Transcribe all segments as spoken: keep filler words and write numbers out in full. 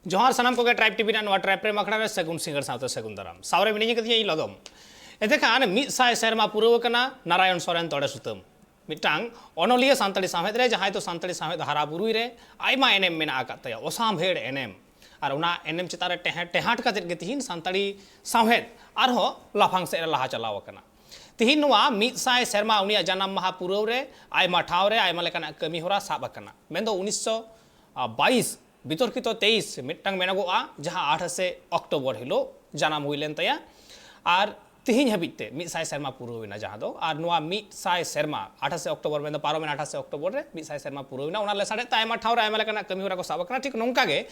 ᱡᱚᱦᱟᱨ ᱥᱟᱱᱟᱢ ᱠᱚᱜᱮ ᱴᱨᱟᱭᱤᱵᱽ ᱴᱤᱵᱷᱤ ᱨᱮᱱᱟᱜ ᱱᱚᱣᱟ ᱴᱨᱟᱭᱤᱵᱽ ᱨᱮ ᱟᱠᱷᱲᱟ ᱨᱮ ᱥᱟᱹᱜᱩᱱ ᱥᱤᱸᱜᱟᱹᱲ ᱥᱟᱶᱛᱮ ᱥᱟᱹᱜᱩᱱ ᱫᱟᱨᱟᱢ᱾ ᱥᱟᱶᱨᱮ ᱢᱤᱱᱟᱹᱧ ᱠᱟᱫᱤᱧᱟ ᱤᱧ ᱞᱚᱫᱚᱢ᱾ ᱮᱱᱛᱮ ᱠᱷᱟᱱ ᱢᱤᱫ ᱥᱟᱭ ᱥᱮᱨᱢᱟ ᱯᱩᱨᱟᱹᱣ ᱟᱠᱟᱱᱟ ᱱᱟᱨᱟᱭᱚᱱ ᱥᱚᱨᱮᱱ ᱛᱚᱲᱮ ᱥᱩᱛᱟᱹᱢ᱾ ᱢᱤᱫᱴᱟᱝ ᱚᱱᱚᱞᱤᱭᱟᱹ ᱥᱟᱱᱛᱟᱲᱤ ᱥᱟᱶᱦᱮᱫ ᱨᱮ, ᱡᱟᱦᱟᱸᱭ ᱫᱚ ᱥᱟᱱᱛᱟᱲᱤ ᱥᱟᱶᱦᱮᱫ ᱦᱟᱨᱟ ᱵᱩᱨᱩᱭ ᱨᱮ ᱟᱭᱢᱟ ᱮᱱᱮᱢ ᱢᱮᱱᱟᱜ ᱟᱠᱟᱫ ᱛᱟᱭᱟ, ᱚᱥᱟᱢᱵᱷᱮᱲ ᱮᱱᱮᱢ᱾ ᱟᱨ ᱚᱱᱟ ᱮᱱᱮᱢ ᱪᱮᱛᱟᱱ ᱨᱮ ᱴᱮᱦᱟᱸᱴ, ᱴᱮᱦᱟᱸᱴ ᱠᱟᱛᱮᱫ ᱜᱮ ᱛᱤᱦᱤᱧ ᱥᱟᱱᱛᱟᱲᱤ ᱥᱟᱶᱦᱮᱫ ᱟᱨᱦᱚᱸ ᱞᱟᱯᱷᱟᱝ ᱥᱮᱫ ᱨᱮ ᱞᱟᱦᱟ ᱪᱟᱞᱟᱣ ᱟᱠᱟᱱᱟ᱾ ᱛᱤᱦᱤᱧ ᱱᱚᱣᱟ ᱢᱤᱫ ᱥᱟᱭ ᱥᱮᱨᱢᱟ ᱩᱱᱤᱭᱟᱜ ᱡᱟᱱᱟᱢ ᱢᱟᱦᱟ ᱯᱩᱨᱟᱹᱣ ᱨᱮ ᱟᱭᱢᱟ ᱴᱷᱟᱶ ᱨᱮ ᱟᱭᱢᱟ ᱞᱮᱠᱟᱱᱟᱜ ᱠᱟᱹᱢᱤ ᱦᱚᱨᱟ ᱥᱟᱵ ᱟᱠᱟᱱᱟ᱾ ᱢᱮᱱᱫᱚ ᱩᱱᱤᱥᱥᱚ ᱵᱟᱭᱤᱥ ᱵᱤᱛᱚᱨᱠᱤᱛᱚ ᱛᱮᱭᱤᱥ ᱢᱤᱫᱴᱟᱝ ᱢᱮᱱᱚᱜᱚᱜᱼᱟ, ᱡᱟᱦᱟᱸ ᱟᱴᱷᱟᱥᱮ ᱚᱠᱴᱳᱵᱚᱨ ᱦᱤᱞᱳᱜ ᱡᱟᱱᱟᱢ ᱦᱩᱭ ᱞᱮᱱ ᱛᱟᱭᱟ᱾ ᱟᱨ ᱛᱤᱦᱤᱧ ᱦᱟᱹᱵᱤᱡ ᱛᱮ ᱢᱤᱫ ᱥᱟᱭ ᱥᱮᱨᱢᱟ ᱯᱩᱨᱟᱹᱣ ᱮᱱᱟ, ᱡᱟᱦᱟᱸ ᱫᱚ, ᱟᱨ ᱱᱚᱣᱟ ᱢᱤᱫ ᱥᱟᱭ ᱥᱮᱨᱢᱟ, ᱟᱴᱷᱟᱥᱮ ᱚᱠᱴᱳᱵᱚᱨ ᱢᱮᱱᱫᱚ ᱯᱟᱨᱚᱢᱮᱱ ᱟᱴᱷᱟᱥᱮ ᱚᱠᱴᱳᱵᱚᱨ ᱨᱮ ᱢᱤᱫ ᱥᱟᱭ ᱥᱮᱨᱢᱟ ᱯᱩᱨᱟᱹᱣ ᱮᱱᱟ᱾ ᱚᱱᱟ ᱞᱮᱥᱟᱲᱦᱮᱫ ᱛᱮ ᱟᱭᱢᱟ ᱴᱷᱟᱶ ᱨᱮ ᱟᱭᱢᱟ ᱞᱮᱠᱟᱱᱟᱜ ᱠᱟᱹᱢᱤ ᱦᱚᱨᱟ ᱠᱚ ᱥᱟᱵ ᱟᱠᱟᱱᱟ᱾ ᱴᱷᱤᱠ ᱱᱚᱝᱠᱟ ᱜᱮ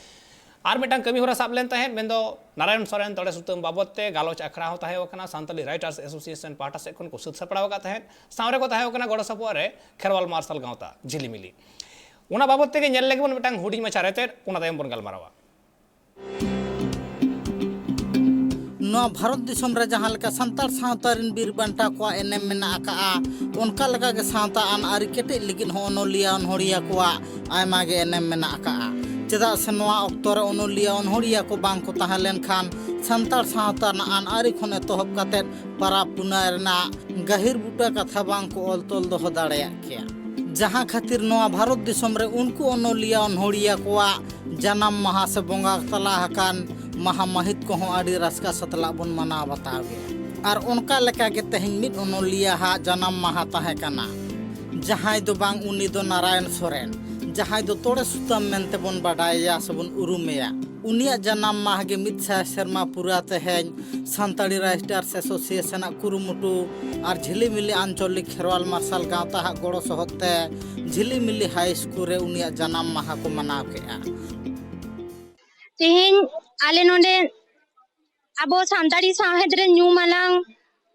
ᱟᱨ ᱢᱤᱫᱴᱟᱝ ᱠᱟᱹᱢᱤ ᱦᱚᱨᱟ ᱥᱟᱵ ᱞᱮᱱ ᱛᱟᱦᱮᱸᱫ, ᱢᱮᱱᱫᱚ ᱱᱟᱨᱟᱭᱚᱱ ᱥᱚᱨᱮᱱ ᱛᱚᱲᱮ ᱥᱩᱛᱟᱹᱢ ᱵᱟᱵᱚᱫ ᱛᱮ ᱜᱟᱞᱚᱪ ᱟᱠᱷᱲᱟ ᱦᱚᱸ ᱛᱟᱦᱮᱸ ᱠᱟᱱᱟ, ᱥᱟᱱᱛᱟᱲᱤ ᱨᱟᱭᱴᱟᱨᱥ ᱮᱥᱳᱥᱤᱭᱮᱥᱚᱱ ᱯᱟᱦᱴᱟ ᱥᱮᱫ ᱠᱷᱚᱱ ᱠᱚ ᱥᱟᱹᱛ ᱥᱟᱯᱲᱟᱣ ᱟᱠᱟᱫ ᱛᱟᱦᱮᱸᱫ᱾ ᱥᱟᱶ ᱨᱮᱠᱚ ᱛᱟᱦᱮᱸ ᱠᱟᱱᱟ ᱜᱚᱲᱚ ᱥᱚᱯᱚᱦᱚᱫ ᱨᱮ ᱠᱷᱮᱨᱣᱟᱞ ᱢᱟᱨᱥᱟᱞ ᱜᱟᱶᱛᱟ ᱡᱷᱤᱞᱤᱢᱤᱞᱤ᱾ ᱚᱱᱟ ᱵᱟᱵᱚᱫ ᱛᱮᱜᱮ ᱧᱮᱞ ᱞᱮᱜᱮ ᱵᱚᱱ ᱢᱤᱫᱴᱟᱝ ᱦᱩᱰᱤᱧ ᱢᱟᱪᱷᱟ ᱨᱮᱛᱮᱫ, ᱚᱱᱟ ᱛᱟᱭᱚᱢ ᱵᱚᱱ ᱜᱟᱞᱢᱟᱨᱟᱣᱟ᱾ ᱱᱚᱣᱟ ᱵᱷᱟᱨᱚᱛ ᱫᱤᱥᱚᱢ ᱨᱮ ᱡᱟᱦᱟᱸ ᱞᱮᱠᱟ ᱥᱟᱱᱛᱟᱲ ᱥᱟᱶᱛᱟ ᱨᱮᱱ ᱵᱤᱨ ᱵᱟᱱᱴᱟ ᱠᱚᱣᱟᱜ ᱮᱱᱮᱢ ᱢᱮᱱᱟᱜ ᱟᱠᱟᱫᱼᱟ, ᱚᱱᱠᱟ ᱞᱮᱠᱟᱜᱮ ᱥᱟᱶᱛᱟ ᱟᱹᱱ ᱟᱹᱨᱤ ᱠᱮᱴᱮᱡ ᱞᱟᱹᱜᱤᱫ ᱦᱚᱸ ᱚᱱᱚᱞᱤᱭᱟᱹ ᱚᱱᱚᱲᱦᱤᱭᱟᱹ ᱠᱚᱣᱟᱜ ᱟᱭᱢᱟ ᱜᱮ ᱮᱱᱮᱢ ᱢᱮᱱᱟᱜ ᱟᱠᱟᱫᱼᱟ᱾ ᱪᱮᱫᱟᱜ ᱥᱮ ᱱᱚᱣᱟ ᱚᱠᱛᱚ ᱨᱮ ᱚᱱᱚᱞᱤᱭᱟᱹ ᱚᱱᱚᱲᱦᱤᱭᱟᱹ ᱠᱚ ᱵᱟᱝ ᱠᱚ ᱛᱟᱦᱮᱸ ᱞᱮᱱᱠᱷᱟᱱ ᱥᱟᱱᱛᱟᱲ ᱥᱟᱶᱛᱟ ᱨᱮᱱᱟᱜ ᱟᱹᱱ ᱟᱹᱨᱤ ᱠᱷᱚᱱ ᱮᱛᱚᱦᱚᱵ ᱠᱟᱛᱮᱫ ᱯᱟᱨᱟᱵᱽ ᱯᱩᱱᱟᱹᱭ ᱨᱮᱱᱟᱜ ᱜᱟᱹᱦᱤᱨ ᱵᱩᱴᱟᱹ ᱠᱟᱛᱷᱟ ᱵᱟᱝ ᱠᱚ ᱚᱞ ᱛᱚᱞ ᱫᱚᱦᱚ ᱫᱟᱲᱮᱭᱟᱜ ᱠᱮᱭᱟ᱾ ᱡᱟᱦᱟᱸ ᱠᱷᱟᱹᱛᱤᱨ ᱱᱚᱣᱟ ᱵᱷᱟᱨᱚᱛ ᱫᱤᱥᱚᱢ ᱨᱮ ᱩᱱᱠᱩ ᱚᱱᱚᱞᱤᱭᱟᱹ ᱚᱱᱚᱲᱦᱤᱭᱟᱹ ᱠᱚᱣᱟᱜ ᱡᱟᱱᱟᱢ ᱢᱟᱦᱟ ᱥᱮ ᱵᱚᱸᱜᱟ ᱛᱟᱞᱟ ᱟᱠᱟᱱ ᱢᱟᱦᱟ ᱢᱟᱹᱦᱤᱛ ᱠᱚᱦᱚᱸ ᱟᱹᱰᱤ ᱨᱟᱹᱥᱠᱟᱹ ᱥᱟᱛᱞᱟᱜ ᱵᱚᱱ ᱢᱟᱱᱟᱣ ᱵᱟᱛᱟᱣ ᱜᱮᱭᱟ᱾ ᱟᱨ ᱚᱱᱠᱟ ᱞᱮᱠᱟᱜᱮ ᱛᱮᱦᱮᱧ ᱢᱤᱫ ᱚᱱᱚᱞᱤᱭᱟᱹ ᱦᱟᱜ ᱡᱟᱱᱟᱢ ᱢᱟᱦᱟ ᱛᱟᱦᱮᱸ ᱠᱟᱱᱟ, ᱡᱟᱦᱟᱸᱭ ᱫᱚ ᱵᱟᱝ ᱩᱱᱤ ᱫᱚ ᱱᱟᱨᱟᱭᱚᱱ ᱥᱚᱨᱮᱱ, ᱡᱟᱦᱟᱸᱭ ᱫᱚ ᱛᱚᱲᱮ ᱥᱩᱛᱟᱹᱢ ᱢᱮᱱᱛᱮ ᱵᱚᱱ ᱵᱟᱰᱟᱭᱮᱭᱟ ᱥᱮᱵᱚᱱ ᱩᱨᱩᱢᱮᱭᱟ᱾ ᱩᱱᱤᱭᱟᱜ ᱡᱟᱱᱟᱢ ᱢᱟᱦᱟ ᱜᱮ ᱢᱤᱫ ᱥᱟᱭ ᱥᱮᱨᱢᱟ ᱯᱩᱨᱟᱹ ᱛᱮᱦᱮᱧ ᱥᱟᱱᱛᱟᱲᱤ ᱨᱟᱭᱴᱟᱨᱥ ᱮᱥᱳᱥᱤᱭᱮᱥᱚᱱ ᱟᱜ ᱠᱩᱨᱩᱢᱩᱴᱩ ᱟᱨ ᱡᱷᱤᱞᱤᱢᱤᱞᱤ ᱟᱧᱪᱚᱞᱤᱠ ᱠᱷᱮᱨᱣᱟᱞ ᱢᱟᱨᱥᱟᱞ ᱜᱟᱶᱛᱟ ᱦᱟᱜ ᱜᱚᱲᱚ ᱥᱚᱦᱚᱫ ᱛᱮ ᱡᱷᱤᱞᱤᱢᱤᱞᱤ ᱦᱟᱭ ᱥᱠᱩᱞ ᱨᱮ ᱩᱱᱤᱭᱟᱜ ᱡᱟᱱᱟᱢ ᱢᱟᱦᱟ ᱠᱚ ᱢᱟᱱᱟᱣ ᱠᱮᱫᱼᱟ᱾ ᱛᱮᱦᱮᱧ ᱟᱞᱮ ᱱᱚᱰᱮ ᱟᱵᱚ ᱥᱟᱱᱛᱟᱲᱤ ᱥᱟᱶᱦᱮᱫ ᱨᱮ ᱧᱩᱢ ᱟᱱᱟᱝ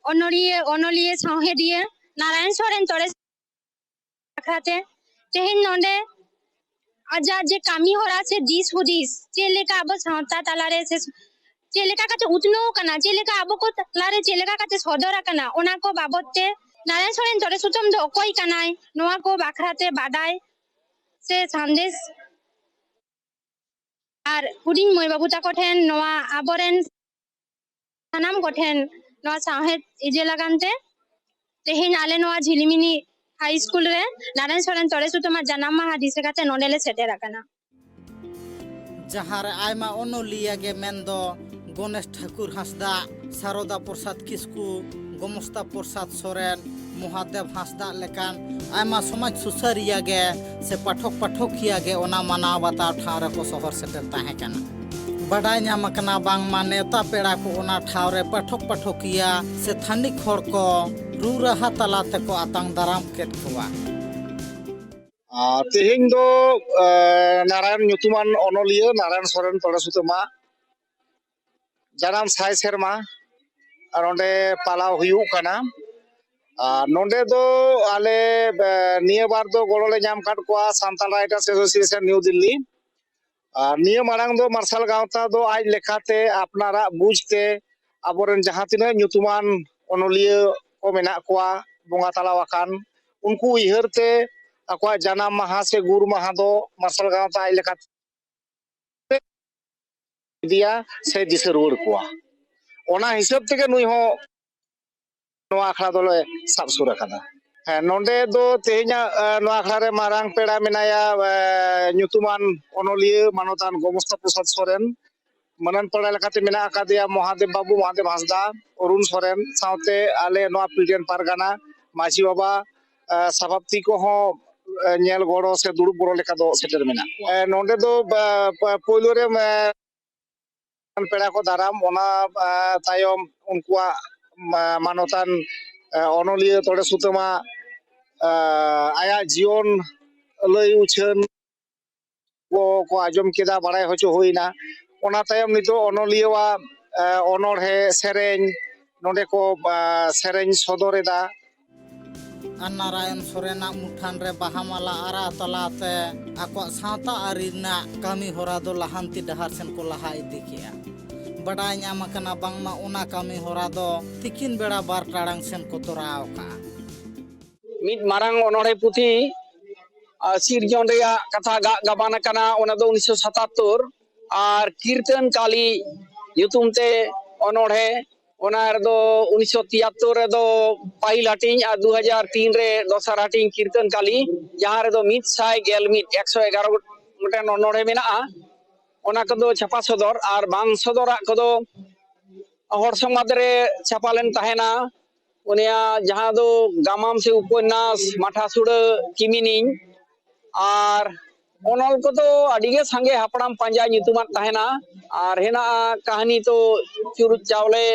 ᱚᱱᱚᱲᱦᱤᱭᱟᱹ, ᱚᱱᱚᱞᱤᱭᱟᱹ, ᱥᱟᱶᱦᱮᱫᱤᱭᱟᱹ ᱱᱟᱨᱟᱭᱚᱱ ᱥᱚᱨᱮᱱ ᱛᱚᱲᱮ ᱵᱟᱠᱷᱨᱟᱛᱮ ᱛᱮᱦᱮᱧ ᱱᱚᱰᱮ ᱟᱡᱟᱜ ᱡᱮ ᱠᱟᱹᱢᱤ ᱦᱚᱨᱟ ᱥᱮ ᱫᱤᱥ ᱦᱩᱫᱤᱥ, ᱪᱮᱫ ᱞᱮᱠᱟ ᱟᱵᱚ ᱥᱟᱶᱛᱟ ᱛᱟᱞᱟᱨᱮ ᱥᱮ ᱪᱮᱫ ᱞᱮᱠᱟ ᱠᱟᱛᱮ ᱩᱛᱱᱟᱹᱣ ᱠᱟᱱᱟ, ᱪᱮᱫ ᱞᱮᱠᱟ ᱟᱵᱚ ᱠᱚ ᱛᱟᱞᱟᱨᱮ ᱪᱮᱫ ᱞᱮᱠᱟ ᱠᱟᱛᱮ ᱥᱚᱫᱚᱨ ᱟᱠᱟᱱᱟ, ᱚᱱᱟ ᱠᱚ ᱵᱟᱵᱚᱫ ᱛᱮ ᱱᱟᱨᱟᱭᱚᱱ ᱥᱚᱨᱮᱱ ᱛᱚᱲᱮ ᱥᱩᱛᱟᱹᱢ ᱫᱚ ᱚᱠᱚᱭ ᱠᱟᱱᱟᱭ, ᱱᱚᱣᱟ ᱠᱚ ᱵᱟᱠᱷᱨᱟᱛᱮ ᱵᱟᱰᱟᱭ ᱥᱮ ᱥᱟᱸᱫᱮᱥ ᱟᱨ ᱦᱩᱰᱤᱧ ᱢᱟᱹᱭ ᱵᱟᱹᱵᱩ ᱛᱟᱠᱚ ᱴᱷᱮᱱ ᱱᱚᱣᱟ ᱟᱵᱚᱨᱮᱱ ᱥᱟᱱᱟᱢ ᱠᱚᱴᱷᱮᱱ ᱱᱚᱣᱟ ᱥᱟᱶᱦᱮᱫ ᱤᱭᱟᱹ ᱞᱟᱜᱟᱱ ᱛᱮ ᱛᱮᱦᱮᱧ ᱟᱞᱮ ᱱᱚᱣᱟ ᱡᱷᱤᱞᱤᱢᱤᱞᱤ ᱦᱟᱭ ᱥᱠᱩᱞ ᱨᱮ ᱱᱟᱨᱟᱭᱚᱱ ᱥᱚᱨᱮᱱ ᱛᱚᱲᱮ ᱥᱩᱛᱟᱹᱢᱟᱜ ᱡᱟᱱᱟᱢ ᱢᱟᱦᱟ ᱫᱤᱥᱟᱹ ᱠᱟᱛᱮ ᱱᱚᱰᱮ ᱞᱮ ᱥᱮᱴᱮᱨ ᱟᱠᱟᱱᱟ᱾ ᱡᱟᱦᱟᱸ ᱨᱮ ᱟᱭᱢᱟ ᱚᱱᱚᱞᱤᱭᱟᱹ ᱜᱮ ᱢᱮᱱᱫᱚ ᱜᱚᱱᱮᱥ ᱴᱷᱟᱹᱠᱩᱨ ᱦᱟᱸᱥᱫᱟᱜ, ᱥᱟᱨᱚᱫᱟ ᱯᱨᱚᱥᱟᱫᱽ ᱠᱤᱥᱠᱩ, ᱜᱚᱢᱚᱥᱛᱟ ᱯᱨᱚᱥᱟᱫᱽ ᱥᱚᱨᱮᱱ, ᱢᱚᱦᱟᱫᱮᱵ ᱦᱟᱸᱥᱫᱟᱜ ᱞᱮᱠᱟᱱ ᱟᱭᱢᱟ ᱥᱚᱢᱟᱡᱽ ᱥᱩᱥᱟᱹᱨᱤᱭᱟᱹ ᱜᱮ ᱥᱮ ᱯᱟᱴᱷᱚᱠ ᱯᱟᱴᱷᱚᱠᱤᱭᱟᱹ ᱜᱮ ᱚᱱᱟ ᱢᱟᱱᱟᱣ ᱵᱟᱛᱟᱣ ᱴᱷᱟᱶ ᱨᱮᱠᱚ ᱥᱚᱦᱚᱨ ᱥᱮᱴᱮᱨ ᱛᱟᱦᱮᱸ ᱠᱟᱱᱟ᱾ ᱵᱟᱰᱟᱭ ᱧᱟᱢ ᱟᱠᱟᱱᱟ ᱵᱟᱝᱢᱟ ᱱᱮᱣᱛᱟ ᱯᱮᱲᱟ ᱠᱚ ᱚᱱᱟ ᱴᱷᱟᱶ ᱨᱮ ᱯᱟᱴᱷᱚᱠ ᱯᱟᱴᱷᱚᱠᱤᱭᱟᱹ ᱥᱮ ᱛᱷᱟᱹᱱᱤᱠ ᱦᱚᱲ ᱠᱚ ᱨᱩ ᱨᱟᱦᱟ ᱛᱟᱞᱟ ᱛᱮᱠᱚ ᱟᱛᱟᱝ ᱫᱟᱨᱟᱢ ᱠᱮᱫ ᱠᱚᱣᱟ᱾ ᱟᱨ ᱛᱮᱦᱮᱧ ᱫᱚ, ᱮ, ᱱᱟᱨᱟᱭᱚᱱ ᱧᱩᱛᱩᱢᱟᱱ ᱚᱱᱚᱞᱤᱭᱟᱹ ᱱᱟᱨᱟᱭᱚᱱ ᱥᱚᱨᱮᱱ ᱛᱚᱲᱮ ᱥᱩᱛᱟᱹᱢᱟᱜ ᱡᱟᱱᱟᱢ ᱥᱟᱭ ᱥᱮᱨᱢᱟ ᱟᱨ ᱚᱸᱰᱮ ᱯᱟᱞᱟᱣ ᱦᱩᱭᱩᱜ ᱠᱟᱱᱟ᱾ ᱟᱨ ᱱᱚᱸᱰᱮ ᱫᱚ ᱟᱞᱮ, ᱮ, ᱱᱤᱭᱟᱹ ᱵᱟᱨ ᱫᱚ ᱜᱚᱲᱚ ᱞᱮ ᱧᱟᱢ ᱟᱠᱟᱫ ᱠᱚᱣᱟ Santal writers association new Delhi. ᱟᱨ ᱱᱤᱭᱟᱹ ᱢᱟᱲᱟᱝ ᱫᱚ ᱢᱟᱨᱥᱟᱞ ᱜᱟᱶᱛᱟ ᱫᱚ ᱟᱡ ᱞᱮᱠᱟᱛᱮ ᱟᱯᱱᱟᱨᱟᱜ ᱵᱩᱡᱽ ᱛᱮ ᱟᱵᱚᱨᱮᱱ ᱡᱟᱦᱟᱸ ᱛᱤᱱᱟᱹᱜ ᱧᱩᱛᱩᱢᱟᱱ ᱚᱱᱚᱞᱤᱭᱟᱹ ᱠᱚ ᱢᱮᱱᱟᱜ ᱠᱚᱣᱟ, ᱵᱚᱸᱜᱟ ᱛᱟᱞᱟ ᱟᱠᱟᱱ, ᱩᱱᱠᱩ ᱩᱭᱦᱟᱹᱨ ᱛᱮ ᱟᱠᱚᱣᱟᱜ ᱡᱟᱱᱟᱢ ᱢᱟᱦᱟ ᱥᱮ ᱜᱩᱨ ᱢᱟᱦᱟ ᱫᱚ ᱢᱟᱨᱥᱟᱞ ᱜᱟᱶᱛᱟ ᱟᱡ ᱞᱮᱠᱟᱛᱮ ᱤᱫᱤᱭᱟ ᱥᱮ ᱫᱤᱥᱟᱹ ᱨᱩᱣᱟᱹᱲ ᱠᱚᱣᱟ᱾ ᱚᱱᱟ ᱦᱤᱥᱟᱹᱵ ᱛᱮᱜᱮ ᱱᱩᱭ ᱦᱚᱸ ᱱᱚᱣᱟ ᱟᱠᱷᱲᱟ ᱫᱚᱞᱮ ᱥᱟᱵ ᱥᱩᱨ ᱟᱠᱟᱫᱟ᱾ ᱦᱮᱸ, ᱱᱚᱰᱮ ᱫᱚ ᱛᱮᱦᱮᱧᱟᱜ, ᱮ, ᱱᱚᱣᱟ ᱟᱠᱷᱲᱟ ᱨᱮ ᱢᱟᱨᱟᱝ ᱯᱮᱲᱟ ᱢᱮᱱᱟᱭᱟ, ᱮ, ᱧᱩᱛᱩᱢᱟᱱ ᱚᱱᱚᱞᱤᱭᱟᱹ ᱢᱟᱱᱚᱛᱟᱱ ᱜᱚᱢᱚᱥᱛᱟ ᱯᱨᱚᱥᱟᱫᱽ ᱥᱚᱨᱮᱱ᱾ ᱢᱟᱹᱱᱟᱱ ᱯᱮᱲᱟ ᱞᱮᱠᱟᱛᱮ ᱢᱮᱱᱟᱜ ᱟᱠᱟᱫᱮᱭᱟ ᱢᱚᱦᱟᱫᱮᱵ ᱵᱟᱹᱵᱩ, ᱢᱚᱦᱟᱫᱮᱵ ᱦᱟᱸᱥᱫᱟ, ᱚᱨᱩᱱ ᱥᱚᱨᱮᱱ, ᱥᱟᱶᱛᱮ ᱟᱞᱮ ᱱᱚᱣᱟ ᱯᱤᱲᱰᱮᱱ ᱯᱟᱨᱜᱟᱱᱟ ᱢᱟᱹᱡᱷᱤ ᱵᱟᱵᱟ, ᱮ, ᱥᱟᱵᱟᱯᱛᱤ ᱠᱚᱦᱚᱸ, ᱮ, ᱧᱮᱞ ᱜᱚᱲᱚ ᱥᱮ ᱫᱩᱲᱩᱵ ᱜᱚᱲᱚ ᱞᱮᱠᱟ ᱫᱚ ᱥᱮᱴᱮᱨ ᱢᱮᱱᱟᱜ ᱠᱚᱣᱟ᱾ ᱮ, ᱱᱚᱰᱮ ᱫᱚ, ᱮ, ᱯ-, ᱯᱳᱭᱞᱳ ᱨᱮ, ᱮ, ᱯᱮᱲᱟ ᱠᱚ ᱫᱟᱨᱟᱢ, ᱚᱱᱟ, ᱮ, ᱛᱟᱭᱚᱢ ᱩᱱᱠᱩᱣᱟᱜ ᱢᱟ-, ᱢᱟᱱᱚᱛᱟᱱ, ᱮ, ᱚᱱᱚᱞᱤᱭᱟᱹ ᱛᱚᱲᱮ ᱥᱩᱛᱟᱹᱢᱟᱜ, ᱮ, ᱟᱭᱟᱜ ᱡᱤᱭᱚᱱ ᱞᱟᱹᱭ ᱩᱪᱷᱟᱹᱱ ᱠᱚ, ᱠᱚ ᱟᱸᱡᱚᱢ ᱠᱮᱫᱟ, ᱵᱟᱲᱟᱭ ᱦᱚᱪᱚ ᱦᱩᱭᱱᱟ᱾ ᱚᱱᱟ ᱛᱟᱭᱚᱢ ᱱᱤᱛᱚᱜ ᱚᱱᱚᱞᱤᱭᱟᱹᱣᱟᱜ, ᱮ, ᱚᱱᱚᱬᱦᱮ, ᱥᱮᱨᱮᱧ ᱱᱚᱰᱮ ᱠᱚ, ᱮ, ᱥᱮᱨᱮᱧ ᱥᱚᱫᱚᱨ ᱮᱫᱟ᱾ ᱟᱨ ᱱᱟᱨᱟᱭᱚᱱ ᱥᱚᱨᱮᱱᱟᱜ ᱢᱩᱴᱷᱟᱱ ᱨᱮ ᱵᱟᱦᱟ ᱢᱟᱞᱟ ᱟᱨᱟᱣ ᱛᱟᱞᱟᱛᱮ ᱟᱠᱚᱣᱟᱜ ᱥᱟᱶᱛᱟ ᱟᱹᱨᱤ ᱨᱮᱱᱟᱜ ᱠᱟᱹᱢᱤ ᱦᱚᱨᱟ ᱫᱚ ᱞᱟᱦᱟᱱᱛᱤ ᱰᱟᱦᱟᱨ ᱥᱮᱱ ᱠᱚ ᱞᱟᱦᱟ ᱤᱫᱤ ᱠᱮᱜᱼᱟ᱾ ᱵᱟᱰᱟᱭ ᱧᱟᱢ ᱟᱠᱟᱱᱟ ᱵᱟᱝᱢᱟ ᱚᱱᱟ ᱠᱟᱹᱢᱤ ᱦᱚᱨᱟ ᱫᱚ ᱛᱤᱠᱤᱱ ᱵᱮᱲᱟ ᱵᱟᱨ ᱴᱟᱲᱟᱝ ᱥᱮᱱ ᱠᱚ ᱛᱚᱨᱟᱣ ᱟᱠᱟᱜᱼᱟ᱾ ᱢᱤᱫ ᱢᱟᱨᱟᱝ ᱚᱱᱚᱬᱦᱮ ᱯᱩᱛᱷᱤ, ᱟ, ᱥᱤᱨᱡᱚᱱ ᱨᱮᱭᱟᱜ ᱠᱟᱛᱷᱟ ᱜᱟᱜ ᱜᱟᱵᱟᱱ ᱟᱠᱟᱱᱟ, ᱚᱱᱟ ᱫᱚ ᱩᱱᱤᱥᱥᱚ ᱥᱟᱛᱟᱛᱛᱳᱨ᱾ ᱟᱨ ᱠᱤᱨᱛᱚᱱ ᱠᱟᱞᱤ ᱧᱩᱛᱩᱢ ᱛᱮ ᱚᱱᱚᱬᱦᱮ, ᱚᱱᱟ ᱨᱮᱫᱚ ᱩᱱᱤᱥᱥᱚ ᱛᱤᱭᱟᱛᱛᱳᱨ ᱨᱮᱫᱚ ᱯᱟᱹᱦᱤᱞ ᱦᱟᱹᱴᱤᱧ ᱟᱨ ᱫᱩ ᱦᱟᱡᱟᱨ ᱛᱤᱱ ᱨᱮ ᱫᱚᱥᱟᱨ ᱦᱟᱹᱴᱤᱧ ᱠᱤᱨᱛᱚᱱ ᱠᱟᱞᱤ, ᱡᱟᱦᱟᱸ ᱨᱮᱫᱚ ᱢᱤᱫ ᱥᱟᱭ ᱜᱮᱞ ᱢᱤᱫ, ᱮᱠᱥᱚ ᱮᱜᱟᱨᱚ ᱜᱚᱴᱮᱱ ᱚᱱᱚᱬᱦᱮ ᱢᱮᱱᱟᱜᱼᱟ᱾ ᱚᱱᱟ ᱠᱚᱫᱚ ᱪᱷᱟᱯᱟ ᱥᱚᱫᱚᱨ, ᱟᱨ ᱵᱟᱝ ᱥᱚᱫᱚᱨᱟᱜ ᱠᱚᱫᱚ ᱦᱚᱲ ᱥᱚᱢᱟᱡᱽ ᱨᱮ ᱪᱷᱟᱯᱟ ᱞᱮᱱ ᱛᱟᱦᱮᱱᱟ᱾ ᱩᱱᱤᱭᱟᱜ ᱡᱟᱦᱟᱸ ᱫᱚ ᱜᱟᱢᱟᱢ ᱥᱮ ᱩᱯᱚᱱᱱᱟᱥ, ᱢᱟᱴᱷᱟ ᱥᱩᱲᱟᱹ, ᱠᱤᱢᱤᱱᱤᱧ, ᱟᱨ ᱚᱱᱚᱞ ᱠᱚᱫᱚ ᱟᱹᱰᱤ ᱜᱮ ᱥᱟᱸᱜᱮ, ᱦᱟᱯᱲᱟᱢ ᱯᱟᱸᱡᱟ ᱧᱩᱛᱩᱢᱟᱱ ᱛᱟᱦᱮᱱᱟ᱾ ᱟᱨ ᱦᱮᱱᱟᱜᱼᱟ ᱠᱟᱹᱦᱱᱤ ᱛᱚ ᱪᱩᱨᱩᱡ ᱪᱟᱣᱞᱮ,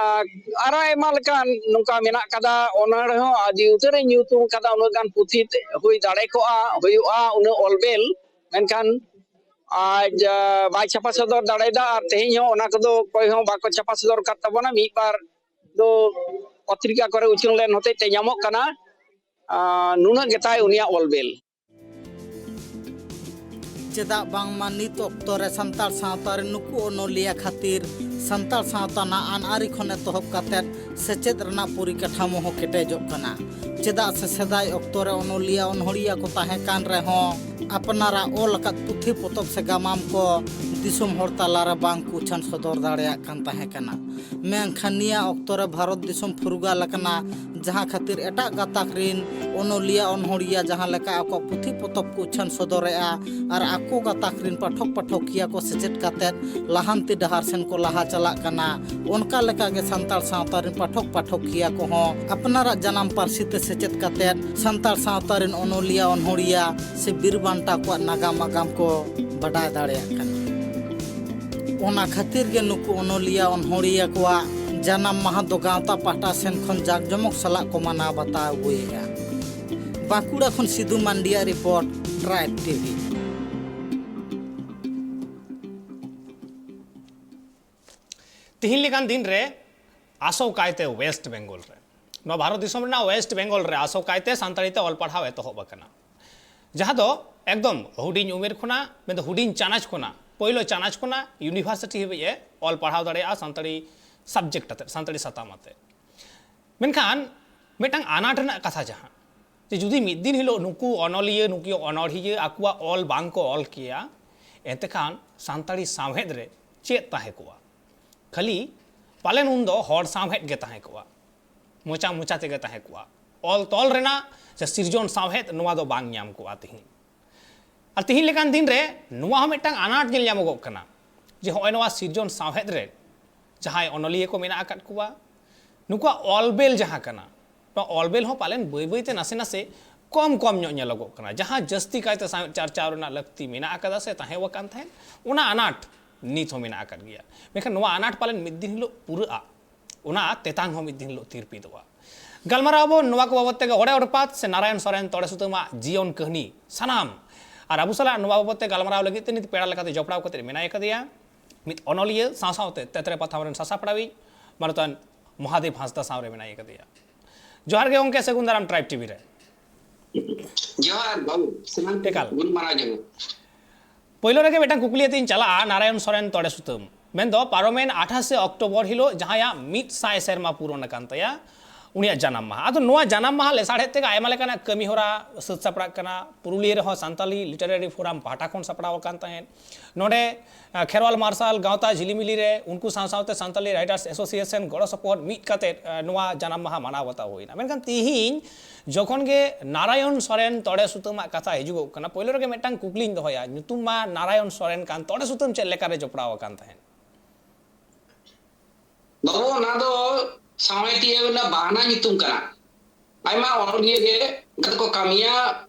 ᱟᱨ ᱟᱨᱚ ᱟᱭᱢᱟ ᱞᱮᱠᱟᱱ ᱱᱚᱝᱠᱟ ᱢᱮᱱᱟᱜ ᱠᱟᱫᱟ᱾ ᱚᱱᱚᱬᱦᱮ ᱦᱚᱸ ᱟᱹᱰᱤ ᱩᱛᱟᱹᱨ ᱮ ᱧᱩᱛᱩᱢ ᱠᱟᱫᱟ, ᱩᱱᱟᱹᱜ ᱜᱟᱱ ᱯᱩᱛᱷᱤ ᱛᱮ ᱦᱩᱭ ᱫᱟᱲᱮ ᱠᱚᱜᱼᱟ, ᱦᱩᱭᱩᱜᱼᱟ ᱩᱱᱟᱹᱜ ᱚᱞ ᱵᱮᱞ, ᱢᱮᱱᱠᱷᱟᱱ ᱟᱡ ᱵᱟᱭ ᱪᱷᱟᱯᱟ ᱥᱚᱫᱚᱨ ᱫᱟᱲᱮᱭᱟᱫᱟ᱾ ᱟᱨ ᱛᱮᱦᱮᱧ ᱦᱚᱸ ᱚᱱᱟ ᱠᱚᱫᱚ ᱚᱠᱚᱭ ᱦᱚᱸ ᱵᱟᱠᱚ ᱪᱷᱟᱯᱟ ᱥᱚᱫᱚᱨ ᱠᱟᱫ ᱛᱟᱵᱚᱱᱟ᱾ ᱢᱤᱫ ᱵᱟᱨ ᱫᱚ ᱯᱚᱛᱨᱤᱠᱟ ᱠᱚᱨᱮ ᱩᱪᱷᱟᱹᱱ ᱞᱮᱱ ᱦᱚᱛᱮᱡ ᱛᱮ ᱧᱟᱢᱚᱜ ᱠᱟᱱᱟ᱾ ᱟᱨ ᱱᱩᱱᱟᱹᱜ ᱜᱮᱛᱟᱭ ᱩᱱᱤᱭᱟᱜ ᱚᱞ ᱵᱮᱞ᱾ ᱪᱮᱫᱟᱜ ᱵᱟᱝᱢᱟ ᱱᱤᱛ ᱚᱠᱛᱚ ᱨᱮ ᱥᱟᱱᱛᱟᱲ ᱥᱟᱶᱛᱟ ᱨᱮ ᱱᱩᱠᱩ ᱚᱱᱚᱞᱤᱭᱟᱹ ᱠᱷᱟᱹᱛᱤᱨ ᱥᱟᱱᱛᱟᱲ ᱥᱟᱶᱛᱟ ᱨᱮᱱᱟᱜ ᱟᱹᱱ ᱟᱹᱨᱤ ᱠᱷᱚᱱ ᱮᱛᱚᱦᱚᱵ ᱠᱟᱛᱮᱫ ᱥᱮᱪᱮᱫ ᱨᱮᱱᱟᱜ ᱯᱚᱨᱤᱠᱟᱴᱷᱟᱢᱳ ᱦᱚᱸ ᱠᱮᱴᱮᱡᱚᱜ ᱠᱟᱱᱟ᱾ ᱪᱮᱫᱟᱜ ᱥᱮ ᱥᱮᱫᱟᱭ ᱚᱠᱛᱚ ᱨᱮ ᱚᱱᱚᱞᱤᱭᱟᱹ ᱚᱱᱚᱲᱦᱤᱭᱟᱹ ᱠᱚ ᱛᱟᱦᱮᱸ ᱠᱟᱱ ᱨᱮᱦᱚᱸ ᱟᱯᱱᱟᱨᱟᱜ ᱚᱞ ᱟᱠᱟᱫ ᱯᱩᱛᱷᱤ ᱯᱚᱛᱚᱵ ᱥᱮ ᱜᱟᱢᱟᱢ ᱠᱚ ᱫᱤᱥᱚᱢ ᱦᱚᱲ ᱛᱟᱞᱟᱨᱮ ᱵᱟᱝ ᱠᱚ ᱩᱪᱷᱟᱹᱱ ᱥᱚᱫᱚᱨ ᱫᱟᱲᱮᱭᱟᱜ ᱠᱟᱱ ᱛᱟᱦᱮᱸ ᱠᱟᱱᱟ᱾ ᱢᱮᱱᱠᱷᱟᱱ ᱱᱤᱭᱟᱹ ᱚᱠᱛᱚ ᱨᱮ ᱵᱷᱟᱨᱚᱛ ᱫᱤᱥᱚᱢ ᱯᱷᱩᱨᱜᱟᱹᱞ ᱟᱠᱟᱱᱟ, ᱡᱟᱦᱟᱸ ᱠᱷᱟᱹᱛᱤᱨ ᱮᱴᱟᱜ ᱜᱟᱛᱟᱠ ᱨᱤᱱ ᱚᱱᱚᱞᱤᱭᱟᱹ ᱚᱱᱚᱲᱦᱤᱭᱟᱹ ᱡᱟᱦᱟᱸ ᱞᱮᱠᱟ ᱟᱠᱚᱣᱟᱜ ᱯᱩᱛᱷᱤ ᱯᱚᱛᱚᱵ ᱠᱚ ᱩᱪᱷᱟᱹᱱ ᱥᱚᱫᱚᱨᱮᱜᱼᱟ ᱟᱨ ᱟᱠᱚ ᱜᱟᱛᱟᱠ ᱨᱤᱱ ᱯᱟᱴᱷᱚᱠ ᱯᱟᱴᱷᱚᱠᱤᱭᱟᱹ ᱠᱚ ᱥᱮᱪᱮᱫ ᱠᱟᱛᱮᱫ ᱞᱟᱦᱟᱱᱛᱤ ᱰᱟᱦᱟᱨ ᱥᱮᱱ ᱠᱚ ᱞᱟᱦᱟ ᱪᱟᱞᱟᱜ ᱠᱟᱱᱟ, ᱚᱱᱠᱟ ᱞᱮᱠᱟᱜᱮ ᱥᱟᱱᱛᱟᱲ ᱥᱟᱶᱛᱟ ᱨᱤᱱ ᱯᱟᱴᱷᱚᱠ ᱯᱟᱴᱷᱚᱠᱤᱭᱟᱹ ᱠᱚᱦᱚᱸ ᱟᱯᱱᱟᱨᱟᱜ ᱡᱟᱱᱟᱢ ᱯᱟᱹᱨᱥᱤ ᱛᱮ ᱥᱮᱪᱮᱫ ᱠᱟᱛᱮᱫ ᱥᱟᱱᱛᱟᱲ ᱥᱟᱶᱛᱟ ᱨᱤᱱ ᱚᱱᱚᱞᱤᱭᱟᱹ ᱚᱱᱚᱲᱦᱤᱭᱟᱹ ᱥᱮ ᱵᱤᱨ ᱵᱟᱱᱴᱟ ᱠᱚᱣᱟᱜ ᱱᱟᱜᱟᱢ ᱟᱜᱟᱢ ᱠᱚ ᱵᱟᱰᱟᱭ ᱫᱟᱲᱮᱭᱟᱜ ᱠᱟᱱᱟ᱾ ᱚᱱᱟ ᱠᱷᱟᱹᱛᱤᱨ ᱜᱮ ᱱᱩᱠᱩ ᱚᱱᱚᱞᱤᱭᱟᱹ ᱚᱱᱚᱲᱦᱤᱭᱟᱹ ᱠᱚᱣᱟᱜ ᱡᱟᱱᱟᱢ ᱢᱟᱦᱟ ᱫᱚ ᱜᱟᱶᱛᱟ ᱯᱟᱦᱴᱟ ᱥᱮᱱ ᱠᱷᱚᱱ ᱡᱟᱠ ᱡᱚᱢᱚᱠ ᱥᱟᱞᱟᱜ ᱠᱚ ᱢᱟᱱᱟᱣ ᱵᱟᱛᱟᱣ ᱟᱹᱜᱩᱭᱮᱫᱼᱟ᱾ ᱵᱟᱸᱠᱩᱲᱟ ᱠᱷᱚᱱ ᱥᱤᱫᱩ ᱢᱟᱱᱰᱤᱭᱟᱜ ᱨᱤᱯᱳᱨᱴ, ᱴᱨᱟᱭᱤᱵᱽ ᱴᱤᱵᱷᱤ᱾ ᱛᱤᱦᱤᱧ ᱞᱮᱠᱟᱱ ᱫᱤᱱ ᱨᱮ ᱟᱥᱚᱠᱟᱭᱛᱮ ᱳᱭᱮᱥᱴ ᱵᱮᱝᱜᱚᱞ ᱨᱮ, ᱱᱚᱣᱟ ᱵᱷᱟᱨᱚᱛ ᱫᱤᱥᱚᱢ ᱨᱮᱱᱟᱜ ᱳᱭᱮᱥᱴ ᱵᱮᱝᱜᱚᱞ ᱨᱮ ᱟᱥᱚᱠᱟᱭᱛᱮ ᱥᱟᱱᱛᱟᱲᱤ ᱛᱮ ᱚᱞ ᱯᱟᱲᱦᱟᱣ ᱮᱛᱚᱦᱚᱵ ᱟᱠᱟᱱᱟ, ᱡᱟᱦᱟᱸ ᱫᱚ ᱮᱠᱫᱚᱢ ᱦᱩᱰᱤᱧ ᱩᱢᱮᱨ ᱠᱷᱚᱱᱟᱜ, ᱢᱮᱱᱫᱚ ᱦᱩᱰᱤᱧ ᱪᱟᱱᱟᱪ ᱠᱷᱚᱱᱟᱜ, ᱯᱳᱭᱞᱳ ᱪᱟᱱᱟᱪ ᱠᱷᱚᱱᱟᱜ ᱤᱭᱩᱱᱤᱵᱷᱟᱨᱥᱤᱴᱤ ᱦᱟᱹᱵᱤᱡ ᱮ ᱚᱞ ᱯᱟᱲᱦᱟᱣ ᱫᱟᱲᱮᱭᱟᱜᱼᱟ ᱥᱟᱱᱛᱟᱲᱤ ᱥᱟᱵᱡᱮᱠᱴ ᱟᱛᱮᱫ, ᱥᱟᱱᱛᱟᱲᱤ ᱥᱟᱛᱟᱢ ᱟᱛᱮᱫ᱾ ᱢᱮᱱᱠᱷᱟᱱ ᱢᱤᱫᱴᱟᱝ ᱟᱱᱟᱴ ᱨᱮᱱᱟᱜ ᱠᱟᱛᱷᱟ ᱡᱟᱦᱟᱸ, ᱡᱮ ᱡᱩᱫᱤ ᱢᱤᱫ ᱫᱤᱱ ᱦᱤᱞᱳᱜ ᱱᱩᱠᱩ ᱚᱱᱚᱞᱤᱭᱟᱹ, ᱱᱩᱠᱩ ᱚᱱᱚᱲᱦᱤᱭᱟᱹ ᱟᱠᱚᱣᱟᱜ ᱚᱞ ᱵᱟᱝ ᱠᱚ ᱚᱞ ᱠᱮᱭᱟ, ᱮᱱᱛᱮ ᱠᱷᱟᱱ ᱥᱟᱱᱛᱟᱲᱤ ᱥᱟᱶᱦᱮᱫ ᱨᱮ ᱪᱮᱫ ᱛᱟᱦᱮᱸ ᱠᱚᱜᱼᱟ? ᱠᱷᱟᱹᱞᱤ ᱯᱟᱞᱮᱱ ᱩᱱᱫᱚ ᱦᱚᱲ ᱥᱟᱶᱦᱮᱫ ᱜᱮ ᱛᱟᱦᱮᱸ ᱠᱚᱜᱼᱟ, ᱢᱚᱪᱟ ᱢᱚᱪᱟ ᱛᱮᱜᱮ ᱛᱟᱦᱮᱸ ᱠᱚᱜᱼᱟ᱾ ᱚᱞ ᱛᱚᱞ ᱨᱮᱱᱟᱜ ᱥᱮ ᱥᱤᱨᱡᱚᱱ ᱥᱟᱶᱦᱮᱫ ᱱᱚᱣᱟ ᱫᱚ ᱵᱟᱝ ᱧᱟᱢ ᱠᱚᱜᱼᱟ ᱛᱤᱦᱤᱧ᱾ ᱟᱨ ᱛᱤᱦᱤᱧ ᱞᱮᱠᱟᱱ ᱫᱤᱱ ᱨᱮ ᱱᱚᱣᱟ ᱦᱚᱸ ᱢᱤᱫᱴᱟᱝ ᱟᱱᱟᱴ ᱧᱮᱞ ᱧᱟᱢᱚᱜᱚᱜ ᱠᱟᱱᱟ ᱡᱮ ᱦᱚᱸᱜᱼᱚᱭ ᱱᱚᱣᱟ ᱥᱤᱨᱡᱚᱱ ᱥᱟᱶᱦᱮᱫ ᱨᱮ ᱡᱟᱦᱟᱸᱭ ᱚᱱᱚᱞᱤᱭᱟᱹ ᱠᱚ ᱢᱮᱱᱟᱜ ᱟᱠᱟᱫ ᱠᱚᱣᱟ, ᱱᱩᱠᱩᱣᱟᱜ ᱚᱞᱵᱮᱞ ᱡᱟᱦᱟᱸ ᱠᱟᱱᱟ, ᱱᱚᱣᱟ ᱚᱞᱵᱮᱞ ᱦᱚᱸ ᱯᱟᱞᱮᱱ ᱵᱟᱹᱭ ᱵᱟᱹᱭ ᱛᱮ ᱱᱟᱥᱮ ᱱᱟᱥᱮ ᱠᱚᱢ ᱠᱚᱢ ᱧᱚᱜ ᱧᱮᱞᱚᱜᱚᱜ ᱠᱟᱱᱟ᱾ ᱡᱟᱦᱟᱸ ᱡᱟᱹᱥᱛᱤ ᱠᱟᱭᱛᱮ ᱥᱟᱶᱦᱮᱫ ᱪᱟᱨᱪᱟᱣ ᱨᱮᱱᱟᱜ ᱞᱟᱹᱠᱛᱤ ᱢᱮᱱᱟᱜ ᱟᱠᱟᱫᱟ ᱥᱮ ᱛᱟᱦᱮᱸ ᱟᱠᱟᱱ ᱛᱟᱦᱮᱸᱫ, ᱚᱱᱟ ᱟᱱᱟᱴ ᱱᱤᱛ ᱦᱚᱸ ᱢᱮᱱᱟᱜ ᱟᱠᱟᱫ ᱜᱮᱭᱟ᱾ ᱢᱮᱱᱠᱷᱟᱱ ᱱᱚᱣᱟ ᱟᱱᱟᱴ ᱯᱟᱞᱮᱱ ᱢᱤᱫ ᱫᱤᱱ ᱦᱤᱞᱳᱜ ᱯᱩᱨᱟᱹᱜᱼᱟ, ᱚᱱᱟ ᱛᱮᱛᱟᱝ ᱦᱚᱸ ᱢᱤᱫ ᱫᱤᱱ ᱦᱤᱞᱳᱜ ᱛᱤᱨᱯᱤᱫᱚᱜᱼᱟ᱾ ᱜᱟᱞᱢᱟᱨᱟᱣ ᱟᱵᱚᱱ ᱱᱚᱣᱟ ᱠᱚ ᱵᱟᱵᱚᱛ ᱛᱮᱜᱮ, ᱚᱲᱮ ᱚᱲᱯᱟᱛ ᱥᱮ ᱱᱟᱨᱟᱭᱚᱱ ᱥᱚᱨᱮᱱ ᱛᱚᱲᱮ ᱥᱩᱛᱟᱹᱢᱟᱜ ᱡᱤᱭᱚᱱ ᱠᱟᱹᱦᱱᱤ ᱥᱟᱱᱟᱢ᱾ ᱟᱨ ᱟᱵᱚ ᱥᱟᱞᱟᱜ ᱱᱚᱣᱟ ᱵᱟᱵᱚᱛ ᱛᱮ ᱜᱟᱞᱢᱟᱨᱟᱣ ᱞᱟᱹᱜᱤᱫ ᱛᱮ ᱱᱤᱛ ᱯᱮᱲᱟ ᱞᱮᱠᱟᱛᱮ ᱡᱚᱯᱲᱟᱣ ᱠᱟᱛᱮ ᱢᱮᱱᱟᱭ ᱟᱠᱟᱫᱮᱭᱟ ᱢᱤᱫ ᱚᱱᱚᱞᱤᱭᱟᱹ, ᱥᱟᱶ ᱥᱟᱶᱛᱮ ᱛᱮᱛᱨᱮ ᱯᱟᱛᱷᱟᱢ ᱨᱮᱱ ᱥᱟᱥᱟᱯᱲᱟᱣᱤᱡ ᱢᱟᱱᱚᱛᱟᱱ ᱢᱚᱦᱟᱫᱮᱵ ᱦᱟᱸᱥᱫᱟ ᱥᱟᱶ ᱨᱮ ᱢᱮᱱᱟᱭ ᱟᱠᱟᱫᱮᱭᱟ᱾ ᱡᱚᱦᱟᱨ ᱜᱮ ᱜᱚᱢᱠᱮ, ᱥᱟᱹᱜᱩᱱ ᱫᱟᱨᱟᱢ ᱴᱨᱟᱭᱤᱵᱽ ᱴᱤᱵᱷᱤ ᱨᱮ᱾ ᱡᱚᱦᱟᱨ ᱵᱟᱹᱵᱩ, ᱥᱟᱱᱟᱢ ᱮᱠᱟᱞ᱾ ᱜᱩᱱ ᱢᱟᱱᱟᱣ ᱡᱚᱦᱟᱨ᱾ ᱯᱳᱭᱞᱳ ᱨᱮᱜᱮ ᱢᱤᱫᱴᱟᱝ ᱠᱩᱠᱞᱤ ᱟᱛᱮᱧ ᱪᱟᱞᱟᱜᱼᱟ ᱱᱟᱨᱟᱭᱚᱱ ᱥᱚᱨᱮᱱ ᱛᱚᱲᱮ ᱥᱩᱛᱟᱹᱢ᱾ ᱢᱮᱱᱫᱚ ᱯᱟᱨᱚᱢᱮᱱ ᱟᱴᱷᱟᱥᱮ ᱚᱠᱴᱳᱵᱚᱨ ᱦᱤᱞᱳᱜ ᱡᱟᱦᱟᱸᱭᱟᱜ ᱢᱤᱫ ᱥᱟᱭ ᱥᱮᱨᱢᱟ ᱯᱩᱨᱚᱱ ᱟᱠᱟᱱ ᱛᱟᱭᱟ, ᱩᱱᱤᱭᱟᱜ ᱡᱟᱱᱟᱢ ᱢᱟᱦᱟ᱾ ᱟᱫᱚ ᱱᱚᱣᱟ ᱡᱟᱱᱟᱢ ᱢᱟᱦᱟ ᱞᱮᱥᱟᱲᱦᱮᱫ ᱛᱮᱜᱮ ᱟᱭᱢᱟ ᱞᱮᱠᱟᱱᱟᱜ ᱠᱟᱹᱢᱤ ᱦᱚᱨᱟ ᱥᱟᱹᱛ ᱥᱟᱯᱲᱟᱜ ᱠᱟᱱᱟ᱾ ᱯᱩᱨᱩᱞᱤᱭᱟᱹ ᱨᱮᱦᱚᱸ ᱥᱟᱱᱛᱟᱞᱤ ᱞᱤᱴᱟᱨᱟᱨᱤ ᱯᱷᱳᱨᱟᱢ ᱯᱟᱦᱴᱟ ᱠᱷᱚᱱ ᱥᱟᱯᱲᱟᱣ ᱟᱠᱟᱱ ᱛᱟᱦᱮᱸᱫ᱾ ᱱᱚᱰᱮ, ᱟ, ᱠᱷᱮᱨᱣᱟᱞ ᱢᱟᱨᱥᱟᱞ ᱜᱟᱶᱛᱟ ᱡᱷᱤᱞᱤᱢᱤᱞᱤ ᱨᱮ ᱩᱱᱠᱩ ᱥᱟᱶ ᱥᱟᱶᱛᱮ ᱥᱟᱱᱛᱟᱞᱤ ᱨᱟᱭᱴᱟᱨᱥ ᱮᱥᱳᱥᱤᱭᱮᱥᱚᱱ ᱜᱚᱲᱚ ᱥᱚᱯᱚᱦᱚᱫ ᱢᱤᱫ ᱠᱟᱛᱮᱫ, ᱟ, ᱱᱚᱣᱟ ᱡᱟᱱᱟᱢ ᱢᱟᱦᱟ ᱢᱟᱱᱟᱣ ᱵᱟᱛᱟᱣ ᱦᱩᱭᱱᱟ᱾ ᱢᱮᱱᱠᱷᱟᱱ ᱛᱤᱦᱤᱧ ᱡᱚᱠᱷᱚᱱ ᱜᱮ ᱱᱟᱨᱟᱭᱚᱱ ᱥᱚᱨᱮᱱ ᱛᱚᱲᱮ ᱥᱩᱛᱟᱹᱢᱟᱜ ᱠᱟᱛᱷᱟ ᱦᱤᱡᱩᱜᱚᱜ ᱠᱟᱱᱟ, ᱯᱳᱭᱞᱳ ᱨᱮᱜᱮ ᱢᱤᱫᱴᱟᱝ ᱠᱩᱠᱞᱤᱧ ᱫᱚᱦᱚᱭᱟ, ᱧᱩᱛᱩᱢ ᱢᱟ ᱱᱟᱨᱟᱭᱚᱱ ᱥᱚᱨᱮᱱ ᱠᱟᱱ, ᱛᱚᱲᱮ ᱥᱩᱛᱟᱹᱢ ᱪᱮᱫ ᱞᱮᱠᱟᱨᱮ ᱡᱚᱯᱲᱟᱣ ᱟᱠᱟᱱ ᱛᱟᱦᱮᱸᱫ? ᱵᱟᱹᱵᱩ, ᱚᱱᱟ ᱫᱚ ᱥᱟᱶᱦᱮᱫᱤᱭᱟᱹ ᱨᱮᱱᱟᱜ ᱵᱟᱦᱱᱟ ᱧᱩᱛᱩᱢ ᱠᱟᱱᱟ᱾ ᱟᱭᱢᱟ ᱚᱱᱚᱞᱤᱭᱟᱹ ᱜᱮ ᱚᱱᱠᱟ ᱠᱚ ᱠᱟᱹᱢᱤᱭᱟ,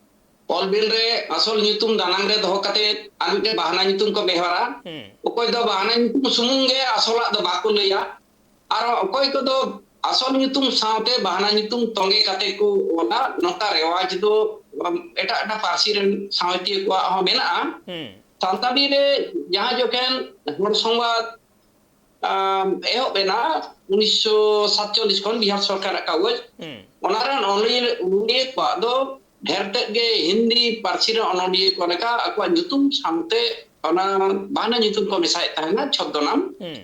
ᱚᱞ ᱵᱤᱞ ᱨᱮ ᱟᱥᱚᱞ ᱧᱩᱛᱩᱢ ᱫᱟᱱᱟᱝ ᱨᱮ ᱫᱚᱦᱚ ᱠᱟᱛᱮ ᱟᱨ ᱢᱤᱫᱴᱮᱱ ᱵᱟᱦᱱᱟ ᱧᱩᱛᱩᱢ ᱠᱚ ᱵᱮᱣᱦᱟᱨᱟ᱾ ᱦᱩᱸ᱾ ᱚᱠᱚᱭ ᱫᱚ ᱵᱟᱦᱱᱟ ᱧᱩᱛᱩᱢ ᱥᱩᱢᱩᱝ ᱜᱮ ᱟᱥᱚᱞᱟᱜ ᱫᱚ ᱵᱟᱠᱚ ᱞᱟᱹᱭᱟ, ᱟᱨ ᱚᱠᱚᱭ ᱠᱚᱫᱚ ᱟᱥᱚᱞ ᱧᱩᱛᱩᱢ ᱥᱟᱶᱛᱮ ᱵᱟᱦᱱᱟ ᱧᱩᱛᱩᱢ ᱛᱚᱸᱜᱮ ᱠᱟᱛᱮ ᱠᱚ ᱚᱞᱟ᱾ ᱱᱚᱝᱠᱟ ᱨᱮᱣᱟᱡᱽ ᱫᱚ ᱮᱴᱟᱜ ᱮᱴᱟᱜ ᱯᱟᱹᱨᱥᱤ ᱨᱮᱱ ᱥᱟᱶᱦᱮᱫᱤᱭᱟᱹ ᱠᱚᱣᱟᱜ ᱦᱚᱸ ᱢᱮᱱᱟᱜᱼᱟ᱾ ᱦᱩᱸ᱾ ᱥᱟᱱᱛᱟᱲᱤ ᱨᱮ ᱡᱟᱦᱟᱸ ᱡᱚᱠᱷᱮᱱ ᱦᱚᱲ ᱥᱚᱝᱵᱟᱫ ᱟᱢ, ᱮᱦᱚᱵ ᱮᱱᱟ ᱩᱱᱤᱥᱥᱚ ᱥᱟᱛᱪᱚᱞᱞᱤᱥ ᱠᱷᱚᱱ ᱵᱤᱦᱟᱨ ᱥᱚᱨᱠᱟᱨᱟᱜ ᱠᱟᱜᱚᱡᱽ᱾ ᱦᱩᱸ᱾ ᱚᱱᱟ ᱨᱮᱱ ᱚᱱᱚᱞᱤᱭᱟᱹ, ᱚᱱᱚᱞᱤᱭᱟᱹ ᱠᱚᱣᱟᱜ ᱫᱚ ᱰᱷᱮᱨ ᱛᱮᱫ ᱜᱮ ᱦᱤᱱᱫᱤ ᱯᱟᱹᱨᱥᱤ ᱨᱮᱱ ᱚᱱᱚᱞᱤᱭᱟᱹ ᱠᱚ ᱞᱮᱠᱟ ᱟᱠᱚᱣᱟᱜ ᱧᱩᱛᱩᱢ ᱥᱟᱶᱛᱮ ᱚᱱᱟ ᱵᱟᱦᱱᱟ ᱧᱩᱛᱩᱢ ᱠᱚ ᱢᱮᱥᱟᱭᱮᱫ ᱛᱟᱦᱮᱱᱟ, ᱪᱷᱚᱫᱽᱫᱚ ᱱᱟᱢ᱾ ᱦᱩᱸ᱾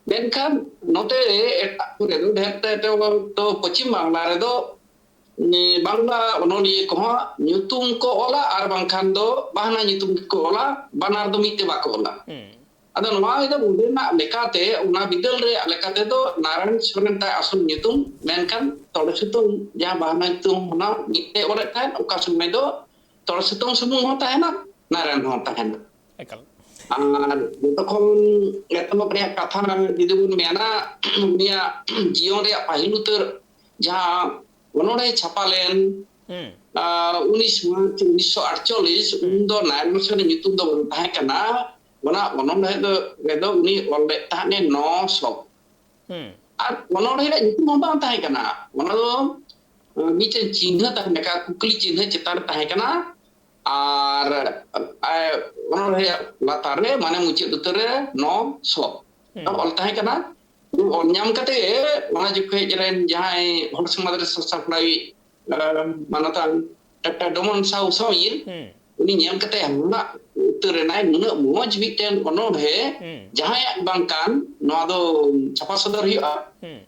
ᱢᱮᱱᱠᱷᱟᱱ ᱱᱚᱛᱮ ᱮᱴᱟᱜ ᱠᱚᱨᱮ ᱫᱚ, ᱰᱷᱮᱨ ᱛᱮᱫ ᱫᱚ ᱯᱚᱪᱷᱤᱢ ᱵᱟᱝᱞᱟ ᱨᱮᱫᱚ ᱵᱟᱝᱞᱟ ᱚᱱᱚᱞᱤᱭᱟᱹ ᱠᱚᱦᱚᱸ ᱧᱩᱛᱩᱢ ᱠᱚ ᱚᱞᱟ ᱟᱨ ᱵᱟᱝᱠᱷᱟᱱ ᱫᱚ ᱵᱟᱦᱱᱟ ᱧᱩᱛᱩᱢ ᱜᱮᱠᱚ ᱚᱞᱟ, ᱵᱟᱱᱟᱨ ᱫᱚ ᱢᱤᱫ ᱛᱮ ᱵᱟᱠᱚ ᱚᱞᱟ᱾ ᱟᱫᱚ ᱱᱚᱣᱟ ᱫᱚ ᱚᱸᱰᱮᱱᱟᱜ ᱞᱮᱠᱟᱛᱮ, ᱚᱱᱟ ᱵᱤᱫᱟᱹᱞ ᱨᱮᱭᱟᱜ ᱞᱮᱠᱟᱛᱮ ᱫᱚ ᱱᱟᱨᱟᱭᱚᱱ ᱥᱚᱨᱮᱱ ᱛᱟᱭ ᱟᱥᱚᱞ ᱧᱩᱛᱩᱢ, ᱢᱮᱱᱠᱷᱟᱱ ᱛᱚᱲᱮ ᱥᱩᱛᱟᱹᱢ ᱡᱟᱦᱟᱸ ᱵᱟᱦᱱᱟ ᱧᱩᱛᱩᱢ ᱚᱱᱟ ᱢᱤᱫ ᱛᱮ ᱚᱞᱮᱫ ᱛᱟᱦᱮᱸᱫ, ᱚᱠᱟ ᱥᱚᱢᱚᱭ ᱫᱚ ᱛᱚᱲᱮ ᱥᱩᱛᱟᱹᱢ ᱥᱩᱢᱩᱝ ᱦᱚᱸ ᱛᱟᱦᱮᱱᱟ, ᱱᱟᱨᱟᱭᱚᱱ ᱦᱚᱸ ᱛᱟᱦᱮᱱᱟ᱾ ᱮᱠᱟᱞ᱾ ᱟᱨ ᱡᱚᱛᱚ ᱠᱷᱚᱱ ᱮᱛᱚᱦᱚᱵ ᱨᱮᱭᱟᱜ ᱠᱟᱛᱷᱟ ᱡᱩᱫᱤ ᱵᱚᱱ ᱢᱮᱱᱟ, ᱩᱱᱤᱭᱟᱜ ᱡᱤᱭᱚᱱ ᱨᱮᱭᱟᱜ ᱯᱟᱹᱦᱤᱞ ᱩᱛᱟᱹᱨ ᱡᱟᱦᱟᱸ ᱚᱱᱚᱬᱦᱮ ᱪᱷᱟᱯᱟ ᱞᱮᱱ, ᱦᱩᱸ᱾ ᱟᱨ ᱩᱱᱤᱥ ᱢᱟᱨᱪ ᱩᱱᱤᱥᱥᱚ ᱟᱴᱪᱚᱞᱞᱤᱥ, ᱩᱱ ᱫᱚ ᱱᱟᱨᱟᱭᱚᱱ ᱥᱚᱨᱮᱱ ᱧᱩᱛᱩᱢ ᱫᱚ ᱵᱟᱝ ᱛᱟᱦᱮᱸ ᱠᱟᱱᱟ᱾ ᱚᱱᱟ ᱚᱱᱚᱬᱦᱮ ᱫᱚ, ᱨᱮᱫᱚ ᱩᱱᱤ ᱚᱞ ᱞᱮᱫ ᱛᱟᱦᱮᱸᱫ ᱮ ᱱᱚ ᱥᱚ᱾ ᱦᱩᱸ᱾ ᱟᱨ ᱚᱱᱚᱬᱦᱮ ᱨᱮᱭᱟᱜ ᱧᱩᱛᱩᱢ ᱦᱚᱸ ᱵᱟᱝ ᱛᱟᱦᱮᱸ ᱠᱟᱱᱟ, ᱚᱱᱟ ᱫᱚ ᱢᱤᱫᱴᱮᱱ ᱪᱤᱱᱦᱟᱹ ᱛᱟᱦᱮᱸ ᱞᱮᱠᱟ, ᱠᱩᱠᱞᱤ ᱪᱤᱱᱦᱟᱹ ᱪᱮᱛᱟᱱ ᱨᱮ ᱛᱟᱦᱮᱸ ᱠᱟᱱᱟ᱾ ᱟᱨ ᱚᱱᱚᱬᱦᱮ ᱞᱟᱛᱟᱨ ᱨᱮ, ᱢᱟᱱᱮ ᱢᱩᱪᱟᱹᱫ ᱩᱛᱟᱹᱨ ᱨᱮ ᱱᱚ ᱥᱚ ᱦᱩᱸ᱾ ᱚᱞ ᱛᱟᱦᱮᱸ ᱠᱟᱱᱟ᱾ ᱚᱞ ᱧᱟᱢ ᱠᱟᱛᱮ ᱚᱱᱟ ᱡᱚᱠᱷᱮᱡ ᱨᱮᱱ ᱡᱟᱦᱟᱸᱭ ᱦᱚᱲ ᱥᱚᱢᱟᱡᱽ ᱨᱮ ᱥᱟᱥᱟᱯᱲᱟᱣᱤᱡ ᱢᱟᱱᱚᱛᱟᱱ ᱰᱟᱠᱛᱟᱨ ᱰᱚᱢᱚᱱ ᱥᱟᱦᱩ ᱥᱚᱢᱤᱨ, ᱦᱩᱸ᱾ ᱩᱱᱤ ᱧᱮᱞ ᱠᱟᱛᱮ ᱦᱟᱦᱟᱲᱟᱜ ᱩᱛᱟᱹᱨ ᱮᱱᱟᱭ, ᱱᱩᱱᱟᱹᱜ ᱢᱚᱡᱽ ᱢᱤᱫᱴᱮᱱ ᱚᱱᱚᱬᱦᱮ ᱦᱩᱸ᱾ ᱡᱟᱦᱟᱸᱭᱟᱜ ᱵᱟᱝ ᱠᱟᱱ, ᱱᱚᱣᱟ ᱫᱚ ᱪᱷᱟᱯᱟ ᱥᱚᱫᱚᱨ ᱦᱩᱭᱩᱜᱼᱟ᱾ ᱦᱩᱸ᱾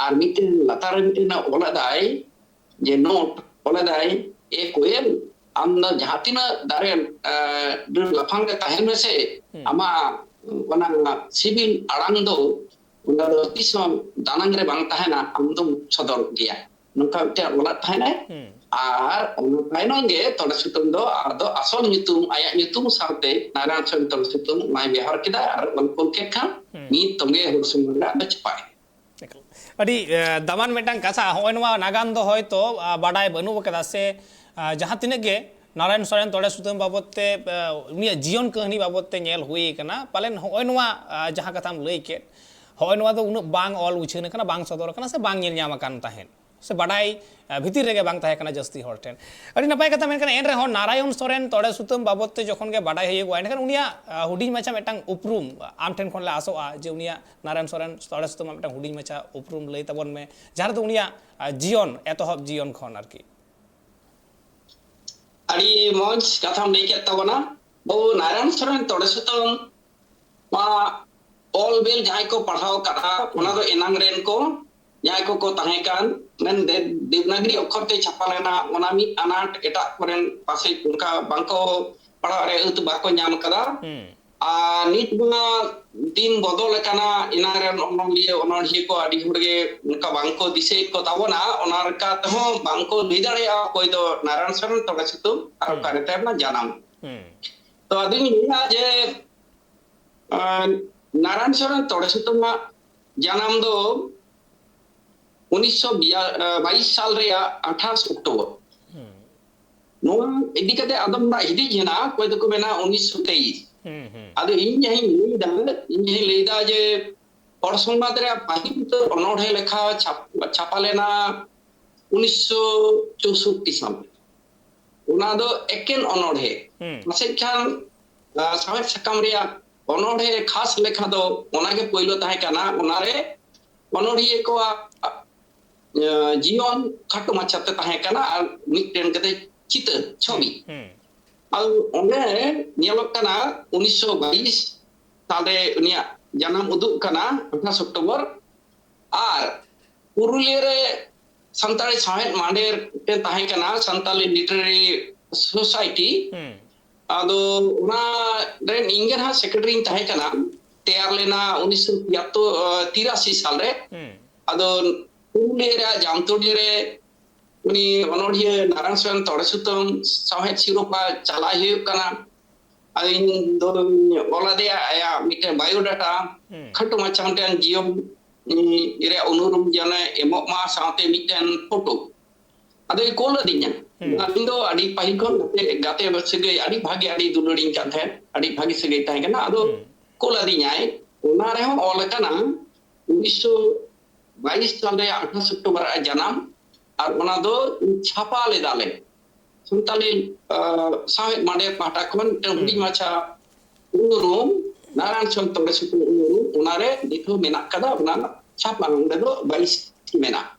ᱟᱨ ᱢᱤᱫᱴᱮᱱ ᱞᱟᱛᱟᱨ ᱨᱮ ᱢᱤᱫᱴᱮᱱ ᱚᱞ ᱟᱫᱟᱭ, ᱡᱮ ᱱᱳᱴ ᱚᱞ ᱟᱫᱟᱭ, ᱮ ᱠᱳᱭᱮᱞ, ᱟᱢ ᱫᱚ ᱡᱟᱦᱟᱸ ᱛᱤᱱᱟᱹᱜ ᱫᱟᱨᱮ, ᱮ, ᱰᱟᱹᱨ ᱞᱟᱯᱷᱟᱝ ᱨᱮ ᱛᱟᱦᱮᱱ ᱢᱮᱥᱮ, ᱦᱩᱸ᱾ ᱟᱢᱟᱜ ᱚᱱᱟ ᱥᱤᱵᱤᱞ ᱟᱲᱟᱝ ᱫᱚ, ᱚᱱᱟ ᱫᱚ ᱛᱤᱥ ᱦᱚᱸ ᱫᱟᱱᱟᱝ ᱨᱮ ᱵᱟᱝ ᱛᱟᱦᱮᱱᱟ, ᱟᱢ ᱫᱚᱢ ᱥᱚᱫᱚᱨ ᱜᱮᱭᱟ᱾ ᱱᱚᱝᱠᱟ ᱢᱤᱫᱴᱮᱱ ᱚᱞᱟᱫ ᱛᱟᱦᱮᱱᱟᱭ᱾ ᱦᱩᱸ᱾ ᱟᱨ ᱚᱱᱟ ᱛᱟᱭᱱᱚᱢ ᱜᱮ ᱛᱚᱲᱮ ᱥᱩᱛᱟᱹᱢ ᱫᱚ ᱟᱫᱚ ᱟᱥᱚᱞ ᱧᱩᱛᱩᱢ, ᱟᱭᱟᱜ ᱧᱩᱛᱩᱢ ᱥᱟᱶᱛᱮ ᱱᱟᱨᱟᱭᱚᱱ ᱥᱚᱨᱮᱱ ᱛᱚᱲᱮ ᱥᱩᱛᱟᱹᱢ ᱚᱱᱟᱭ ᱵᱮᱣᱦᱟᱨ ᱠᱮᱫᱟ ᱟᱨ ᱚᱞ ᱠᱚᱞ ᱠᱮᱫ ᱠᱷᱟᱱ ᱦᱩᱸ᱾ ᱢᱤᱫ ᱛᱚᱸᱜᱮ ᱦᱚᱲ ᱥᱩᱢᱩᱝ ᱨᱮ ᱟᱫᱚ ᱪᱷᱟᱯᱟᱭᱮᱱᱟ᱾ ᱮᱠᱟᱞ᱾ ᱟᱹᱰᱤ, ᱮ, ᱫᱟᱢᱟᱱ ᱢᱤᱫᱴᱟᱝ ᱠᱟᱛᱷᱟ᱾ ᱦᱚᱸᱜᱼᱚᱭ ᱱᱚᱣᱟ ᱱᱟᱜᱟᱢ ᱫᱚ ᱦᱚᱭᱛᱚ, ᱟ, ᱵᱟᱰᱟᱭ ᱵᱟᱹᱱᱩᱜ ᱟᱠᱟᱫᱟ ᱥᱮ, ᱟ, ᱡᱟᱦᱟᱸ ᱛᱤᱱᱟᱹᱜ ᱜᱮ ᱱᱟᱨᱟᱭᱚᱱ ᱥᱚᱨᱮᱱ ᱛᱚᱲᱮ ᱥᱩᱛᱟᱹᱢ ᱵᱟᱵᱚᱫ ᱛᱮ, ᱟ, ᱩᱱᱤᱭᱟᱜ ᱡᱤᱭᱚᱱ ᱠᱟᱹᱦᱱᱤ ᱵᱟᱵᱚᱫ ᱛᱮ ᱧᱮᱞ ᱦᱩᱭ ᱟᱠᱟᱱᱟ, ᱯᱟᱞᱮᱱ ᱦᱚᱸᱜᱼᱚᱭ ᱱᱚᱣᱟ, ᱟ, ᱡᱟᱦᱟᱸ ᱠᱟᱛᱷᱟᱢ ᱞᱟᱹᱭ ᱠᱮᱫ, ᱦᱚᱸᱜᱼᱚᱭ ᱱᱚᱣᱟ ᱫᱚ ᱩᱱᱟᱹᱜ ᱵᱟᱝ ᱚᱞ ᱩᱪᱷᱟᱹᱱ ᱟᱠᱟᱱᱟ, ᱵᱟᱝ ᱧᱮᱞ ᱧᱟᱢ ᱟᱠᱟᱱ ᱛᱟᱦᱮᱸᱫ ᱥᱮ ᱵᱟᱰᱟᱭ, ᱟ, ᱵᱷᱤᱛᱤᱨ ᱨᱮᱜᱮ ᱵᱟᱝ ᱛᱟᱦᱮᱸ ᱠᱟᱱᱟ ᱡᱟᱹᱥᱛᱤ ᱦᱚᱲ ᱴᱷᱮᱱ᱾ ᱟᱹᱰᱤ ᱱᱟᱯᱟᱭ ᱠᱟᱛᱷᱟ, ᱢᱮᱱᱠᱷᱟᱱ ᱮᱱ ᱨᱮᱦᱚᱸ ᱱᱟᱨᱟᱭᱚᱱ ᱥᱚᱨᱮᱱ ᱛᱚᱲᱮ ᱥᱩᱛᱟᱹᱢ ᱵᱟᱵᱚᱫ ᱛᱮ ᱡᱚᱠᱷᱚᱱ ᱜᱮ ᱵᱟᱰᱟᱭ ᱦᱩᱭᱩᱜᱼᱟ, ᱮᱸᱰᱮᱠᱷᱟᱱ ᱩᱱᱤᱭᱟᱜ, ᱟ, ᱦᱩᱰᱤᱧ ᱢᱟᱪᱷᱟ ᱢᱤᱫᱴᱟᱝ ᱩᱯᱨᱩᱢ ᱟᱢ ᱴᱷᱮᱱ ᱠᱷᱚᱱ ᱞᱮ ᱟᱥᱚᱜᱼᱟ ᱡᱮ ᱩᱱᱤᱭᱟᱜ ᱱᱟᱨᱟᱭᱚᱱ ᱥᱚᱨᱮᱱ ᱛᱚᱲᱮ ᱥᱩᱛᱟᱹᱢ ᱟᱜ ᱢᱤᱫᱴᱟᱝ ᱦᱩᱰᱤᱧ ᱢᱟᱪᱷᱟ ᱩᱯᱨᱩᱢ ᱞᱟᱹᱭ ᱛᱟᱵᱚᱱ ᱢᱮ, ᱡᱟᱦᱟᱸ ᱨᱮᱫᱚ ᱩᱱᱤᱭᱟᱜ, ᱟ, ᱡᱤᱭᱚᱱ, ᱮᱛᱚᱦᱚᱵ ᱡᱤᱭᱚᱱ ᱠᱷᱚᱱ ᱟᱨᱠᱤ᱾ ᱟᱹᱰᱤ ᱢᱚᱡᱽ ᱠᱟᱛᱷᱟᱢ ᱞᱟᱹᱭ ᱠᱮᱫ ᱛᱟᱵᱚᱱᱟ᱾ ᱵᱟᱹᱵᱩ ᱱᱟᱨᱟᱭᱚᱱ ᱥᱚᱨᱮᱱ ᱛᱚᱲᱮ ᱥᱩᱛᱟᱹᱢ ᱢᱟ ᱚᱞ ᱵᱮᱞ ᱡᱟᱦᱟᱸᱭ ᱠᱚ ᱯᱟᱲᱦᱟᱣ ᱠᱟᱫᱟ, ᱚᱱᱟ ᱫᱚ ᱮᱱᱟᱝ ᱨᱮᱱ ᱠᱚ ᱡᱟᱦᱟᱸᱭ ᱠᱚᱠᱚ ᱛᱟᱦᱮᱸ ᱠᱟᱱ, ᱢᱮᱱ ᱫᱮᱵᱽᱱᱟᱜᱽᱨᱤ ᱚᱠᱠᱷᱚᱨ ᱛᱮ ᱪᱷᱟᱯᱟ ᱞᱮᱱᱟ, ᱚᱱᱟ ᱢᱤᱫ ᱟᱱᱟᱴ, ᱮᱴᱟᱜ ᱠᱚᱨᱮᱱ ᱯᱟᱥᱮᱡ ᱚᱱᱠᱟ ᱵᱟᱝᱠᱚ ᱯᱟᱲᱦᱟᱣ ᱨᱮ ᱟᱹᱛ ᱵᱟᱠᱚ ᱧᱟᱢ ᱠᱟᱫᱟ᱾ ᱟᱨ ᱱᱤᱛ ᱢᱟ ᱫᱤᱱ ᱵᱚᱫᱚᱞ ᱟᱠᱟᱱᱟ, ᱮᱱᱟᱝ ᱨᱮᱱ ᱚᱱᱚᱞᱤᱭᱟᱹ ᱚᱱᱚᱬᱦᱤᱭᱟᱹ ᱠᱚ ᱟᱹᱰᱤ ᱦᱚᱲ ᱜᱮ ᱚᱱᱠᱟ ᱵᱟᱝᱠᱚ ᱫᱤᱥᱟᱹᱭᱮᱫ ᱠᱚ ᱛᱟᱵᱚᱱᱟ, ᱚᱱᱟ ᱞᱮᱠᱟ ᱛᱮᱦᱚᱸ ᱵᱟᱝᱠᱚ ᱞᱟᱹᱭ ᱫᱟᱲᱮᱭᱟᱜᱼᱟ ᱚᱠᱚᱭ ᱫᱚ ᱱᱟᱨᱟᱭᱚᱱ ᱥᱚᱨᱮᱱ ᱛᱚᱲᱮ ᱥᱩᱛᱟᱹᱢ ᱟᱨ ᱚᱠᱟᱨᱮ ᱛᱟᱭ ᱡᱟᱱᱟᱢ᱾ ᱛᱚ ᱟᱫᱚᱧ ᱞᱟᱹᱭᱟ ᱡᱮ ᱟᱨ ᱱᱟᱨᱟᱭᱚᱱ ᱥᱚᱨᱮᱱ ᱛᱚᱲᱮ ᱥᱩᱛᱟᱹᱢᱟᱜ ᱡᱟᱱᱟᱢ ᱫᱚ ᱩᱱᱤᱥᱥᱚ ᱵᱟᱭᱤᱥ ᱥᱟᱞ ᱨᱮᱭᱟᱜ ᱟᱴᱷᱟᱥ ᱚᱠᱴᱳᱵᱚᱨ᱾ ᱱᱚᱣᱟ ᱤᱫᱤ ᱠᱟᱛᱮ ᱟᱫᱚᱢ ᱦᱚᱲᱟᱜ ᱦᱤᱫᱤᱡ ᱦᱮᱱᱟᱜᱼᱟ, ᱚᱠᱚᱭ ᱫᱚᱠᱚ ᱢᱮᱱᱟ ᱩᱱᱤᱥᱥᱚ ᱛᱮᱭᱤᱥ᱾ ᱟᱫᱚ ᱤᱧ ᱡᱟᱦᱟᱸᱧ ᱞᱟᱹᱭᱫᱟ, ᱤᱧ ᱡᱟᱦᱟᱸᱧ ᱞᱟᱹᱭᱫᱟ ᱡᱮ ᱦᱚᱲ ᱥᱚᱢᱟᱡᱽ ᱨᱮᱭᱟᱜ ᱯᱟᱹᱦᱤᱞ ᱩᱛᱟᱹᱨ ᱚᱱᱚᱬᱦᱮ ᱞᱮᱠᱷᱟ ᱪᱷᱟᱯ-, ᱪᱷᱟᱯᱟ ᱞᱮᱱᱟ ᱩᱱᱤᱥᱥᱚ ᱪᱳᱥᱳᱴᱴᱤ ᱥᱟᱞ ᱨᱮ᱾ ᱚᱱᱟ ᱫᱚ ᱮᱠᱮᱱ ᱚᱱᱚᱬᱦᱮ᱾ ᱯᱟᱥᱮᱡ ᱠᱷᱟᱱ, ᱟ, ᱥᱟᱶᱦᱮᱫ ᱥᱟᱠᱟᱢ ᱨᱮᱭᱟᱜ ᱚᱱᱚᱬᱦᱮ ᱠᱷᱟᱥ ᱞᱮᱠᱷᱟ ᱫᱚ ᱚᱱᱟᱜᱮ ᱯᱳᱭᱞᱳ ᱛᱟᱦᱮᱸ ᱠᱟᱱᱟ᱾ ᱚᱱᱟᱨᱮ ᱚᱱᱚᱬᱦᱤᱭᱟᱹ ᱠᱚᱣᱟᱜ, ᱟ, ᱡᱤᱭᱚᱱ ᱠᱷᱟᱴᱚ ᱢᱟᱪᱷᱟᱛᱮ ᱛᱟᱦᱮᱸ ᱠᱟᱱᱟ ᱟᱨ ᱢᱤᱫᱴᱮᱱ ᱠᱟᱛᱮ ᱪᱤᱛᱟᱹᱨ, ᱪᱷᱚᱵᱤ᱾ ᱟᱫᱚ ᱚᱸᱰᱮ ᱧᱮᱞᱚᱜ ᱠᱟᱱᱟ ᱩᱱᱤᱥᱥᱚ ᱵᱟᱭᱤᱥ ᱥᱟᱞᱨᱮ ᱩᱱᱤᱭᱟᱜ ᱡᱟᱱᱟᱢ ᱩᱫᱩᱜ ᱠᱟᱱᱟ, ᱟᱴᱷᱟᱥ ᱚᱠᱴᱳᱵᱚᱨ᱾ ᱟᱨ ᱯᱩᱨᱩᱞᱤᱭᱟᱹ ᱨᱮ ᱥᱟᱱᱛᱟᱲᱤ ᱥᱟᱶᱦᱮᱫ ᱢᱟᱦᱰᱮᱨ ᱢᱤᱫᱴᱮᱱ ᱛᱟᱦᱮᱸ ᱠᱟᱱᱟ, ᱥᱟᱱᱛᱟᱞᱤ ᱞᱤᱴᱟᱨᱟᱨᱤ ᱥᱳᱥᱟᱭᱴᱤ᱾ ᱟᱫᱚ ᱚᱱᱟ ᱨᱮᱱ ᱤᱧ ᱜᱮ ᱱᱟᱦᱟᱜ ᱥᱮᱠᱨᱮᱴᱟᱨᱤᱧ ᱛᱟᱦᱮᱸ ᱠᱟᱱᱟ᱾ ᱛᱮᱭᱟᱨ ᱞᱮᱱᱟ ᱩᱱᱤᱥᱥᱚ ᱛᱤᱨᱟᱥᱤ ᱥᱟᱞᱨᱮ᱾ ᱟᱫᱚ ᱯᱩᱨᱩᱞᱤᱭᱟᱹ ᱨᱮᱭᱟᱜ ᱡᱟᱢᱛᱩᱲᱤ ᱨᱮ ᱩᱱᱤ ᱚᱱᱚᱬᱦᱤᱭᱟᱹ ᱱᱟᱨᱟᱭᱚᱱ ᱥᱚᱨᱮᱱ ᱛᱚᱲᱮ ᱥᱩᱛᱟᱹᱢ ᱥᱟᱶᱦᱮᱫ ᱥᱤᱨᱳᱯᱟ ᱪᱟᱞᱟᱣ ᱦᱩᱭᱩᱜ ᱠᱟᱱᱟ᱾ ᱟᱫᱚ ᱤᱧ ᱫᱚᱧ ᱚᱞ ᱟᱫᱮᱭᱟ ᱟᱭᱟᱜ ᱢᱤᱫᱴᱮᱱ ᱵᱟᱭᱳᱰᱟᱴᱟ, ᱠᱷᱟᱴᱚ ᱢᱟᱪᱷᱟ ᱢᱤᱫᱴᱮᱱ ᱡᱤᱭᱚᱱ, ᱩᱱᱤ ᱨᱮᱭᱟᱜ ᱩᱱᱩᱨᱩᱢ ᱡᱮᱱᱚ ᱮᱢᱚᱜ ᱢᱟ, ᱥᱟᱶᱛᱮ ᱢᱤᱫᱴᱮᱱ ᱯᱷᱳᱴᱳ᱾ ᱟᱫᱚᱭ ᱠᱳᱞ ᱟᱹᱫᱤᱧᱟ᱾ ᱤᱧ ᱫᱚ ᱟᱹᱰᱤ ᱯᱟᱹᱦᱤᱞ ᱠᱷᱚᱱ ᱜᱟᱛᱮ, ᱜᱟᱛᱮ ᱥᱟᱹᱜᱟᱹᱭ, ᱟᱹᱰᱤ ᱵᱷᱟᱜᱮ, ᱟᱹᱰᱤ ᱫᱩᱞᱟᱹᱲᱤᱧ ᱠᱟᱱ ᱛᱟᱦᱮᱸᱫ, ᱟᱹᱰᱤ ᱵᱷᱟᱜᱮ ᱥᱟᱹᱜᱟᱹᱭ ᱛᱟᱦᱮᱸ ᱠᱟᱱᱟ᱾ ᱟᱫᱚ ᱠᱳᱞ ᱟᱹᱫᱤᱧᱟᱭ, ᱚᱱᱟ ᱨᱮᱦᱚᱸ ᱚᱞ ᱟᱠᱟᱱᱟ ᱩᱱᱤᱥᱥᱚ ᱵᱟᱭᱤᱥ ᱥᱟᱞ ᱨᱮᱭᱟᱜ ᱟᱴᱷᱟᱥ ᱚᱠᱴᱳᱵᱚᱨ ᱟᱭᱟᱜ ᱡᱟᱱᱟᱢ, ᱟᱨ ᱚᱱᱟ ᱫᱚ ᱪᱷᱟᱯᱟ ᱞᱮᱫᱟᱞᱮ ᱥᱟᱱᱛᱟᱞᱤ, ᱟ, ᱥᱟᱶᱦᱮᱫ ᱢᱟᱰᱮᱨ ᱯᱟᱦᱴᱟ ᱠᱷᱚᱱ ᱢᱤᱫᱴᱟᱝ ᱦᱩᱰᱤᱧ ᱢᱟᱪᱷᱟ ᱩᱱᱩᱨᱩᱢ ᱱᱟᱨᱟᱭᱚᱱ ᱥᱚᱨᱮᱱ ᱛᱚᱲᱮ ᱥᱩᱛᱟᱹᱢ ᱩᱱᱩᱨᱩᱢ, ᱚᱱᱟᱨᱮ ᱱᱤᱛ ᱦᱚᱸ ᱢᱮᱱᱟᱜ ᱠᱟᱫᱟ, ᱚᱱᱟ ᱨᱮᱱᱟᱜ ᱪᱷᱟᱯᱟ ᱚᱸᱰᱮ ᱫᱚ ᱵᱟᱭᱤᱥ ᱢᱮᱱᱟᱜᱼᱟ᱾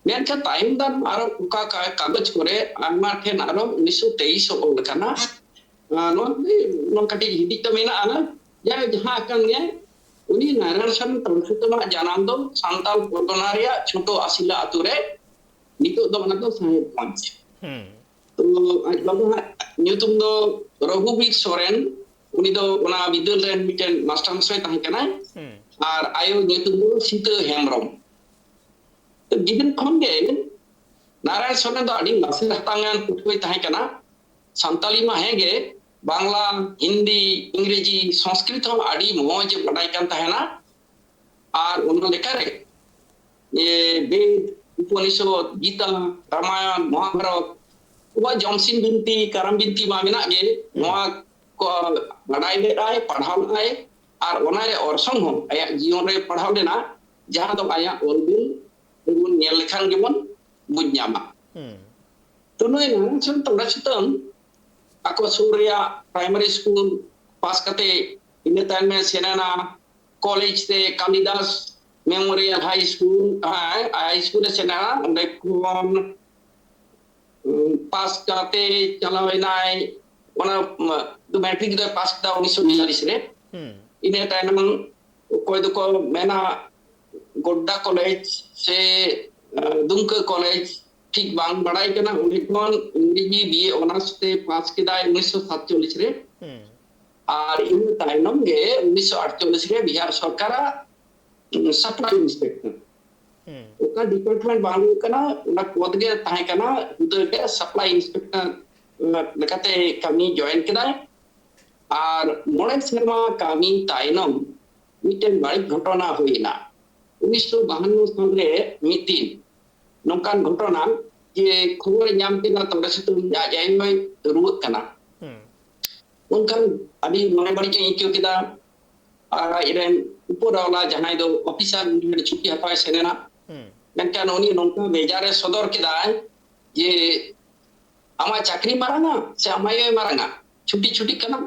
ᱢᱮᱱᱠᱷᱟᱱ ᱛᱟᱭᱚᱢ ᱫᱟᱨᱟᱢ ᱟᱨᱚ ᱚᱠᱟ ᱠᱟ-, ᱠᱟᱜᱚᱡᱽ ᱠᱚᱨᱮ ᱟᱭᱢᱟ ᱴᱷᱮᱱ ᱟᱨᱚ ᱩᱱᱤᱥᱥᱚ ᱛᱮᱭᱤᱥ ᱚᱞ ᱟᱠᱟᱱᱟ᱾ ᱟ, ᱱᱚᱣᱟ ᱫᱚ, ᱱᱚᱣᱟ ᱠᱟᱹᱴᱤᱡ ᱦᱤᱫᱤᱡ ᱫᱚ ᱢᱮᱱᱟᱜᱼᱟ, ᱡᱟᱭᱦᱳᱠ, ᱡᱟᱦᱟᱸ ᱟᱠᱟᱱ ᱜᱮ, ᱩᱱᱤ ᱱᱟᱨᱟᱭᱚᱱ ᱥᱚᱨᱮᱱ ᱛᱚᱲᱟ ᱥᱩᱛᱟᱹᱢᱟᱜ ᱡᱟᱱᱟᱢ ᱫᱚ ᱥᱟᱱᱛᱟᱲ ᱯᱚᱨᱜᱚᱱᱟ ᱨᱮᱭᱟᱜ ᱪᱷᱳᱴᱳ ᱟᱥᱤᱞᱟ ᱟᱛᱳ ᱨᱮ, ᱱᱤᱛᱚᱜ ᱫᱚ ᱚᱱᱟ ᱫᱚ ᱥᱟᱦᱮᱵᱽᱜᱚᱸᱡᱽ᱾ ᱦᱩᱸ᱾ ᱛᱚ ᱟᱡ ᱵᱟᱵᱟᱣᱟᱜ ᱧᱩᱛᱩᱢ ᱫᱚ ᱨᱚᱜᱷᱩᱵᱤᱨ ᱥᱚᱨᱮᱱ, ᱩᱱᱤ ᱫᱚ ᱚᱱᱟ ᱵᱤᱫᱟᱹᱞ ᱨᱮᱱ ᱢᱤᱫᱴᱮᱱ ᱢᱟᱥᱴᱟᱨ ᱢᱚᱥᱟᱭ ᱛᱟᱦᱮᱸ ᱠᱟᱱᱟᱭ᱾ ᱦᱩᱸ᱾ ᱟᱨ ᱟᱭᱳ ᱧᱩᱛᱩᱢ ᱫᱚ ᱥᱤᱛᱟᱹ ᱦᱮᱢᱵᱨᱚᱢ᱾ ᱛᱚ ᱜᱤᱫᱽᱨᱟᱹ ᱠᱷᱚᱱ ᱜᱮ ᱱᱟᱨᱟᱭᱚᱱ ᱥᱚᱨᱮᱱ ᱫᱚ ᱟᱹᱰᱤ ᱞᱟᱥᱮᱨ ᱦᱟᱛᱟᱝ ᱟᱱ ᱯᱟᱹᱴᱷᱩᱣᱟᱹᱭ ᱛᱟᱦᱮᱸ ᱠᱟᱱᱟ᱾ ᱥᱟᱱᱛᱟᱲᱤ ᱢᱟ ᱦᱮᱸ ᱜᱮ, ᱵᱟᱝᱞᱟ, ᱦᱤᱱᱫᱤ, ᱤᱝᱨᱮᱡᱤ, ᱥᱚᱝᱥᱠᱨᱤᱛ ᱦᱚᱸ ᱟᱹᱰᱤ ᱢᱚᱡᱽ ᱮ ᱵᱟᱰᱟᱭ ᱠᱟᱱ ᱛᱟᱦᱮᱱᱟ᱾ ᱟᱨ ᱚᱱᱟ ᱞᱮᱠᱟᱨᱮ ᱮ, ᱵᱮᱫ, ᱩᱯᱚᱱᱤᱥᱚᱫ, ᱜᱤᱛᱟ, ᱨᱟᱢᱟᱭᱚᱱ, ᱢᱚᱦᱟᱵᱷᱟᱨᱚᱛ, ᱟᱵᱚᱣᱟᱜ ᱡᱚᱢᱥᱤᱢ ᱵᱤᱱᱛᱤ, ᱠᱟᱨᱟᱢ ᱵᱤᱱᱛᱤ ᱢᱟ ᱢᱮᱱᱟᱜ ᱜᱮ, ᱦᱩᱸ᱾ ᱱᱚᱣᱟ ᱠᱚ ᱵᱟᱰᱟᱭ ᱞᱮᱫᱟᱭ, ᱯᱟᱲᱦᱟᱣ ᱞᱮᱫᱟᱭ, ᱟᱨ ᱚᱱᱟ ᱨᱮ ᱚᱨᱥᱚᱝ ᱦᱚᱸ ᱟᱭᱟᱜ ᱡᱤᱭᱚᱱ ᱨᱮ ᱯᱟᱲᱦᱟᱣ ᱞᱮᱱᱟ, ᱡᱟᱦᱟᱸ ᱫᱚ ᱟᱭᱟᱜ ᱚᱞ ᱵᱤᱞ ᱨᱮᱵᱚᱱ ᱧᱮᱞ ᱞᱮᱠᱷᱟᱱ ᱜᱮᱵᱚᱱ ᱵᱩᱡᱽ ᱧᱟᱢᱟ᱾ ᱦᱩᱸ᱾ ᱛᱚ ᱱᱩᱭ ᱱᱟᱨᱟᱭᱚᱱ ᱥᱚᱨᱮᱱ ᱛᱚᱲᱟ ᱥᱩᱛᱟᱹᱢ ᱟᱠᱚ ᱥᱩᱨ ᱨᱮᱭᱟᱜ ᱯᱨᱟᱭᱢᱟᱨᱤ ᱥᱠᱩᱞ ᱯᱟᱥ ᱠᱟᱛᱮ ᱤᱱᱟᱹ ᱛᱟᱭᱚᱢ ᱮ ᱥᱮᱱ ᱮᱱᱟ ᱠᱚᱞᱮᱡᱽ ᱛᱮ, ᱠᱟᱞᱤᱫᱟᱥ ᱢᱮᱢᱳᱨᱤᱭᱟᱞ ᱦᱟᱭ ᱥᱠᱩᱞ, ᱦᱮᱸ, ᱦᱟᱭ ᱥᱠᱩᱞ ᱮ ᱥᱮᱱ ᱮᱱᱟ᱾ ᱚᱸᱰᱮ ᱠᱷᱚᱱ, ᱩᱸ, ᱯᱟᱥ ᱠᱟᱛᱮ ᱪᱟᱞᱟᱣ ᱮᱱᱟᱭ ᱚᱱᱟ, ᱩᱢ, ᱢᱮᱴᱨᱤᱠ ᱫᱚᱭ ᱯᱟᱥ ᱠᱮᱫᱟ ᱩᱱᱤᱥᱥᱚ ᱵᱤᱭᱟᱞᱤᱥ ᱨᱮ᱾ ᱦᱩᱸ᱾ ᱤᱱᱟᱹ ᱛᱟᱭᱱᱚᱢ ᱚᱠᱚᱭ ᱫᱚᱠᱚ ᱢᱮᱱᱟ ᱜᱳᱰᱰᱟ ᱠᱚᱞᱮᱡᱽ ᱥᱮ, ᱟᱸ, ᱫᱩᱢᱠᱟᱹ ᱠᱚᱞᱮᱡᱽ, ᱴᱷᱤᱠ ᱵᱟᱝ ᱵᱟᱲᱟᱭ ᱠᱟᱱᱟ᱾ ᱚᱸᱰᱮ ᱠᱷᱚᱱ ᱤᱝᱨᱮᱡᱤ ᱵᱤ ᱮ ᱚᱱᱟᱨᱥ ᱛᱮ ᱯᱟᱥ ᱠᱮᱫᱟᱭ ᱩᱱᱤᱥᱥᱚ ᱥᱟᱛᱪᱚᱞᱞᱤᱥ ᱨᱮ᱾ ᱦᱩᱸ᱾ ᱟᱨ ᱤᱱᱟᱹ ᱛᱟᱭᱱᱚᱢ ᱜᱮ ᱩᱱᱤᱥᱥᱚ ᱟᱴᱪᱚᱞᱞᱤᱥ ᱨᱮ ᱵᱤᱦᱟᱨ ᱥᱚᱨᱠᱟᱨᱟᱜ, ᱩᱸ, ᱥᱟᱯᱞᱟᱭ ᱤᱱᱥᱯᱮᱠᱴᱚᱨ᱾ ᱦᱩᱸ᱾ ᱚᱠᱟ ᱰᱤᱯᱟᱨᱴᱢᱮᱱᱴ ᱵᱟᱝ ᱦᱩᱭᱩᱜ ᱠᱟᱱᱟ, ᱚᱱᱟ ᱯᱚᱫᱽ ᱜᱮ ᱛᱟᱦᱮᱸ ᱠᱟᱱᱟ, ᱦᱩᱫᱟᱹ ᱜᱮ ᱥᱟᱯᱞᱟᱭ ᱤᱱᱥᱯᱮᱠᱴᱚᱨ ᱞᱮᱠᱟᱛᱮ ᱠᱟᱹᱢᱤ ᱡᱚᱭᱮᱱ ᱠᱮᱫᱟᱭ᱾ ᱟᱨ ᱢᱚᱬᱮ ᱥᱮᱨᱢᱟ ᱠᱟᱹᱢᱤ ᱛᱟᱭᱱᱚᱢ ᱢᱤᱫᱴᱮᱱ ᱵᱟᱹᱲᱤᱡ ᱜᱷᱚᱴᱚᱱᱟ ᱦᱩᱭ ᱮᱱᱟ᱾ ᱩᱱᱤᱥᱥᱚ ᱵᱟᱦᱟᱱᱱᱚ ᱥᱟᱞ ᱨᱮ ᱢᱤᱫ ᱫᱤᱱ ᱱᱚᱝᱠᱟᱱ ᱜᱷᱚᱴᱚᱱᱟ ᱡᱮ ᱠᱷᱚᱵᱚᱨᱮ ᱧᱟᱢ ᱠᱮᱫᱟ ᱛᱚᱲᱟ ᱥᱩᱛᱟᱹᱢ ᱟᱡ ᱟᱭᱳᱭ ᱨᱩᱣᱟᱹᱜ ᱠᱟᱱᱟ᱾ ᱦᱩᱸ᱾ ᱩᱱᱠᱷᱟᱱ ᱟᱹᱰᱤ ᱢᱚᱱᱮ ᱵᱟᱹᱲᱤᱡ ᱤᱧ ᱟᱹᱭᱠᱟᱹᱣ ᱠᱮᱫᱟ᱾ ᱟᱨ ᱟᱡ ᱨᱮᱱ ᱩᱯᱚᱨ ᱟᱣᱞᱟ ᱡᱟᱦᱟᱸᱭ ᱫᱚ ᱚᱯᱷᱤᱥᱟᱨ, ᱩᱱᱤ ᱦᱚᱸ ᱪᱷᱩᱴᱤ ᱦᱟᱛᱟᱣ ᱮ ᱥᱮᱱ ᱮᱱᱟ᱾ ᱦᱩᱸ᱾ ᱢᱮᱱᱠᱷᱟᱱ ᱩᱱᱤ ᱱᱚᱝᱠᱟ ᱵᱮᱡᱟᱨ ᱮ ᱥᱚᱫᱚᱨ ᱠᱮᱫᱟᱭ ᱡᱮ, "ᱟᱢᱟᱜ ᱪᱟᱹᱠᱨᱤ ᱢᱟᱨᱟᱝᱟ ᱥᱮ ᱟᱢ ᱟᱭᱳᱭ ᱢᱟᱨᱟᱝᱟ? ᱪᱷᱩᱴᱤ ᱪᱷᱩᱴᱤ ᱠᱟᱱᱟᱢ?"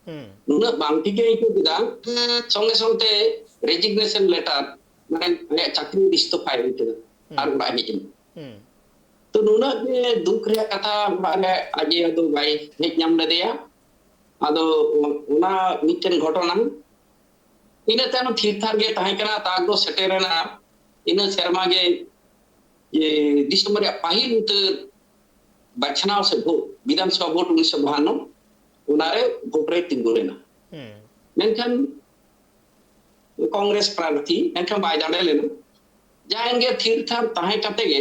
ᱦᱩᱸ᱾ ᱱᱩᱱᱟᱹᱜ ᱵᱟᱝ ᱴᱷᱤᱠ ᱮ ᱟᱹᱭᱠᱟᱹᱣ ᱠᱮᱫᱟ, ᱥᱚᱸᱜᱮ ᱥᱚᱸᱜᱮ ᱛᱮ ᱨᱮᱡᱤᱜᱱᱮᱥᱚᱱ ᱞᱮᱴᱟᱨ, ᱢᱟᱱᱮ ᱟᱭᱟᱜ ᱪᱟᱹᱠᱨᱤ ᱤᱥᱛᱚᱯᱷᱟᱭ ᱟᱹᱜᱩ ᱠᱮᱫᱟ᱾ ᱦᱩᱸ᱾ ᱟᱨ ᱚᱲᱟᱜ ᱮ ᱦᱮᱡ ᱮᱱᱟ᱾ ᱦᱩᱸ᱾ ᱛᱚ ᱱᱩᱱᱟᱹᱜ ᱜᱮ ᱫᱩᱠ ᱨᱮᱭᱟᱜ ᱠᱟᱛᱷᱟ, ᱚᱲᱟᱜ ᱨᱮ ᱟᱡ ᱟᱭᱳ ᱫᱚ ᱵᱟᱭ ᱦᱮᱡ ᱧᱟᱢ ᱞᱮᱫᱮᱭᱟ᱾ ᱟᱫᱚ ᱚᱱᱟ ᱢᱤᱫᱴᱮᱱ ᱜᱷᱚᱴᱚᱱᱟ ᱤᱱᱟᱹ ᱛᱟᱭᱱᱚᱢ ᱛᱷᱤᱨ ᱛᱷᱟᱨ ᱜᱮ ᱛᱟᱦᱮᱸ ᱠᱟᱱᱟ᱾ ᱛᱟᱠ ᱫᱚ ᱥᱮᱴᱮᱨᱮᱱᱟ ᱤᱱᱟᱹ ᱥᱮᱨᱢᱟ ᱜᱮ, ᱡᱮ ᱫᱤᱥᱚᱢ ᱨᱮᱭᱟᱜ ᱯᱟᱹᱦᱤᱞ ᱩᱛᱟᱹᱨ ᱵᱟᱪᱷᱱᱟᱣ ᱥᱮ ᱵᱷᱳᱴ, ᱵᱤᱫᱷᱟᱱ ᱥᱚᱵᱷᱟ ᱵᱷᱳᱴ ᱩᱱᱤᱥᱥᱚ ᱵᱟᱦᱟᱱᱱᱚ, ᱚᱱᱟᱨᱮ ᱵᱷᱳᱴ ᱨᱮ ᱛᱤᱸᱜᱩ ᱞᱮᱱᱟ᱾ ᱦᱩᱸ᱾ ᱢᱮᱱᱠᱷᱟᱱ ᱠᱚᱝᱜᱨᱮᱥ ᱯᱨᱟᱨᱛᱷᱤ, ᱢᱮᱱᱠᱷᱟᱱ ᱵᱟᱭ ᱫᱟᱲᱮ ᱞᱮᱱᱟ᱾ ᱡᱟᱦᱟᱸᱭ ᱜᱮ ᱛᱷᱤᱨ ᱛᱷᱟᱨ ᱛᱟᱦᱮᱸ ᱠᱟᱛᱮ ᱜᱮ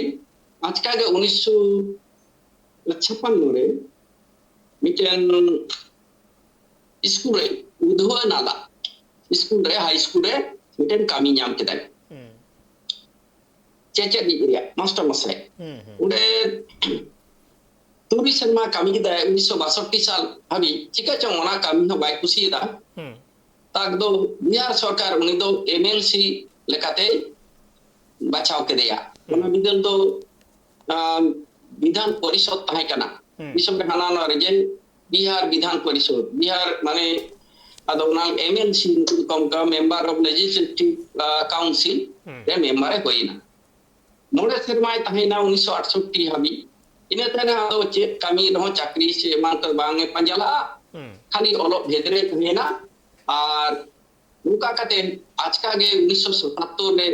ᱟᱪᱠᱟ ᱜᱮ ᱩᱱᱤᱥᱥᱚ ᱪᱷᱟᱯᱟᱱᱱᱚ ᱨᱮ ᱢᱤᱫᱴᱮᱱ ᱥᱠᱩᱞ ᱨᱮ, ᱩᱫᱷᱣᱟ ᱱᱟᱞᱟ ᱥᱠᱩᱞ ᱨᱮ, ᱦᱟᱭ ᱥᱠᱩᱞ ᱨᱮ ᱢᱤᱫᱴᱮᱱ ᱠᱟᱹᱢᱤ ᱧᱟᱢ ᱠᱮᱫᱟᱭ᱾ ᱦᱩᱸ᱾ ᱪᱮᱪᱮᱫ ᱨᱮᱭᱟᱜ ᱢᱟᱥᱴᱟᱨ ᱢᱚᱥᱟᱭ᱾ ᱦᱩᱸ, ᱦᱩᱸ᱾ ᱚᱸᱰᱮ ᱛᱩᱨᱩᱭ ᱥᱮᱨᱢᱟ ᱠᱟᱹᱢᱤ ᱠᱮᱫᱟᱭ᱾ ᱩᱱᱤᱥᱥᱚ ᱵᱟᱥᱚᱴᱴᱤ ᱥᱟᱞ ᱦᱟᱹᱵᱤᱡ᱾ ᱪᱤᱠᱟ ᱪᱚᱝ ᱚᱱᱟ ᱠᱟᱹᱢᱤ ᱦᱚᱸ ᱵᱟᱭ ᱠᱩᱥᱤᱭᱟᱫᱟ᱾ ᱦᱩᱸ᱾ ᱛᱟᱠ ᱫᱚ ᱵᱤᱦᱟᱨ ᱥᱚᱨᱠᱟᱨ ᱩᱱᱤ ᱫᱚ ᱮᱢ ᱮᱞ ᱥᱤ ᱞᱮᱠᱟᱛᱮᱭ ᱵᱟᱪᱷᱟᱣ ᱠᱮᱫᱮᱭᱟ᱾ ᱦᱩᱸ᱾ ᱚᱱᱟ ᱵᱤᱫᱟᱹᱞ ᱫᱚ, ᱟᱢ, ᱵᱤᱫᱷᱟᱱ ᱯᱚᱨᱤᱥᱚᱫ ᱛᱟᱦᱮᱸ ᱠᱟᱱᱟ᱾ ᱦᱩᱸ᱾ ᱫᱤᱥᱚᱢ ᱨᱮ ᱦᱟᱱᱟ ᱱᱚᱣᱟ ᱨᱮ ᱡᱮ ᱵᱤᱦᱟᱨ ᱵᱤᱫᱷᱟᱱ ᱯᱚᱨᱤᱥᱚᱫ, ᱵᱤᱦᱟᱨ ᱢᱟᱱᱮ, ᱟᱫᱚ ᱚᱱᱟ ᱮᱢ ᱮᱞ ᱥᱤ ᱱᱩᱠᱩ ᱫᱚ ᱠᱚᱢ ᱠᱚᱢ member of legislative, ᱟ, council ᱦᱩᱸ᱾ ᱨᱮ ᱢᱮᱢᱵᱟᱨ ᱮ ᱦᱩᱭᱮᱱᱟ᱾ ᱢᱚᱬᱮ ᱥᱮᱨᱢᱟᱭ ᱛᱟᱦᱮᱸᱭᱮᱱᱟ ᱩᱱᱤᱥᱥᱚ ᱟᱴᱥᱚᱴᱴᱤ ᱦᱟᱹᱵᱤᱡ᱾ ᱤᱱᱟᱹ ᱛᱟᱭᱱᱚᱢ ᱟᱫᱚ ᱪᱮᱫ ᱠᱟᱹᱢᱤ ᱨᱮᱦᱚᱸ ᱪᱟᱹᱠᱨᱤ ᱥᱮ ᱮᱢᱟᱱ ᱠᱚ ᱵᱟᱝ ᱮ ᱯᱟᱸᱡᱟ ᱞᱟᱜᱼᱟ᱾ ᱦᱩᱸ᱾ ᱠᱷᱟᱹᱞᱤ ᱚᱞᱚᱜ ᱵᱷᱮᱫ ᱨᱮ ᱛᱟᱦᱮᱸᱭᱮᱱᱟ᱾ ᱟᱨ ᱱᱚᱝᱠᱟ ᱠᱟᱛᱮ ᱟᱪᱠᱟ ᱜᱮ ᱩᱱᱤᱥᱥᱚ ᱥᱟᱛᱟᱛᱛᱳᱨ ᱨᱮ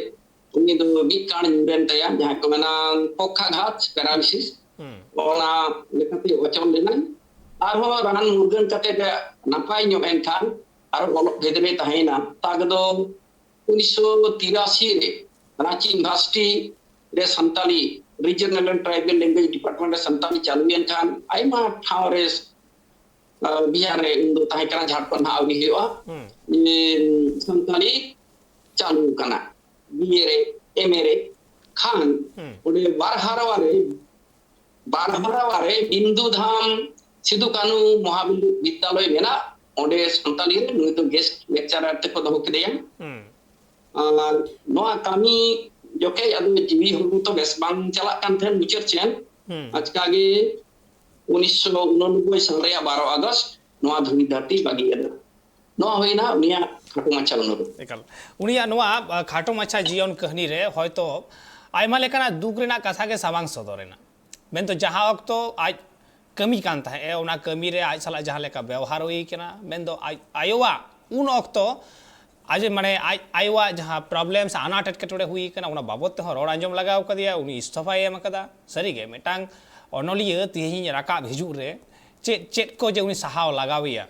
ᱩᱱᱤ ᱫᱚ ᱢᱤᱫ ᱠᱟᱬ ᱧᱩᱨᱮᱱ ᱛᱟᱭᱟ, ᱡᱟᱦᱟᱸ ᱠᱚ ᱢᱮᱱᱟ ᱯᱚᱠᱠᱷᱟᱜᱷᱟᱛ, paralysis᱾ ᱦᱩᱸ᱾ ᱚᱱᱟ ᱞᱮᱠᱟᱛᱮ ᱚᱪᱚᱞ ᱞᱮᱱᱟᱭ᱾ ᱟᱨᱦᱚᱸ ᱨᱟᱱ ᱢᱩᱨᱜᱟᱹᱱ ᱠᱟᱛᱮ ᱱᱟᱯᱟᱭ ᱧᱚᱜ ᱮᱱ ᱠᱷᱟᱱ ᱟᱨᱚ ᱚᱞᱚᱜ ᱵᱷᱮᱫ ᱨᱮ ᱛᱟᱦᱮᱸᱭᱮᱱᱟ᱾ ᱛᱟᱠ ᱫᱚ ᱩᱱᱤᱥᱥᱚ ᱛᱤᱨᱟᱥᱤ ᱨᱮ ᱨᱟᱸᱪᱤ ᱤᱭᱩᱱᱤᱵᱷᱟᱨᱥᱤᱴᱤ ᱨᱮ Santali, Regional and Tribal Language Department ᱨᱮ ᱥᱟᱱᱛᱟᱲᱤ ᱪᱟᱹᱞᱩᱭᱮᱱ ᱠᱷᱟᱱ ᱟᱭᱢᱟ ᱴᱷᱟᱶ ᱨᱮ, ᱟᱨ ᱵᱤᱦᱟᱨ ᱨᱮ ᱩᱱ ᱫᱚ ᱛᱟᱦᱮᱸ ᱠᱟᱱᱟ, ᱡᱷᱟᱲᱠᱷᱚᱸᱰ ᱱᱟᱦᱟᱜ ᱟᱹᱣᱨᱤ ᱦᱩᱭᱩᱜᱼᱟ᱾ ᱦᱩᱸ᱾ ᱮ, ᱥᱟᱱᱛᱟᱲᱤ ᱪᱟᱹᱞᱩ ᱠᱟᱱᱟ᱾ ᱵᱤ ᱮ ᱨᱮ, ᱮᱢ ᱮ ᱨᱮ ᱠᱷᱟᱱ ᱦᱩᱸ᱾ ᱚᱸᱰᱮ ᱵᱟᱨᱦᱟᱨᱟᱣᱟ ᱨᱮ, ᱵᱟᱨᱦᱟᱨᱟᱣᱟ ᱨᱮ ᱵᱤᱱᱫᱩ ᱫᱷᱟᱢ ᱥᱤᱫᱩ ᱠᱟᱹᱱᱩ ᱢᱚᱦᱟᱵᱤᱫᱽᱫᱟᱞᱚᱭ ᱢᱮᱱᱟᱜ, ᱚᱸᱰᱮ ᱥᱟᱱᱛᱟᱲᱤ ᱨᱮ ᱱᱩᱭ ᱫᱚ guest lecturer ᱛᱮᱠᱚ ᱫᱚᱦᱚ ᱠᱮᱫᱮᱭᱟ᱾ ᱦᱩᱸ᱾ ᱟᱨ ᱱᱚᱣᱟ ᱠᱟᱹᱢᱤ ᱡᱚᱠᱷᱮᱡ ᱟᱫᱚ ᱡᱤᱣᱤ ᱦᱚᱲᱢᱚ ᱛᱚ ᱵᱮᱥ ᱵᱟᱝ ᱪᱟᱞᱟᱜ ᱠᱟᱱ ᱛᱟᱦᱮᱸᱫ ᱢᱩᱪᱟᱹᱫ ᱥᱮᱱ᱾ ᱦᱩᱸ᱾ ᱟᱪᱠᱟ ᱜᱮ ᱩᱱᱤᱥᱥᱚ ᱩᱱᱚᱱᱚᱵᱵᱳᱭ ᱥᱟᱞ ᱨᱮᱭᱟᱜ ᱵᱟᱨᱚ ᱟᱜᱚᱥᱴ ᱱᱚᱣᱟ ᱫᱷᱩᱲᱤ ᱫᱷᱟᱹᱨᱛᱤ ᱵᱟᱹᱜᱤ ᱟᱫᱟ᱾ ᱱᱚᱣᱟ ᱦᱩᱭᱱᱟ ᱩᱱᱤᱭᱟᱜ ᱠᱷᱟᱴᱚ ᱢᱟᱪᱷᱟ ᱚᱱᱩᱨᱳᱫᱷ᱾ ᱮᱠᱟᱞ᱾ ᱩᱱᱤᱭᱟᱜ ᱱᱚᱣᱟ, ᱟ, ᱠᱷᱟᱴᱚ ᱢᱟᱪᱷᱟ ᱡᱤᱭᱚᱱ ᱠᱟᱹᱦᱱᱤ ᱨᱮ ᱦᱚᱭᱛᱚ ᱟᱭᱢᱟ ᱞᱮᱠᱟᱱᱟᱜ ᱫᱩᱠ ᱨᱮᱱᱟᱜ ᱠᱟᱛᱷᱟ ᱜᱮ ᱥᱟᱢᱟᱝ ᱥᱚᱫᱚᱨ ᱮᱱᱟ᱾ ᱢᱮᱱᱫᱚ ᱡᱟᱦᱟᱸ ᱚᱠᱛᱚ ᱟᱡ ᱠᱟᱹᱢᱤ ᱠᱟᱱ ᱛᱟᱦᱮᱸᱫ ᱮ, ᱚᱱᱟ ᱠᱟᱹᱢᱤ ᱨᱮ ᱟᱡ ᱥᱟᱞᱟᱜ ᱡᱟᱦᱟᱸ ᱞᱮᱠᱟ ᱵᱮᱣᱦᱟᱨ ᱦᱩᱭ ᱠᱟᱱᱟ, ᱢᱮᱱᱫᱚ ᱟᱡ ᱟᱭᱳᱣᱟᱜ ᱩᱱ ᱚᱠᱛᱚ ᱟᱡ ᱢᱟᱱᱮ ᱟᱡ ᱟᱭᱳᱣᱟᱜ ᱡᱟᱦᱟᱸ problem ᱥᱮ ᱟᱱᱟᱴ ᱮᱴᱠᱮᱴᱚᱬᱮ ᱦᱩᱭ ᱠᱟᱱᱟ, ᱚᱱᱟ ᱵᱟᱵᱚᱫ ᱛᱮᱦᱚᱸ ᱨᱚᱲ ᱟᱸᱡᱚᱢ ᱞᱟᱜᱟᱣ ᱠᱟᱫᱮᱭᱟ, ᱩᱱᱤ ᱤᱥᱛᱚᱯᱷᱟᱭ ᱮᱢ ᱠᱟᱫᱟ᱾ ᱥᱟᱹᱨᱤᱜᱮ ᱢᱤᱫᱴᱟᱝ ᱚᱱᱚᱞᱤᱭᱟᱹ ᱛᱮᱦᱮᱧ ᱨᱟᱠᱟᱵ ᱦᱤᱡᱩᱜ ᱨᱮ ᱪᱮᱫ ᱪᱮᱫ ᱠᱚ ᱡᱮ ᱩᱱᱤ ᱥᱟᱦᱟᱣ ᱞᱟᱜᱟᱣᱮᱭᱟ,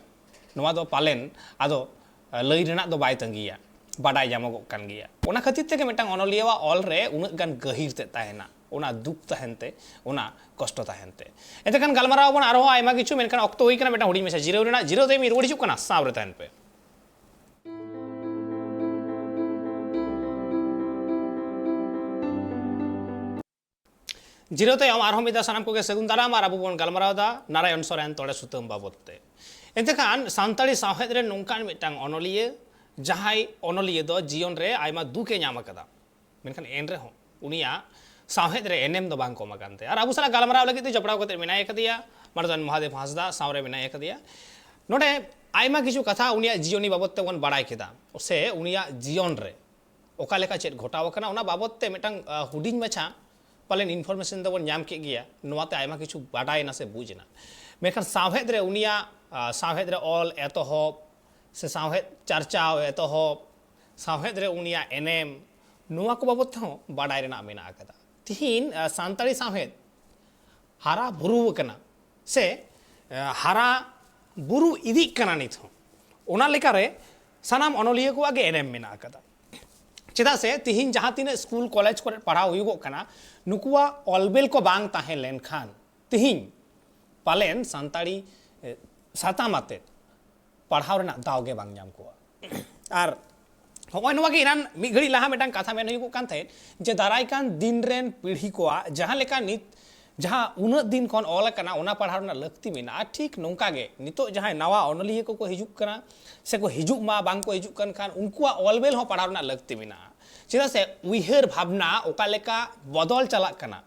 ᱱᱚᱣᱟ ᱫᱚ ᱯᱟᱞᱮᱱ ᱟᱫᱚ ᱞᱟᱹᱭ ᱨᱮᱱᱟᱜ ᱫᱚ ᱵᱟᱭ ᱛᱟᱺᱜᱤᱭᱟ, ᱵᱟᱰᱟᱭ ᱧᱟᱢᱚᱜᱚᱜ ᱠᱟᱱ ᱜᱮᱭᱟ᱾ ᱚᱱᱟ ᱠᱷᱟᱹᱛᱤᱨ ᱛᱮᱜᱮ ᱢᱤᱫᱴᱟᱝ ᱚᱱᱚᱞᱤᱭᱟᱹᱣᱟᱜ ᱚᱞ ᱨᱮ ᱩᱱᱟᱹᱜ ᱜᱟᱱ ᱜᱟᱹᱦᱤᱨ ᱛᱮ ᱛᱟᱦᱮᱱᱟ, ᱚᱱᱟ ᱫᱩᱠ ᱛᱟᱦᱮᱱ ᱛᱮ, ᱚᱱᱟ ᱠᱚᱥᱴᱚ ᱛᱟᱦᱮᱱ ᱛᱮ᱾ ᱮᱱᱛᱮ ᱠᱷᱟᱱ ᱜᱟᱞᱢᱟᱨᱟᱣ ᱟᱵᱚᱱ ᱟᱨᱦᱚᱸ ᱟᱭᱢᱟ ᱠᱤᱪᱷᱩ, ᱢᱮᱱᱠᱷᱟᱱ ᱚᱠᱛᱚ ᱦᱩᱭ ᱠᱟᱱᱟ ᱢᱤᱫᱴᱟᱝ ᱦᱩᱰᱤᱧ ᱢᱟᱪᱷᱟ ᱡᱤᱨᱟᱹᱣ ᱨᱮᱱᱟᱜ᱾ ᱡᱤᱨᱟᱹᱣ ᱛᱟᱭᱚᱢ ᱤᱧ ᱨᱩᱣᱟᱹᱲ ᱦᱤᱡᱩᱜ ᱠᱟᱱᱟ, ᱥᱟᱶ ᱨᱮ ᱛᱟᱦᱮᱱ ᱯᱮ᱾ ᱡᱤᱨᱟᱹᱣ ᱛᱟᱭᱚᱢ ᱟᱨᱦᱚᱸ ᱢᱤᱫ ᱫᱷᱟᱣ ᱥᱟᱱᱟᱢ ᱠᱚᱜᱮ ᱥᱟᱹᱜᱩᱱ ᱫᱟᱨᱟᱢ᱾ ᱟᱨ ᱟᱵᱚ ᱵᱚᱱ ᱜᱟᱞᱢᱟᱨᱟᱣ ᱮᱫᱟ ᱱᱟᱨᱟᱭᱚᱱ ᱥᱚᱨᱮᱱ ᱛᱚᱲᱮ ᱥᱩᱛᱟᱹᱢ ᱵᱟᱵᱚᱫ ᱛᱮ᱾ ᱮᱱᱛᱮ ᱠᱷᱟᱱ ᱥᱟᱱᱛᱟᱲᱤ ᱥᱟᱶᱦᱮᱫ ᱨᱮ ᱱᱚᱝᱠᱟᱱ ᱢᱤᱫᱴᱟᱝ ᱚᱱᱚᱞᱤᱭᱟᱹ, ᱡᱟᱦᱟᱸᱭ ᱚᱱᱚᱞᱤᱭᱟᱹ ᱫᱚ ᱡᱤᱭᱚᱱ ᱨᱮ ᱟᱭᱢᱟ ᱫᱩᱠ ᱮ ᱧᱟᱢ ᱟᱠᱟᱫᱟ, ᱢᱮᱱᱠᱷᱟᱱ ᱮᱱ ᱨᱮᱦᱚᱸ ᱩᱱᱤᱭᱟᱜ ᱥᱟᱶᱦᱮᱫ ᱨᱮ ᱮᱱᱮᱢ ᱫᱚ ᱵᱟᱝ ᱠᱚᱢ ᱟᱠᱟᱱ ᱛᱟᱭᱟ᱾ ᱟᱨ ᱟᱵᱚ ᱥᱟᱞᱟᱜ ᱜᱟᱞᱢᱟᱨᱟᱣ ᱞᱟᱹᱜᱤᱫ ᱛᱮ ᱡᱚᱯᱲᱟᱣ ᱠᱟᱛᱮ ᱢᱮᱱᱟᱭ ᱟᱠᱟᱫᱮᱭᱟ ᱢᱟᱱᱚᱛᱟᱱ ᱢᱚᱦᱟᱫᱮᱵ ᱦᱟᱸᱥᱫᱟ, ᱥᱟᱶ ᱨᱮ ᱢᱮᱱᱟᱭ ᱟᱠᱟᱫᱮᱭᱟ᱾ ᱱᱚᱰᱮ ᱟᱭᱢᱟ ᱠᱤᱪᱷᱩ ᱠᱟᱛᱷᱟ ᱩᱱᱤᱭᱟᱜ ᱡᱤᱭᱚᱱᱤ ᱵᱟᱵᱚᱫ ᱛᱮᱵᱚᱱ ᱵᱟᱲᱟᱭ ᱠᱮᱫᱟ, ᱥᱮ ᱩᱱᱤᱭᱟᱜ ᱡᱤᱭᱚᱱ ᱨᱮ ᱚᱠᱟ ᱞᱮᱠᱟ ᱪᱮᱫ ᱜᱷᱚᱴᱟᱣ ᱟᱠᱟᱱᱟ, ᱚᱱᱟ ᱵᱟᱵᱚᱫ ᱛᱮ ᱢᱤᱫᱴᱟᱝ, ᱟ, ᱦᱩᱰᱤᱧ ᱢᱟᱪᱷᱟ ᱯᱟᱞᱮᱱ information ᱫᱚᱵᱚᱱ ᱧᱟᱢ ᱠᱮᱫ ᱜᱮᱭᱟ᱾ ᱱᱚᱣᱟᱛᱮ ᱟᱭᱢᱟ ᱠᱤᱪᱷᱩ ᱵᱟᱰᱟᱭ ᱮᱱᱟ ᱥᱮ ᱵᱩᱡᱽ ᱮᱱᱟ᱾ ᱢᱮᱱᱠᱷᱟᱱ ᱥᱟᱶᱦᱮᱫ ᱨᱮ ᱩᱱᱤᱭᱟᱜ, ᱟ, ᱥᱟᱶᱦᱮᱫ ᱨᱮ ᱚᱞ ᱮᱛᱚᱦᱚᱵ ᱥᱮ ᱥᱟᱶᱦᱮᱫ ᱪᱟᱨᱪᱟᱣ ᱮᱛᱚᱦᱚᱵ, ᱥᱟᱶᱦᱮᱫ ᱨᱮ ᱩᱱᱤᱭᱟᱜ ᱮᱱᱮᱢ, ᱱᱚᱣᱟ ᱠᱚ ᱵᱟᱵᱚᱫ ᱛᱮᱦᱚᱸ ᱵᱟᱰᱟᱭ ᱨᱮᱱᱟᱜ ᱢᱮᱱᱟᱜ ᱟᱠᱟᱫᱟ᱾ ᱛᱤᱦᱤᱧ, ᱟ, ᱥᱟᱱᱛᱟᱲᱤ ᱥᱟᱶᱦᱮᱫ ᱦᱟᱨᱟ ᱵᱩᱨᱩ ᱟᱠᱟᱱᱟ ᱥᱮ, ᱟ, ᱦᱟᱨᱟ ᱵᱩᱨᱩ ᱤᱫᱤᱜ ᱠᱟᱱᱟ ᱱᱤᱛ ᱦᱚᱸ, ᱚᱱᱟ ᱞᱮᱠᱟᱨᱮ ᱥᱟᱱᱟᱢ ᱚᱱᱚᱞᱤᱭᱟᱹ ᱠᱚᱣᱟᱜ ᱜᱮ ᱮᱱᱮᱢ ᱢᱮᱱᱟᱜ ᱟᱠᱟᱫᱟ᱾ ᱪᱮᱫᱟᱜ ᱥᱮ ᱛᱤᱦᱤᱧ ᱡᱟᱦᱟᱸ ᱛᱤᱱᱟᱹᱜ ᱥᱠᱩᱞ ᱠᱚᱞᱮᱡᱽ ᱠᱚᱨᱮ ᱯᱟᱲᱦᱟᱣ ᱦᱩᱭᱩᱜᱚᱜ ᱠᱟᱱᱟ, ᱱᱩᱠᱩᱣᱟᱜ ᱚᱞᱵᱮᱞ ᱠᱚ ᱵᱟᱝ ᱛᱟᱦᱮᱸ ᱞᱮᱱᱠᱷᱟᱱ ᱛᱤᱦᱤᱧ ᱯᱟᱞᱮᱱ ᱥᱟᱱᱛᱟᱲᱤ, ᱮ, ᱥᱟᱛᱟᱢ ᱟᱛᱮᱫ ᱯᱟᱲᱦᱟᱣ ᱨᱮᱱᱟᱜ ᱫᱟᱣ ᱜᱮ ᱵᱟᱝ ᱧᱟᱢ ᱠᱚᱜᱼᱟ᱾ ᱟᱨ ᱦᱚᱸᱜᱼᱚᱭ ᱱᱚᱣᱟ ᱜᱮ ᱮᱱᱟᱱ ᱢᱤᱫ ᱜᱷᱟᱹᱲᱤᱡ ᱞᱟᱦᱟ ᱢᱤᱫᱴᱟᱝ ᱠᱟᱛᱷᱟ ᱢᱮᱱ ᱦᱩᱭᱩᱜᱚᱜ ᱠᱟᱱ ᱛᱟᱦᱮᱸᱫ, ᱡᱮ ᱫᱟᱨᱟᱭ ᱠᱟᱱ ᱫᱤᱱ ᱨᱮᱱ ᱯᱤᱲᱦᱤ ᱠᱚᱣᱟᱜ ᱡᱟᱦᱟᱸ ᱞᱮᱠᱟ ᱱᱤᱛ, ᱡᱟᱦᱟᱸ ᱩᱱᱟᱹᱜ ᱫᱤᱱ ᱠᱷᱚᱱ ᱚᱞ ᱟᱠᱟᱱᱟ, ᱚᱱᱟ ᱯᱟᱲᱦᱟᱣ ᱨᱮᱱᱟᱜ ᱞᱟᱹᱠᱛᱤ ᱢᱮᱱᱟᱜᱼᱟ᱾ ᱴᱷᱤᱠ ᱱᱚᱝᱠᱟ ᱜᱮ ᱱᱤᱛᱚᱜ ᱡᱟᱦᱟᱸᱭ ᱱᱟᱣᱟ ᱚᱱᱚᱞᱤᱭᱟᱹ ᱠᱚᱠᱚ ᱦᱤᱡᱩᱜ ᱠᱟᱱᱟ ᱥᱮ ᱠᱚ ᱦᱤᱡᱩᱜ ᱢᱟ, ᱵᱟᱝ ᱠᱚ ᱦᱤᱡᱩᱜ ᱠᱟᱱ ᱠᱷᱟᱱ, ᱩᱱᱠᱩᱣᱟᱜ ᱚᱞᱵᱮᱞ ᱦᱚᱸ ᱯᱟᱲᱦᱟᱣ ᱨᱮᱱᱟᱜ ᱞᱟᱹᱠᱛᱤ ᱢᱮᱱᱟᱜᱼᱟ᱾ ᱪᱮᱫᱟᱜ ᱥᱮ ᱩᱭᱦᱟᱹᱨ ᱵᱷᱟᱵᱽᱱᱟ ᱚᱠᱟ ᱞᱮᱠᱟ ᱵᱚᱫᱚᱞ ᱪᱟᱞᱟᱜ ᱠᱟᱱᱟ,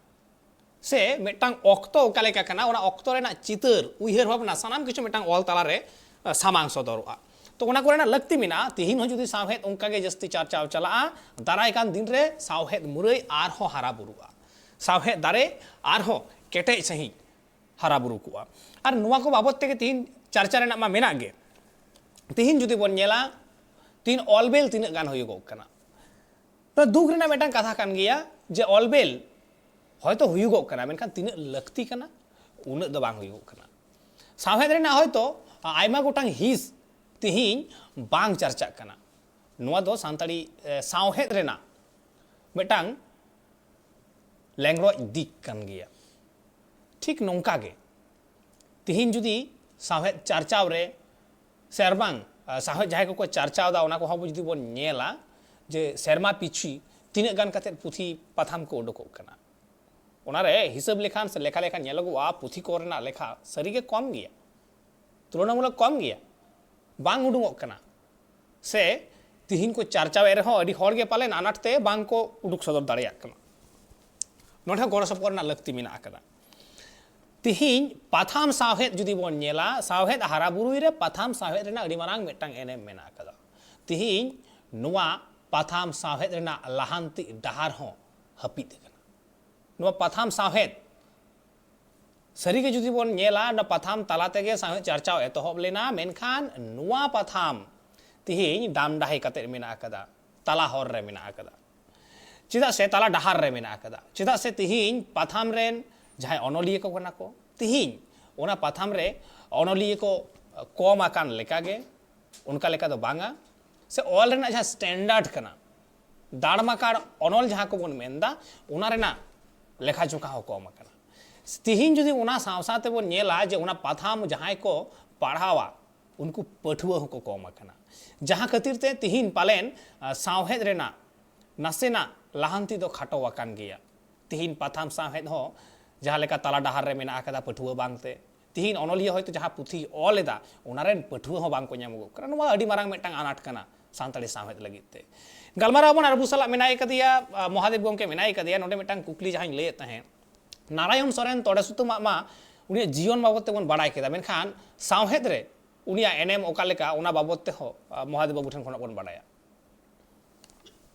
ᱥᱮ ᱢᱤᱫᱴᱟᱝ ᱚᱠᱛᱚ ᱚᱠᱟ ᱞᱮᱠᱟ ᱠᱟᱱᱟ, ᱚᱱᱟ ᱚᱠᱛᱚ ᱨᱮᱱᱟᱜ ᱪᱤᱛᱟᱹᱨ, ᱩᱭᱦᱟᱹᱨ ᱵᱷᱟᱵᱽᱱᱟ, ᱥᱟᱱᱟᱢ ᱠᱤᱪᱷᱩ ᱢᱤᱫᱴᱟᱝ ᱚᱞ ᱛᱟᱞᱟᱨᱮ, ᱟ, ᱥᱟᱢᱟᱝ ᱥᱚᱫᱚᱨᱚᱜᱼᱟ᱾ ᱛᱚ, ᱚᱱᱟ ᱠᱚᱨᱮᱱᱟᱜ ᱞᱟᱹᱠᱛᱤ ᱢᱮᱱᱟᱜᱼᱟ᱾ ᱛᱤᱦᱤᱧ ᱦᱚᱸ ᱡᱩᱫᱤ ᱥᱟᱶᱦᱮᱫ ᱚᱱᱠᱟ ᱜᱮ ᱡᱟᱹᱥᱛᱤ ᱪᱟᱨᱪᱟᱣ ᱪᱟᱞᱟᱜᱼᱟ, ᱫᱟᱨᱟᱭ ᱠᱟᱱ ᱫᱤᱱ ᱨᱮ ᱥᱟᱶᱦᱮᱫ ᱢᱩᱨᱟᱹᱭ ᱟᱨᱦᱚᱸ ᱦᱟᱨᱟ ᱵᱩᱨᱩᱜᱼᱟ, ᱥᱟᱶᱦᱮᱫ ᱫᱟᱨᱮ ᱟᱨᱦᱚᱸ ᱠᱮᱴᱮᱡ ᱥᱟᱺᱦᱤᱡ ᱦᱟᱨᱟ ᱵᱩᱨᱩ ᱠᱚᱜᱼᱟ᱾ ᱟᱨ ᱱᱚᱣᱟ ᱠᱚ ᱵᱟᱵᱚᱫ ᱛᱮᱜᱮ ᱛᱤᱦᱤᱧ ᱪᱟᱨᱪᱟ ᱨᱮᱱᱟᱜ ᱢᱟ ᱢᱮᱱᱟᱜ ᱜᱮ᱾ ᱛᱤᱦᱤᱧ ᱡᱩᱫᱤ ᱵᱚᱱ ᱧᱮᱞᱟ, ᱛᱤᱦᱤᱧ ᱚᱞᱵᱮᱞ ᱛᱤᱱᱟᱹᱜ ᱜᱟᱱ ᱦᱩᱭᱩᱜᱚᱜ ᱠᱟᱱᱟ? ᱱᱚᱣᱟ ᱫᱩᱠ ᱨᱮᱱᱟᱜ ᱢᱤᱫᱴᱟᱝ ᱠᱟᱛᱷᱟ ᱠᱟᱱ ᱜᱮᱭᱟ ᱡᱮ ᱚᱞᱵᱮᱞ ᱦᱚᱭᱛᱳ ᱦᱩᱭᱩᱜᱚᱜ ᱠᱟᱱᱟ, ᱢᱮᱱᱠᱷᱟᱱ ᱛᱤᱱᱟᱹᱜ ᱞᱟᱹᱠᱛᱤ ᱠᱟᱱᱟ, ᱩᱱᱟᱹᱜ ᱫᱚ ᱵᱟᱝ ᱦᱩᱭᱩᱜᱚᱜ ᱠᱟᱱᱟ᱾ ᱥᱟᱶᱦᱮᱫ ᱨᱮᱱᱟᱜ ᱦᱚᱭᱛᱳ ᱟᱭᱢᱟ ᱜᱚᱴᱟᱝ ᱦᱤᱸᱥ ᱛᱤᱦᱤᱧ ᱵᱟᱝ ᱪᱟᱨᱪᱟᱜ ᱠᱟᱱᱟ᱾ ᱱᱚᱣᱟ ᱫᱚ ᱥᱟᱱᱛᱟᱲᱤ, ᱮ, ᱥᱟᱶᱦᱮᱫ ᱨᱮᱱᱟᱜ ᱢᱤᱫᱴᱟᱝ ᱞᱮᱝᱜᱽᱨᱚᱡ ᱫᱤᱠ ᱠᱟᱱ ᱜᱮᱭᱟ᱾ ᱴᱷᱤᱠ ᱱᱚᱝᱠᱟ ᱜᱮ ᱛᱤᱦᱤᱧ ᱡᱩᱫᱤ ᱥᱟᱶᱦᱮᱫ ᱪᱟᱨᱪᱟᱣ ᱨᱮ ᱥᱮ ᱟᱨ ᱵᱟᱝ, ᱟ, ᱥᱟᱶᱦᱮᱫ ᱡᱟᱦᱟᱸᱭ ᱠᱚᱠᱚ ᱪᱟᱨᱪᱟᱣ ᱮᱫᱟ, ᱚᱱᱟ ᱠᱚᱦᱚᱸ ᱡᱩᱫᱤ ᱵᱚᱱ ᱧᱮᱞᱟ ᱡᱮ ᱥᱮᱨᱢᱟ ᱯᱤᱪᱷᱤ ᱛᱤᱱᱟᱹᱜ ᱜᱟᱱ ᱠᱟᱛᱮᱫ ᱯᱩᱛᱷᱤ ᱯᱟᱛᱷᱟᱢ ᱠᱚ ᱩᱰᱩᱠᱚᱜ ᱠᱟᱱᱟ, ᱚᱱᱟᱨᱮ ᱦᱤᱥᱟᱹᱵ ᱞᱮᱠᱷᱟᱱ ᱥᱮ ᱞᱮᱠᱷᱟ ᱞᱮᱠᱷᱟᱱ ᱧᱮᱞᱚᱜᱚᱜᱼᱟ, ᱯᱩᱛᱷᱤ ᱠᱚ ᱨᱮᱱᱟᱜ ᱞᱮᱠᱷᱟ ᱥᱟᱹᱨᱤᱜᱮ ᱠᱚᱢ ᱜᱮᱭᱟ, ᱛᱩᱞᱚᱱᱟᱢᱩᱞᱚᱠ ᱠᱚᱢ ᱜᱮᱭᱟ, ᱵᱟᱝ ᱩᱰᱩᱠᱚᱜ ᱠᱟᱱᱟ᱾ ᱥᱮ ᱛᱤᱦᱤᱧ ᱠᱚ ᱪᱟᱨᱪᱟᱣᱮᱫ ᱨᱮᱦᱚᱸ ᱟᱹᱰᱤ ᱦᱚᱲ ᱜᱮ ᱯᱟᱞᱮᱱ ᱟᱱᱟᱴ ᱛᱮ ᱵᱟᱝ ᱠᱚ ᱩᱰᱩᱠ ᱥᱚᱫᱚᱨ ᱫᱟᱲᱮᱭᱟᱜ ᱠᱟᱱᱟ᱾ ᱱᱚᱰᱮ ᱦᱚᱸ ᱜᱚᱲᱚ ᱥᱚᱯᱚᱦᱚᱫ ᱨᱮᱱᱟᱜ ᱞᱟᱹᱠᱛᱤ ᱢᱮᱱᱟᱜ ᱟᱠᱟᱫᱟ᱾ ᱛᱤᱦᱤᱧ ᱯᱟᱛᱷᱟᱢ ᱥᱟᱶᱦᱮᱫ ᱡᱩᱫᱤ ᱵᱚᱱ ᱧᱮᱞᱟ, ᱥᱟᱶᱦᱮᱫ ᱦᱟᱨᱟ ᱵᱩᱨᱩᱭ ᱨᱮ ᱯᱟᱛᱷᱟᱢ ᱥᱟᱶᱦᱮᱫ ᱨᱮᱱᱟᱜ ᱟᱹᱰᱤ ᱢᱟᱨᱟᱝ ᱢᱤᱫᱴᱟᱝ ᱮᱱᱮᱢ ᱢᱮᱱᱟᱜ ᱟᱠᱟᱫᱟ᱾ ᱛᱤᱦᱤᱧ ᱱᱚᱣᱟ ᱯᱟᱛᱷᱟᱢ ᱥᱟᱶᱦᱮᱫ ᱨᱮᱱᱟᱜ ᱞᱟᱦᱟᱱᱛᱤ ᱰᱟᱦᱟᱨ ᱦᱚᱸ ᱦᱟᱹᱯᱤᱫ ᱟᱠᱟᱱᱟ᱾ ᱱᱚᱣᱟ ᱯᱟᱛᱷᱟᱢ ᱥᱟᱶᱦᱮᱫ ᱥᱟᱹᱨᱤᱜᱮ ᱡᱩᱫᱤ ᱵᱚᱱ ᱧᱮᱞᱟ, ᱚᱱᱟ ᱯᱟᱛᱷᱟᱢ ᱛᱟᱞᱟ ᱛᱮᱜᱮ ᱥᱟᱶᱦᱮᱫ ᱪᱟᱨᱪᱟᱣ ᱮᱛᱚᱦᱚᱵ ᱞᱮᱱᱟ, ᱢᱮᱱᱠᱷᱟᱱ ᱱᱚᱣᱟ ᱯᱟᱛᱷᱟᱢ ᱛᱤᱦᱤᱧ ᱰᱟᱢ ᱰᱟᱦᱮ ᱠᱟᱛᱮ ᱢᱮᱱᱟᱜ ᱟᱠᱟᱫᱟ, ᱛᱟᱞᱟ ᱦᱚᱨ ᱨᱮ ᱢᱮᱱᱟᱜ ᱟᱠᱟᱫᱟ᱾ ᱪᱮᱫᱟᱜ ᱥᱮ ᱛᱟᱞᱟ ᱰᱟᱦᱟᱨ ᱨᱮ ᱢᱮᱱᱟᱜ ᱟᱠᱟᱫᱟ? ᱪᱮᱫᱟᱜ ᱥᱮ ᱛᱤᱦᱤᱧ ᱯᱟᱛᱷᱟᱢ ᱨᱮᱱ ᱡᱟᱦᱟᱸᱭ ᱚᱱᱚᱞᱤᱭᱟᱹ ᱠᱚ ᱠᱟᱱᱟ ᱠᱚ, ᱛᱤᱦᱤᱧ ᱚᱱᱟ ᱯᱟᱛᱷᱟᱢ ᱨᱮ ᱚᱱᱚᱞᱤᱭᱟᱹ ᱠᱚ ᱠᱚᱢ ᱟᱠᱟᱱ ᱞᱮᱠᱟᱜᱮ, ᱚᱱᱠᱟ ᱞᱮᱠᱟ ᱫᱚ ᱵᱟᱝᱟ᱾ ᱥᱮ ᱚᱞ ᱨᱮᱱᱟᱜ ᱡᱟᱦᱟᱸ ᱥᱴᱮᱱᱰᱟᱨᱰ ᱠᱟᱱᱟ, ᱫᱟᱲᱢᱟᱠᱟᱲ ᱚᱱᱚᱞ ᱡᱟᱦᱟᱸ ᱠᱚᱵᱚᱱ ᱢᱮᱱᱫᱟ, ᱚᱱᱟ ᱨᱮᱱᱟᱜ ᱞᱮᱠᱷᱟ ᱡᱚᱠᱷᱟ ᱦᱚᱸ ᱠᱚᱢ ᱟᱠᱟᱱᱟ᱾ ᱛᱤᱦᱤᱧ ᱡᱩᱫᱤ ᱚᱱᱟ ᱥᱟᱶ ᱥᱟᱶ ᱛᱮᱵᱚᱱ ᱧᱮᱞᱟ ᱡᱮ ᱚᱱᱟ ᱯᱟᱛᱷᱟᱢ ᱡᱟᱦᱟᱸᱭ ᱠᱚ ᱯᱟᱲᱦᱟᱣᱟ, ᱩᱱᱠᱩ ᱯᱟᱹᱴᱷᱩᱣᱟᱹ ᱦᱚᱸᱠᱚ ᱠᱚᱢ ᱟᱠᱟᱱᱟ, ᱡᱟᱦᱟᱸ ᱠᱷᱟᱹᱛᱤᱨ ᱛᱮ ᱛᱤᱦᱤᱧ ᱯᱟᱞᱮᱱ, ᱟ, ᱥᱟᱶᱦᱮᱫ ᱨᱮᱱᱟᱜ ᱱᱟᱥᱮᱱᱟᱜ ᱞᱟᱦᱟᱱᱛᱤ ᱫᱚ ᱠᱷᱟᱴᱚ ᱟᱠᱟᱱ ᱜᱮᱭᱟ᱾ ᱛᱤᱦᱤᱧ ᱯᱟᱛᱷᱟᱢ ᱥᱟᱶᱦᱮᱫ ᱦᱚᱸ ᱡᱟᱦᱟᱸ ᱞᱮᱠᱟ ᱛᱟᱞᱟ ᱰᱟᱦᱟᱨ ᱨᱮ ᱢᱮᱱᱟᱜ ᱟᱠᱟᱫᱟ ᱯᱟᱹᱴᱷᱩᱣᱟᱹ ᱵᱟᱝᱛᱮ, ᱛᱤᱦᱤᱧ ᱚᱱᱚᱞᱤᱭᱟᱹ ᱦᱚᱭᱛᱳ ᱡᱟᱦᱟᱸ ᱯᱩᱛᱷᱤᱭ ᱚᱞ ᱮᱫᱟ, ᱚᱱᱟ ᱨᱮᱱ ᱯᱟᱹᱴᱷᱩᱣᱟᱹ ᱦᱚᱸ ᱵᱟᱝ ᱠᱚ ᱧᱟᱢᱚᱜᱚᱜ ᱠᱟᱱᱟ᱾ ᱱᱚᱣᱟ ᱟᱹᱰᱤ ᱢᱟᱨᱟᱝ ᱢᱤᱫᱴᱟᱝ ᱟᱱᱟᱴ ᱠᱟᱱᱟ ᱥᱟᱱᱛᱟᱲᱤ ᱥᱟᱶᱦᱮᱫ ᱞᱟᱹᱜᱤᱫ ᱛᱮ᱾ ᱜᱟᱞᱢᱟᱨᱟᱣ ᱵᱚᱱ ᱟᱨ ᱟᱵᱚ ᱥᱟᱞᱟᱜ ᱢᱮᱱᱟᱭ ᱠᱟᱫᱮᱭᱟ, ᱟ, ᱢᱚᱦᱟᱫᱮᱵ ᱜᱚᱢᱠᱮ ᱢᱮᱱᱟᱭ ᱠᱟᱫᱮᱭᱟ᱾ ᱱᱚᱰᱮ ᱢᱤᱫᱴᱟᱝ ᱠᱩᱠᱞᱤ ᱡᱟᱦᱟᱸᱧ ᱞᱟᱹᱭᱮᱫ ᱛᱟᱦᱮᱸᱫ, ᱱᱟᱨᱟᱭᱚᱱ ᱥᱚᱨᱮᱱ ᱛᱚᱲᱮ ᱥᱩᱛᱟᱹᱢᱟᱜ ᱢᱟ ᱩᱱᱤᱭᱟᱜ ᱡᱤᱭᱚᱱ ᱵᱟᱵᱚᱫ ᱛᱮᱵᱚᱱ ᱵᱟᱲᱟᱭ ᱠᱮᱫᱟ, ᱢᱮᱱᱠᱷᱟᱱ ᱥᱟᱶᱦᱮᱫ ᱨᱮ ᱩᱱᱤᱭᱟᱜ ᱮᱱᱮᱢ ᱚᱠᱟ ᱞᱮᱠᱟ, ᱚᱱᱟ ᱵᱟᱵᱚᱫ ᱛᱮᱦᱚᱸ, ᱟ, ᱢᱚᱦᱟᱫᱮᱵ ᱵᱟᱹᱵᱩ ᱴᱷᱮᱱ ᱠᱷᱚᱱᱟᱜ ᱵᱚᱱ ᱵᱟᱲᱟᱭᱟ᱾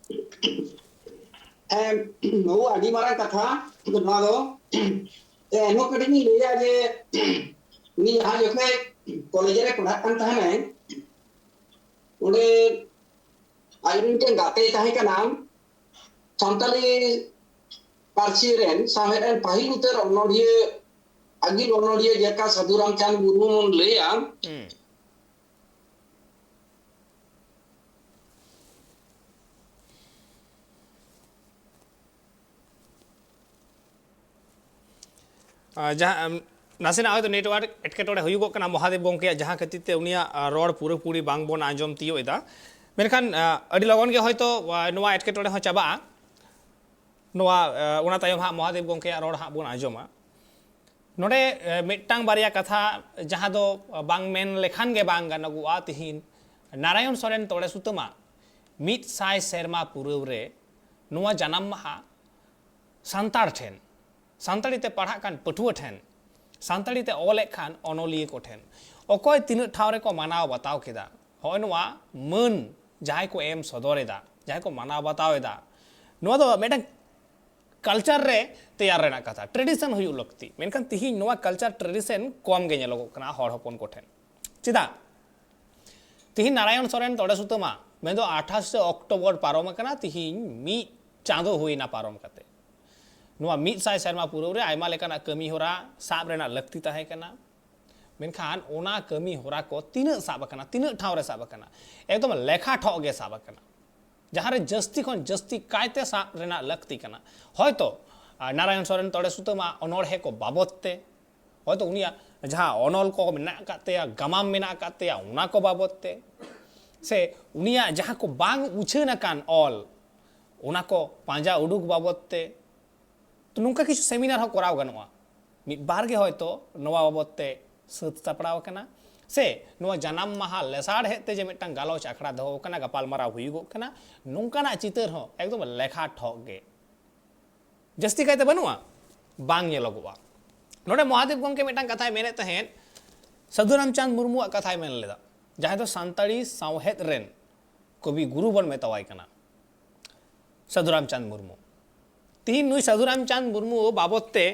ᱮᱢ, ᱵᱟᱹᱵᱩ, ᱟᱹᱰᱤ ᱢᱟᱨᱟᱝ ᱠᱟᱛᱷᱟ ᱱᱚᱣᱟ ᱫᱚ᱾ ᱮ, ᱮᱱᱦᱚᱸ ᱠᱟᱹᱴᱤᱡ ᱤᱧ ᱞᱟᱹᱭᱟ ᱡᱮ ᱩᱱᱤ ᱡᱟᱦᱟᱸ ᱡᱚᱠᱷᱚᱱ ᱠᱚᱞᱮᱡᱽ ᱨᱮ ᱯᱟᱲᱦᱟᱜ ᱠᱟᱱ ᱛᱟᱦᱮᱱᱟᱭ, ᱚᱸᱰᱮ ᱟᱡ ᱢᱤᱫᱴᱮᱱ ᱜᱟᱛᱮᱭ ᱛᱟᱦᱮᱸ ᱠᱟᱱᱟ, ᱥᱟᱱᱛᱟᱲᱤ ᱯᱟᱹᱨᱥᱤ ᱨᱮᱱ ᱥᱟᱶᱦᱮᱫ ᱨᱮᱱ ᱯᱟᱹᱦᱤᱞ ᱩᱛᱟᱹᱨ ᱚᱱᱚᱞᱤᱭᱟᱹ, ᱟᱹᱜᱤᱞ ᱚᱱᱚᱞᱤᱭᱟᱹ ᱡᱮᱞᱮᱠᱟ ᱥᱟᱹᱫᱷᱩ ᱨᱟᱢᱪᱟᱸᱫᱽ ᱢᱩᱨᱢᱩ ᱵᱚᱱ ᱞᱟᱹᱭᱟ᱾ ᱦᱩᱸ᱾ ᱟᱨ ᱡᱟᱦᱟᱸ, ᱟᱢ, ᱱᱟᱥᱮᱱᱟᱜ ᱦᱚᱭᱛᱳ network ᱮᱴᱠᱮᱴᱚᱬᱮ ᱦᱩᱭᱩᱜᱚᱜ ᱠᱟᱱᱟ ᱢᱚᱦᱟᱫᱮᱵ ᱜᱚᱢᱠᱮᱭᱟᱜ, ᱡᱟᱦᱟᱸ ᱠᱷᱟᱹᱛᱤᱨ ᱛᱮ ᱩᱱᱤᱭᱟᱜ, ᱟᱨ, ᱨᱚᱲ ᱯᱩᱨᱟᱹᱯᱩᱨᱤ ᱵᱟᱝ ᱵᱚᱱ ᱟᱸᱡᱚᱢ ᱛᱤᱭᱳᱜ ᱮᱫᱟ᱾ ᱢᱮᱱᱠᱷᱟᱱ, ᱟᱨ, ᱟᱹᱰᱤ ᱞᱚᱜᱚᱱ ᱜᱮ ᱦᱚᱭᱛᱳ, ᱟᱨ, ᱱᱚᱣᱟ ᱮᱴᱠᱮᱴᱚᱬᱮ ᱦᱚᱸ ᱪᱟᱵᱟᱜᱼᱟ᱾ ᱱᱚᱣᱟ, ᱟᱨ, ᱚᱱᱟ ᱛᱟᱭᱚᱢ ᱦᱟᱸᱜ ᱢᱚᱦᱟᱫᱮᱵ ᱜᱚᱢᱠᱮᱭᱟᱜ ᱨᱚᱲ ᱦᱟᱸᱜ ᱵᱚᱱ ᱟᱸᱡᱚᱢᱟ᱾ ᱱᱚᱰᱮ, ᱟᱨ, ᱢᱤᱫᱴᱟᱝ ᱵᱟᱨᱭᱟ ᱠᱟᱛᱷᱟ ᱡᱟᱦᱟᱸ ᱫᱚ ᱵᱟᱝ ᱢᱮᱱ ᱞᱮᱠᱷᱟᱱ ᱜᱮ ᱵᱟᱝ ᱜᱟᱱᱚᱜᱚᱜᱼᱟ᱾ ᱛᱤᱦᱤᱧ ᱱᱟᱨᱟᱭᱚᱱ ᱥᱚᱨᱮᱱ ᱛᱚᱲᱮ ᱥᱩᱛᱟᱹᱢᱟᱜ ᱢᱤᱫ ᱥᱟᱭ ᱥᱮᱨᱢᱟ ᱯᱩᱨᱟᱹᱣ ᱨᱮ ᱱᱚᱣᱟ ᱡᱟᱱᱟᱢ ᱢᱟᱦᱟ ᱥᱟᱱᱛᱟᱲ ᱴᱷᱮᱱ, ᱥᱟᱱᱛᱟᱲᱤ ᱛᱮ ᱯᱟᱲᱦᱟᱜ ᱠᱟᱱ ᱯᱟᱹᱴᱷᱩᱣᱟᱹ ᱴᱷᱮᱱ, ᱥᱟᱱᱛᱟᱲᱤ ᱛᱮ ᱚᱞᱮᱫ ᱠᱟᱱ ᱚᱱᱚᱞᱤᱭᱟᱹ ᱠᱚ ᱴᱷᱮᱱ ᱚᱠᱚᱭ ᱛᱤᱱᱟᱹᱜ ᱴᱷᱟᱶ ᱨᱮᱠᱚ ᱢᱟᱱᱟᱣ ᱵᱟᱛᱟᱣ ᱠᱮᱫᱟ, ᱦᱚᱸᱜᱼᱚᱭ ᱱᱚᱣᱟ ᱢᱟᱹᱱ ᱡᱟᱦᱟᱸᱭ ᱠᱚ ᱮᱢ ᱥᱚᱫᱚᱨ ᱮᱫᱟ, ᱡᱟᱦᱟᱸᱭ ᱠᱚ ᱢᱟᱱᱟᱣ ᱵᱟᱛᱟᱣ ᱮᱫᱟ, ᱱᱚᱣᱟ ᱫᱚ ᱢᱤᱫᱴᱟᱝ culture ᱨᱮ ᱛᱮᱭᱟᱨ ᱨᱮᱱᱟᱜ ᱠᱟᱛᱷᱟ, tradition ᱦᱩᱭᱩᱜ ᱞᱟᱹᱠᱛᱤ᱾ ᱢᱮᱱᱠᱷᱟᱱ ᱛᱤᱦᱤᱧ ᱱᱚᱣᱟ culture tradition ᱠᱚᱢ ᱜᱮ ᱧᱮᱞᱚᱜᱚᱜ ᱠᱟᱱᱟ ᱦᱚᱲ ᱦᱚᱯᱚᱱ ᱠᱚᱴᱷᱮᱱ᱾ ᱪᱮᱫᱟᱜ? ᱛᱤᱦᱤᱧ ᱱᱟᱨᱟᱭᱚᱱ ᱥᱚᱨᱮᱱ ᱛᱚᱲᱮ ᱥᱩᱛᱟᱹᱢᱟ, ᱢᱮᱱᱫᱚ ᱟᱴᱷᱟᱥᱮ ᱚᱠᱴᱳᱵᱚᱨ ᱯᱟᱨᱚᱢ ᱟᱠᱟᱱᱟ, ᱛᱤᱦᱤᱧ ᱢᱤᱫ ᱪᱟᱸᱫᱚ ᱦᱩᱭᱱᱟ ᱯᱟᱨᱚᱢ ᱠᱟᱛᱮ᱾ ᱱᱚᱣᱟ ᱢᱤᱫ ᱥᱟᱭ ᱥᱮᱨᱢᱟ ᱯᱩᱨᱟᱹᱣ ᱨᱮ ᱟᱭᱢᱟ ᱞᱮᱠᱟᱱᱟᱜ ᱠᱟᱹᱢᱤ ᱦᱚᱨᱟ ᱥᱟᱵ ᱨᱮᱱᱟᱜ ᱞᱟᱹᱠᱛᱤ ᱛᱟᱦᱮᱸ ᱠᱟᱱᱟ᱾ ᱢᱮᱱᱠᱷᱟᱱ ᱚᱱᱟ ᱠᱟᱹᱢᱤ ᱦᱚᱨᱟ ᱠᱚ ᱛᱤᱱᱟᱹᱜ ᱥᱟᱵ ᱟᱠᱟᱱᱟ, ᱛᱤᱱᱟᱹᱜ ᱴᱷᱟᱶ ᱨᱮ ᱥᱟᱵ ᱟᱠᱟᱱᱟ? ᱮᱠᱫᱚᱢ ᱞᱮᱠᱷᱟ ᱴᱷᱚᱜ ᱜᱮ ᱥᱟᱵ ᱟᱠᱟᱱᱟ᱾ ᱡᱟᱦᱟᱸ ᱨᱮ ᱡᱟᱹᱥᱛᱤ ᱠᱷᱚᱱ ᱡᱟᱹᱥᱛᱤ ᱠᱟᱭᱛᱮ ᱥᱟᱵ ᱨᱮᱱᱟᱜ ᱞᱟᱹᱠᱛᱤ ᱠᱟᱱᱟ᱾ ᱦᱚᱭᱛᱚ, ᱟᱨ, ᱱᱟᱨᱟᱭᱚᱱ ᱥᱚᱨᱮᱱ ᱛᱚᱲᱮ ᱥᱩᱛᱟᱹᱢᱟᱜ ᱚᱱᱚᱬᱦᱮ ᱠᱚ ᱵᱟᱵᱚᱛ ᱛᱮ, ᱦᱚᱭᱛᱚ ᱩᱱᱤᱭᱟᱜ ᱡᱟᱦᱟᱸ ᱚᱱᱚᱞ ᱠᱚ ᱢᱮᱱᱟᱜ ᱟᱠᱟᱫ ᱛᱟᱭᱟ, ᱜᱟᱢᱟᱢ ᱢᱮᱱᱟᱜ ᱟᱠᱟᱫ ᱛᱟᱭᱟ, ᱚᱱᱟ ᱠᱚ ᱵᱟᱵᱚᱛ ᱛᱮ, ᱥᱮ ᱩᱱᱤᱭᱟᱜ ᱡᱟᱦᱟᱸ ᱠᱚ ᱵᱟᱝ ᱩᱪᱷᱟᱹᱱ ᱟᱠᱟᱱ ᱚᱞ, ᱚᱱᱟ ᱠᱚ ᱯᱟᱸᱡᱟ ᱩᱰᱩᱠ ᱵᱟᱵᱚᱛ ᱛᱮ, ᱛᱚ ᱱᱚᱝᱠᱟ ᱠᱤᱪᱷᱩ seminar ᱦᱚᱸ ᱠᱚᱨᱟᱣ ᱜᱟᱱᱚᱜᱼᱟ᱾ ᱢᱤᱫ ᱵᱟᱨ ᱜᱮ ᱦᱚᱭᱛᱚ ᱱᱚᱣᱟ ᱵᱟᱵᱚᱛ ᱛᱮ ᱥᱟᱹᱛ ᱥᱟᱯᱲᱟᱣ ᱟᱠᱟᱱᱟ, ᱥᱮ ᱱᱚᱣᱟ ᱡᱟᱱᱟᱢ ᱢᱟᱦᱟ ᱞᱮᱥᱟᱲᱦᱮᱫ ᱛᱮ ᱡᱮ ᱢᱤᱫᱴᱟᱝ ᱜᱟᱞᱚᱪ ᱟᱠᱷᱲᱟ ᱫᱚᱦᱚ ᱟᱠᱟᱱᱟ, ᱜᱟᱯᱟᱞᱢᱟᱨᱟᱣ ᱦᱩᱭᱩᱜᱚᱜ ᱠᱟᱱᱟ, ᱱᱚᱝᱠᱟᱱᱟᱜ ᱪᱤᱛᱟᱹᱨ ᱦᱚᱸ ᱮᱠᱫᱚᱢ ᱞᱮᱠᱷᱟ ᱴᱷᱚᱜ ᱜᱮ᱾ ᱡᱟᱹᱥᱛᱤ ᱠᱟᱭᱛᱮ ᱵᱟᱹᱱᱩᱜᱼᱟ, ᱵᱟᱝ ᱧᱮᱞᱚᱜᱚᱜᱼᱟ᱾ ᱱᱚᱰᱮ ᱢᱚᱦᱟᱫᱮᱵ ᱜᱚᱢᱠᱮ ᱢᱤᱫᱴᱟᱝ ᱠᱟᱛᱷᱟᱭ ᱢᱮᱱᱮᱫ ᱛᱟᱦᱮᱸᱫ, ᱥᱟᱹᱫᱷᱩ ᱨᱟᱢᱪᱟᱸᱫᱽ ᱢᱩᱨᱢᱩᱣᱟᱜ ᱠᱟᱛᱷᱟᱭ ᱢᱮᱱ ᱞᱮᱫᱟ, ᱡᱟᱦᱟᱸᱭ ᱫᱚ ᱥᱟᱱᱛᱟᱲᱤ ᱥᱟᱶᱦᱮᱫ ᱨᱮᱱ ᱠᱚᱵᱤ ᱜᱩᱨᱩ ᱵᱚᱱ ᱢᱮᱛᱟᱣᱟᱭ ᱠᱟᱱᱟ, ᱥᱟᱹᱫᱷᱩ ᱨᱟᱢᱪᱟᱸᱫᱽ ᱢᱩᱨᱢᱩ᱾ ᱛᱤᱦᱤᱧ ᱱᱩᱭ ᱥᱟᱹᱫᱷᱩ ᱨᱟᱢᱪᱟᱸᱫᱽ ᱢᱩᱨᱢᱩ ᱵᱟᱵᱚᱛ ᱛᱮ,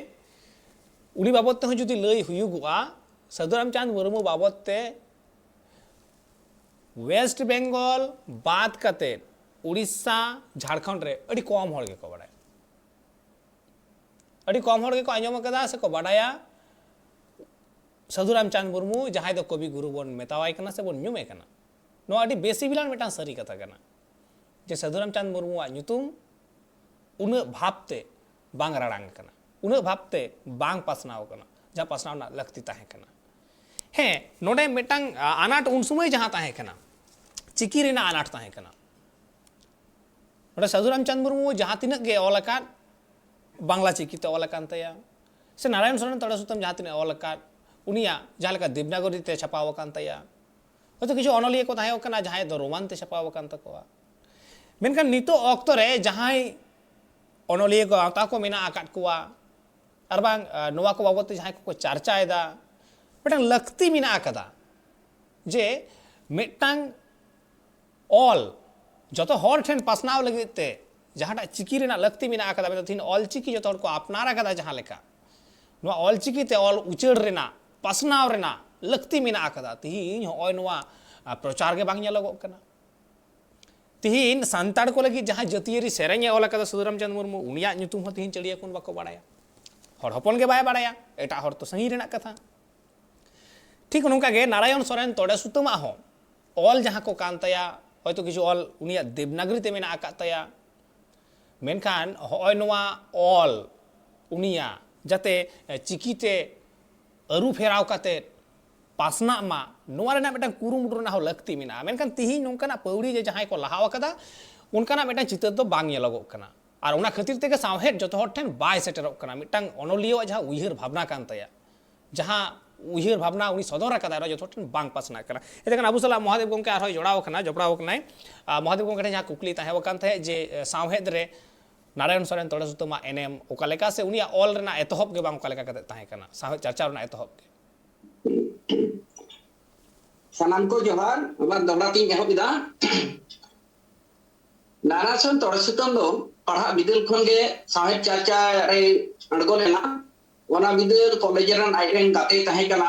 ᱩᱱᱤ ᱵᱟᱵᱚᱛ ᱛᱮᱦᱚᱸ ᱡᱩᱫᱤ ᱞᱟᱹᱭ ᱦᱩᱭᱩᱜᱚᱜᱼᱟ, ᱥᱟᱹᱫᱷᱩ ᱨᱟᱢᱪᱟᱸᱫᱽ ᱢᱩᱨᱢᱩ ᱵᱟᱵᱚᱛ ᱛᱮ ᱳᱭᱮᱥᱴ ᱵᱮᱝᱜᱚᱞ ᱵᱟᱫ ᱠᱟᱛᱮ ᱩᱲᱤᱥᱥᱟ, ᱡᱷᱟᱲᱠᱷᱚᱸᱰ ᱨᱮ ᱟᱹᱰᱤ ᱠᱚᱢ ᱦᱚᱲ ᱜᱮᱠᱚ ᱵᱟᱲᱟᱭᱟ᱾ ᱟᱹᱰᱤ ᱠᱚᱢ ᱦᱚᱲ ᱜᱮᱠᱚ ᱟᱸᱡᱚᱢ ᱟᱠᱟᱫᱟ ᱥᱮᱠᱚ ᱵᱟᱰᱟᱭᱟ ᱥᱟᱹᱫᱷᱩ ᱨᱟᱢᱪᱟᱸᱫᱽ ᱢᱩᱨᱢᱩ, ᱡᱟᱦᱟᱸᱭ ᱫᱚ ᱠᱚᱵᱤ ᱜᱩᱨᱩ ᱵᱚᱱ ᱢᱮᱛᱟᱣᱟᱭ ᱠᱟᱱᱟ ᱥᱮ ᱵᱚᱱ ᱧᱩᱢᱮ ᱠᱟᱱᱟ᱾ ᱱᱚᱣᱟ ᱟᱹᱰᱤ ᱵᱮᱥᱤᱵᱤᱞᱟᱱ ᱢᱤᱫᱴᱟᱝ ᱥᱟᱹᱨᱤ ᱠᱟᱛᱷᱟ ᱠᱟᱱᱟ ᱡᱮ ᱥᱟᱹᱫᱷᱩ ᱨᱟᱢᱪᱟᱸᱫᱽ ᱢᱩᱨᱢᱩᱣᱟᱜ ᱧᱩᱛᱩᱢ ᱩᱱᱟᱹᱜ ᱵᱷᱟᱵᱽᱛᱮ ᱵᱟᱝ ᱨᱟᱲᱟᱝ ᱠᱟᱱᱟ, ᱩᱱᱟᱹᱜ ᱵᱷᱟᱵᱽᱛᱮ ᱵᱟᱝ ᱯᱟᱥᱱᱟᱣ ᱠᱟᱱᱟ, ᱡᱟᱦᱟᱸ ᱯᱟᱥᱱᱟᱣ ᱨᱮᱱᱟᱜ ᱞᱟᱹᱠᱛᱤ ᱛᱟᱦᱮᱸ ᱠᱟᱱᱟ᱾ ᱦᱮᱸ, ᱱᱚᱰᱮ ᱢᱤᱫᱴᱟᱝ, ᱟ, ᱟᱱᱟᱴ ᱩᱱ ᱥᱚᱢᱚᱭ ᱡᱟᱦᱟᱸ ᱛᱟᱦᱮᱸ ᱠᱟᱱᱟ, ᱪᱤᱠᱤ ᱨᱮᱱᱟᱜ ᱟᱱᱟᱴ ᱛᱟᱦᱮᱸ ᱠᱟᱱᱟ᱾ ᱱᱚᱰᱮ ᱥᱟᱹᱫᱷᱩ ᱨᱟᱢᱪᱟᱸᱫᱽ ᱢᱩᱨᱢᱩ ᱡᱟᱦᱟᱸ ᱛᱤᱱᱟᱹᱜ ᱜᱮ ᱚᱞ ᱟᱠᱟᱫ, ᱵᱟᱝᱞᱟ ᱪᱤᱠᱤᱛᱮ ᱚᱞ ᱟᱠᱟᱱ ᱛᱟᱭᱟ, ᱥᱮ ᱱᱟᱨᱟᱭᱚᱱ ᱥᱚᱨᱮᱱ ᱛᱚᱲᱮ ᱥᱩᱛᱟᱹᱢ ᱡᱟᱦᱟᱸ ᱛᱤᱱᱟᱹᱜ ᱚᱞ ᱟᱠᱟᱫ, ᱩᱱᱤᱭᱟᱜ ᱡᱟᱦᱟᱸ ᱞᱮᱠᱟ ᱫᱮᱵᱽᱱᱟᱜᱚᱨᱤ ᱛᱮ ᱪᱷᱟᱯᱟᱣ ᱟᱠᱟᱱ ᱛᱟᱭᱟ, ᱦᱚᱭᱛᱳ ᱠᱤᱪᱷᱩ ᱚᱱᱚᱞᱤᱭᱟᱹ ᱠᱚ ᱛᱟᱦᱮᱸ ᱠᱟᱱᱟ ᱡᱟᱦᱟᱸᱭ ᱫᱚ ᱨᱳᱢᱟᱱ ᱛᱮ ᱪᱷᱟᱯᱟᱣ ᱟᱠᱟᱱ ᱛᱟᱠᱚᱣᱟ᱾ ᱢᱮᱱᱠᱷᱟᱱ ᱱᱤᱛᱚᱜ ᱚᱠᱛᱚ ᱨᱮ ᱡᱟᱦᱟᱸᱭ ᱚᱱᱚᱞᱤᱭᱟᱹ ᱠᱚ ᱜᱟᱶᱛᱟ ᱠᱚ ᱢᱮᱱᱟᱜ ᱟᱠᱟᱫ ᱠᱚᱣᱟ, ᱟᱨ ᱵᱟᱝ, ᱟ, ᱱᱚᱣᱟ ᱠᱚ ᱵᱟᱵᱚᱫ ᱛᱮ ᱡᱟᱦᱟᱸᱭ ᱠᱚᱠᱚ ᱪᱟᱨᱪᱟᱭᱮᱫᱟ, ᱢᱤᱫᱴᱟᱝ ᱞᱟᱹᱠᱛᱤ ᱢᱮᱱᱟᱜ ᱟᱠᱟᱫᱟ ᱡᱮ ᱢᱤᱫᱴᱟᱝ ᱚᱞ ᱡᱚᱛᱚ ᱦᱚᱲ ᱴᱷᱮᱱ ᱯᱟᱥᱱᱟᱣ ᱞᱟᱹᱜᱤᱫ ᱛᱮ ᱡᱟᱦᱟᱸᱴᱟᱜ ᱪᱤᱠᱤ ᱨᱮᱱᱟᱜ ᱞᱟᱹᱠᱛᱤ ᱢᱮᱱᱟᱜ ᱟᱠᱟᱫᱟ, ᱢᱮᱱᱫᱚ ᱛᱮᱦᱮᱧ ᱚᱞ ᱪᱤᱠᱤ ᱡᱚᱛᱚ ᱦᱚᱲ ᱠᱚ ᱟᱯᱱᱟᱨ ᱟᱠᱟᱫᱟ, ᱡᱟᱦᱟᱸ ᱞᱮᱠᱟ ᱱᱚᱣᱟ ᱚᱞ ᱪᱤᱠᱤ ᱛᱮ ᱚᱞ ᱩᱪᱟᱹᱲ ᱨᱮᱱᱟᱜ, ᱯᱟᱥᱱᱟᱣ ᱨᱮᱱᱟᱜ ᱞᱟᱹᱠᱛᱤ ᱢᱮᱱᱟᱜ ᱟᱠᱟᱫᱟ, ᱛᱮᱦᱮᱧ ᱦᱚᱸᱜᱼᱚᱭ ᱱᱚᱣᱟ, ᱟ, ᱯᱨᱚᱪᱟᱨ ᱜᱮ ᱵᱟᱝ ᱧᱮᱞᱚᱜᱚᱜ ᱠᱟᱱᱟ᱾ ᱛᱮᱦᱮᱧ ᱥᱟᱱᱛᱟᱲ ᱠᱚ ᱞᱟᱹᱜᱤᱫ ᱡᱟᱦᱟᱸ ᱡᱟᱹᱛᱤᱭᱟᱹᱨᱤ ᱥᱮᱨᱮᱧ ᱮ ᱚᱞ ᱟᱠᱟᱫᱟ ᱥᱟᱹᱫᱷᱩ ᱨᱟᱢᱪᱟᱸᱫᱽ ᱢᱩᱨᱢᱩ, ᱩᱱᱤᱭᱟᱜ ᱧᱩᱛᱩᱢ ᱦᱚᱸ ᱛᱮᱦᱮᱧ ᱪᱟᱹᱲᱤᱭᱟᱹ ᱠᱷᱚᱱ ᱵᱟᱠᱚ ᱵᱟᱲᱟᱭᱟ᱾ ᱦᱚᱲ ᱦᱚᱯᱚᱱ ᱜᱮ ᱵᱟᱭ ᱵᱟᱲᱟᱭᱟ, ᱮᱴᱟᱜ ᱦᱚᱲ ᱛᱚ ᱥᱟᱺᱜᱤᱧ ᱨᱮᱱᱟᱜ ᱠᱟᱛᱷᱟ᱾ ᱴᱷᱤᱠ ᱱᱚᱝᱠᱟ ᱜᱮ ᱱᱟᱨᱟᱭᱚᱱ ᱥᱚᱨᱮᱱ ᱛᱚᱲᱮ ᱥᱩᱛᱟᱹᱢᱟᱜ ᱦᱚᱸ ᱚᱞ ᱡᱟᱦᱟᱸ ᱠᱚ ᱠᱟᱱ ᱛᱟᱭᱟ, ᱦᱚᱭᱛᱳ ᱠᱤᱪᱷᱩ ᱚᱞ ᱩᱱᱤᱭᱟᱜ ᱫᱮᱵᱽᱱᱟᱜᱽᱨᱤ ᱛᱮ ᱢᱮᱱᱟᱜ ᱟᱠᱟᱫ ᱛᱟᱭᱟ, ᱢᱮᱱᱠᱷᱟᱱ ᱦᱚᱸᱜᱼᱚᱭ ᱱᱚᱣᱟ ᱚᱞ ᱩᱱᱤᱭᱟᱜ ᱡᱟᱛᱮ, ᱮ, ᱪᱤᱠᱤᱛᱮ ᱟᱹᱨᱩ ᱯᱷᱮᱨᱟᱣ ᱠᱟᱛᱮ ᱯᱟᱥᱱᱟᱜ ᱢᱟ, ᱱᱚᱣᱟ ᱨᱮᱱᱟᱜ ᱢᱤᱫᱴᱟᱝ ᱠᱩᱨᱩᱢᱩᱴᱩ ᱨᱮᱱᱟᱜ ᱦᱚᱸ ᱞᱟᱹᱠᱛᱤ ᱢᱮᱱᱟᱜᱼᱟ᱾ ᱢᱮᱱᱠᱷᱟᱱ ᱛᱤᱦᱤᱧ ᱱᱚᱝᱠᱟᱱᱟᱜ ᱯᱟᱹᱣᱲᱤ ᱡᱮ ᱡᱟᱦᱟᱸᱭ ᱠᱚ ᱞᱟᱦᱟᱣ ᱟᱠᱟᱫᱟ, ᱚᱱᱠᱟᱱᱟᱜ ᱢᱤᱫᱴᱟᱝ ᱪᱤᱛᱟᱹᱨ ᱫᱚ ᱵᱟᱝ ᱧᱮᱞᱚᱜᱚᱜ ᱠᱟᱱᱟ᱾ ᱟᱨ ᱚᱱᱟ ᱠᱷᱟᱹᱛᱤᱨ ᱛᱮᱜᱮ ᱥᱟᱶᱦᱮᱫ ᱡᱚᱛᱚ ᱦᱚᱲ ᱴᱷᱮᱱ ᱵᱟᱭ ᱥᱮᱴᱮᱨᱚᱜ ᱠᱟᱱᱟ᱾ ᱢᱤᱫᱴᱟᱝ ᱚᱱᱚᱞᱤᱭᱟᱹᱣᱟᱜ ᱡᱟᱦᱟᱸ ᱩᱭᱦᱟᱹᱨ ᱵᱷᱟᱵᱽᱱᱟ ᱠᱟᱱ ᱛᱟᱭᱟ, ᱡᱟᱦᱟᱸ ᱩᱭᱦᱟᱹᱨ ᱵᱷᱟᱵᱽᱱᱟ ᱩᱱᱤ ᱥᱚᱫᱚᱨ ᱟᱠᱟᱫᱟᱭ, ᱚᱱᱟ ᱡᱚᱛᱚ ᱦᱚᱲ ᱴᱷᱮᱱ ᱵᱟᱝ ᱯᱟᱥᱱᱟᱜ ᱠᱟᱱᱟ᱾ ᱮᱱᱛᱮ ᱠᱷᱟᱱ ᱟᱵᱚ ᱥᱟᱞᱟᱜ ᱢᱚᱦᱟᱫᱮᱵ ᱜᱚᱢᱠᱮ ᱟᱨᱦᱚᱸᱭ ᱡᱚᱲᱟᱣ ᱟᱠᱟᱱᱟ, ᱡᱚᱯᱲᱟᱣ ᱟᱠᱟᱱᱟᱭ᱾ ᱟᱨ ᱢᱚᱦᱟᱫᱮᱵ ᱜᱚᱢᱠᱮ ᱴᱷᱮᱱ ᱡᱟᱦᱟᱸ ᱠᱩᱠᱞᱤ ᱛᱟᱦᱮᱸ ᱟᱠᱟᱱ ᱛᱟᱦᱮᱸᱫ ᱡᱮ, ᱮ, ᱥᱟᱶᱦᱮᱫ ᱨᱮ ᱱᱟᱨᱟᱭᱚᱱ ᱥᱚᱨᱮᱱ ᱛᱚᱲᱮ ᱥᱩᱛᱟᱹᱢᱟᱜ ᱮᱱᱮᱢ ᱚᱠᱟ ᱞᱮᱠᱟ ᱥᱮ ᱩᱱᱤᱭᱟᱜ ᱚᱞ ᱨᱮᱱᱟᱜ ᱮᱛᱚᱦᱚᱵ ᱜᱮ ᱵᱟᱝ ᱚᱠᱟ ᱞᱮᱠᱟ ᱠᱟᱛᱮ ᱛᱟᱦᱮᱸ ᱠᱟᱱᱟ, ᱥᱟᱶᱦᱮᱫ ᱪᱟᱨᱪᱟᱣ ᱨᱮᱱᱟᱜ ᱮᱛᱚᱦᱚᱵ ᱜᱮ? ᱥᱟᱱᱟᱢ ᱠᱚ ᱡᱚᱦᱟᱨ᱾ ᱟᱵᱟᱨ ᱫᱚᱦᱲᱟ ᱛᱤᱧ ᱮᱦᱚᱵ ᱮᱫᱟ᱾ ᱱᱟᱨᱟᱭᱚᱱ ᱥᱚᱨᱮᱱ ᱛᱚᱲᱮ ᱥᱩᱛᱟᱹᱢ ᱫᱚ ᱯᱟᱲᱦᱟᱜ ᱵᱤᱫᱟᱹᱞ ᱠᱷᱚᱱ ᱜᱮ ᱥᱟᱶᱦᱮᱫ ᱪᱟᱨᱪᱟ ᱨᱮᱭ ᱟᱬᱜᱚ ᱞᱮᱱᱟ᱾ ᱚᱱᱟ ᱵᱤᱫᱟᱹᱞ ᱠᱚᱞᱮᱡᱽ ᱨᱮᱱ ᱟᱡ ᱨᱮᱱ ᱜᱟᱛᱮᱭ ᱛᱟᱦᱮᱸ ᱠᱟᱱᱟ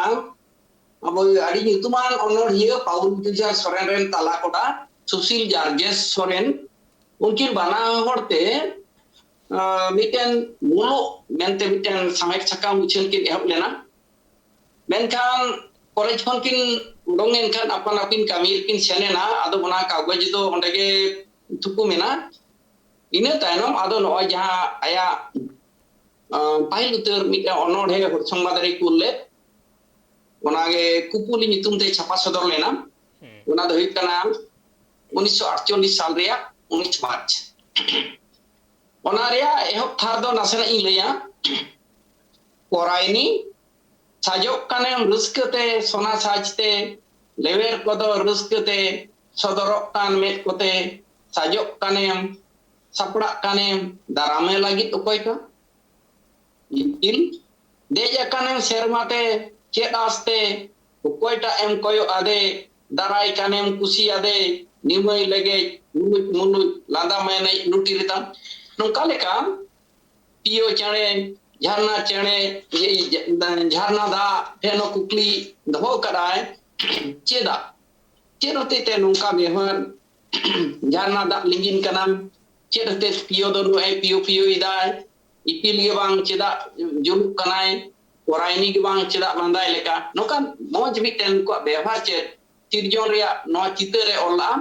ᱟᱵᱚ ᱟᱹᱰᱤ ᱧᱩᱛᱩᱢᱟᱱ ᱚᱱᱚᱬᱦᱤᱭᱟᱹ ᱯᱟᱣᱩᱞ ᱡᱩᱡᱷᱟᱨ ᱥᱚᱨᱮᱱ ᱨᱮᱱ ᱛᱟᱞᱟ ᱠᱚᱲᱟ ᱥᱩᱥᱤᱞ ᱡᱟᱨᱡᱮᱥ ᱥᱚᱨᱮᱱ, ᱩᱱᱠᱤᱱ ᱵᱟᱱᱟ ᱦᱚᱲ ᱛᱮ, ᱟᱸ, ᱢᱤᱫᱴᱮᱱ ᱢᱩᱞᱩᱜ ᱢᱮᱱᱛᱮ ᱢᱤᱫᱴᱮᱱ ᱥᱟᱶᱦᱮᱫ ᱥᱟᱠᱟᱢ ᱩᱪᱷᱟᱹᱱ ᱠᱤᱱ ᱮᱦᱚᱵ ᱞᱮᱱᱟ᱾ ᱢᱮᱱᱠᱷᱟᱱ ᱠᱚᱞᱮᱡᱽ ᱠᱷᱚᱱ ᱠᱤᱱ ᱩᱰᱩᱝ ᱮᱱ ᱠᱷᱟᱱ ᱟᱯᱟᱱ ᱟᱹᱯᱤᱱ ᱠᱟᱹᱢᱤ ᱨᱮᱠᱤᱱ ᱥᱮᱱ ᱮᱱᱟ᱾ ᱟᱫᱚ ᱚᱱᱟ ᱠᱟᱜᱚᱡᱽ ᱫᱚ ᱚᱸᱰᱮ ᱜᱮ ᱛᱷᱩᱠᱩᱢ ᱮᱱᱟ᱾ ᱤᱱᱟᱹ ᱛᱟᱭᱱᱚᱢ ᱟᱫᱚ ᱱᱚᱜᱼᱚᱭ ᱡᱟᱦᱟᱸ ᱟᱭᱟᱜ, ᱟᱸ, ᱯᱟᱹᱦᱤᱞ ᱩᱛᱟᱹᱨ ᱢᱤᱫᱴᱟᱝ ᱚᱱᱚᱬᱦᱮ ᱦᱚᱲ ᱥᱚᱝᱵᱟᱫ ᱨᱮᱭ ᱠᱩᱞ ᱞᱮᱫ, ᱚᱱᱟᱜᱮ ᱠᱩᱯᱩᱞᱤ ᱧᱩᱛᱩᱢ ᱛᱮ ᱪᱷᱟᱯᱟ ᱥᱚᱫᱚᱨ ᱞᱮᱱᱟ᱾ ᱦᱩᱸ᱾ ᱚᱱᱟ ᱫᱚ ᱦᱩᱭᱩᱜ ᱠᱟᱱᱟ ᱩᱱᱤᱥᱥᱚ ᱟᱴᱪᱚᱞᱞᱤᱥ ᱥᱟᱞ ᱨᱮᱭᱟᱜ ᱩᱱᱤᱥ ᱢᱟᱨᱪ᱾ ᱚᱱᱟ ᱨᱮᱭᱟᱜ ᱮᱦᱚᱵ ᱛᱷᱟᱨ ᱫᱚ ᱱᱟᱥᱮᱱᱟᱜ ᱤᱧ ᱞᱟᱹᱭᱟ᱾ ᱯᱚᱨᱟᱭᱱᱤ, ᱥᱟᱡᱚᱜ ᱠᱟᱱᱮᱢ ᱨᱟᱹᱥᱠᱟᱹᱛᱮ ᱥᱚᱱᱟ ᱥᱟᱡᱽᱛᱮ, ᱞᱮᱣᱮᱨ ᱠᱚᱫᱚ ᱨᱟᱹᱥᱠᱟᱹᱛᱮ ᱥᱚᱫᱚᱨᱚᱜ ᱠᱟᱱ ᱢᱮᱫ ᱠᱚᱛᱮ, ᱥᱟᱡᱚᱜ ᱠᱟᱱᱮᱢ, ᱥᱟᱯᱲᱟᱜ ᱠᱟᱱᱮᱢ, ᱫᱟᱨᱟᱢᱮ ᱞᱟᱹᱜᱤᱫ ᱚᱠᱚᱭ ᱠᱟ? ᱤᱯᱤᱞ, ᱫᱮᱡ ᱟᱠᱟᱱᱮᱢ ᱥᱮᱨᱢᱟ ᱛᱮ, ᱪᱮᱫ ᱟᱥᱛᱮ, ᱚᱠᱚᱭᱴᱟᱜ ᱮᱢ ᱠᱚᱭᱚᱜ ᱟᱫᱮ, ᱫᱟᱨᱟᱭ ᱠᱟᱱᱮᱢ ᱠᱩᱥᱤᱭᱟᱫᱮ, ᱱᱤᱢᱟᱹᱭ ᱞᱮᱜᱮᱡ, ᱢᱩᱞᱩᱡ ᱢᱩᱞᱩᱡ, ᱞᱟᱸᱫᱟ ᱢᱮᱱᱮᱡ ᱞᱩᱴᱤ ᱨᱮᱛᱟᱢ᱾ ᱱᱚᱝᱠᱟ ᱞᱮᱠᱟ ᱯᱤᱭᱳ ᱪᱮᱬᱮ, ᱡᱷᱟᱨᱱᱟ ᱪᱮᱬᱮ, ᱤᱭᱟᱹ, ᱡᱷᱟᱨᱱᱟ ᱫᱟᱜ ᱴᱷᱮᱱ ᱦᱚᱸ ᱠᱩᱠᱞᱤ ᱫᱚᱦᱚ ᱠᱟᱫᱟᱭ, ᱪᱮᱫᱟᱜ? ᱪᱮᱫ ᱦᱚᱛᱮᱡ ᱛᱮ ᱱᱚᱝᱠᱟ ᱵᱮᱣᱦᱟᱨ? ᱡᱷᱟᱨᱱᱟ ᱫᱟᱜ ᱞᱤᱸᱜᱤᱱ ᱠᱟᱱᱟ, ᱪᱮᱫ ᱦᱚᱛᱮᱡ ᱯᱤᱭᱳ ᱫᱚ ᱱᱚᱜᱼᱚᱭ ᱯᱤᱭᱳ ᱯᱤᱭᱳᱭᱮᱫᱟᱭ? ᱤᱯᱤᱞ ᱜᱮ ᱵᱟᱝ ᱪᱮᱫᱟᱜ ᱡᱩᱞᱩᱜ ᱠᱟᱱᱟᱭ? ᱯᱚᱨᱟᱭᱱᱤ ᱜᱮ ᱵᱟᱝ ᱪᱮᱫᱟᱜ ᱞᱟᱸᱫᱟᱭ ᱞᱮᱠᱟ? ᱱᱚᱝᱠᱟᱱ ᱢᱚᱡᱽ ᱢᱤᱫᱴᱮᱱ ᱩᱱᱠᱩᱣᱟᱜ ᱵᱮᱣᱦᱟᱨ ᱪᱮᱫ ᱥᱤᱨᱡᱚᱱ ᱨᱮᱭᱟᱜ ᱱᱚᱣᱟ ᱪᱤᱛᱟᱹᱨ ᱮ ᱚᱞ ᱞᱟᱜᱼᱟ᱾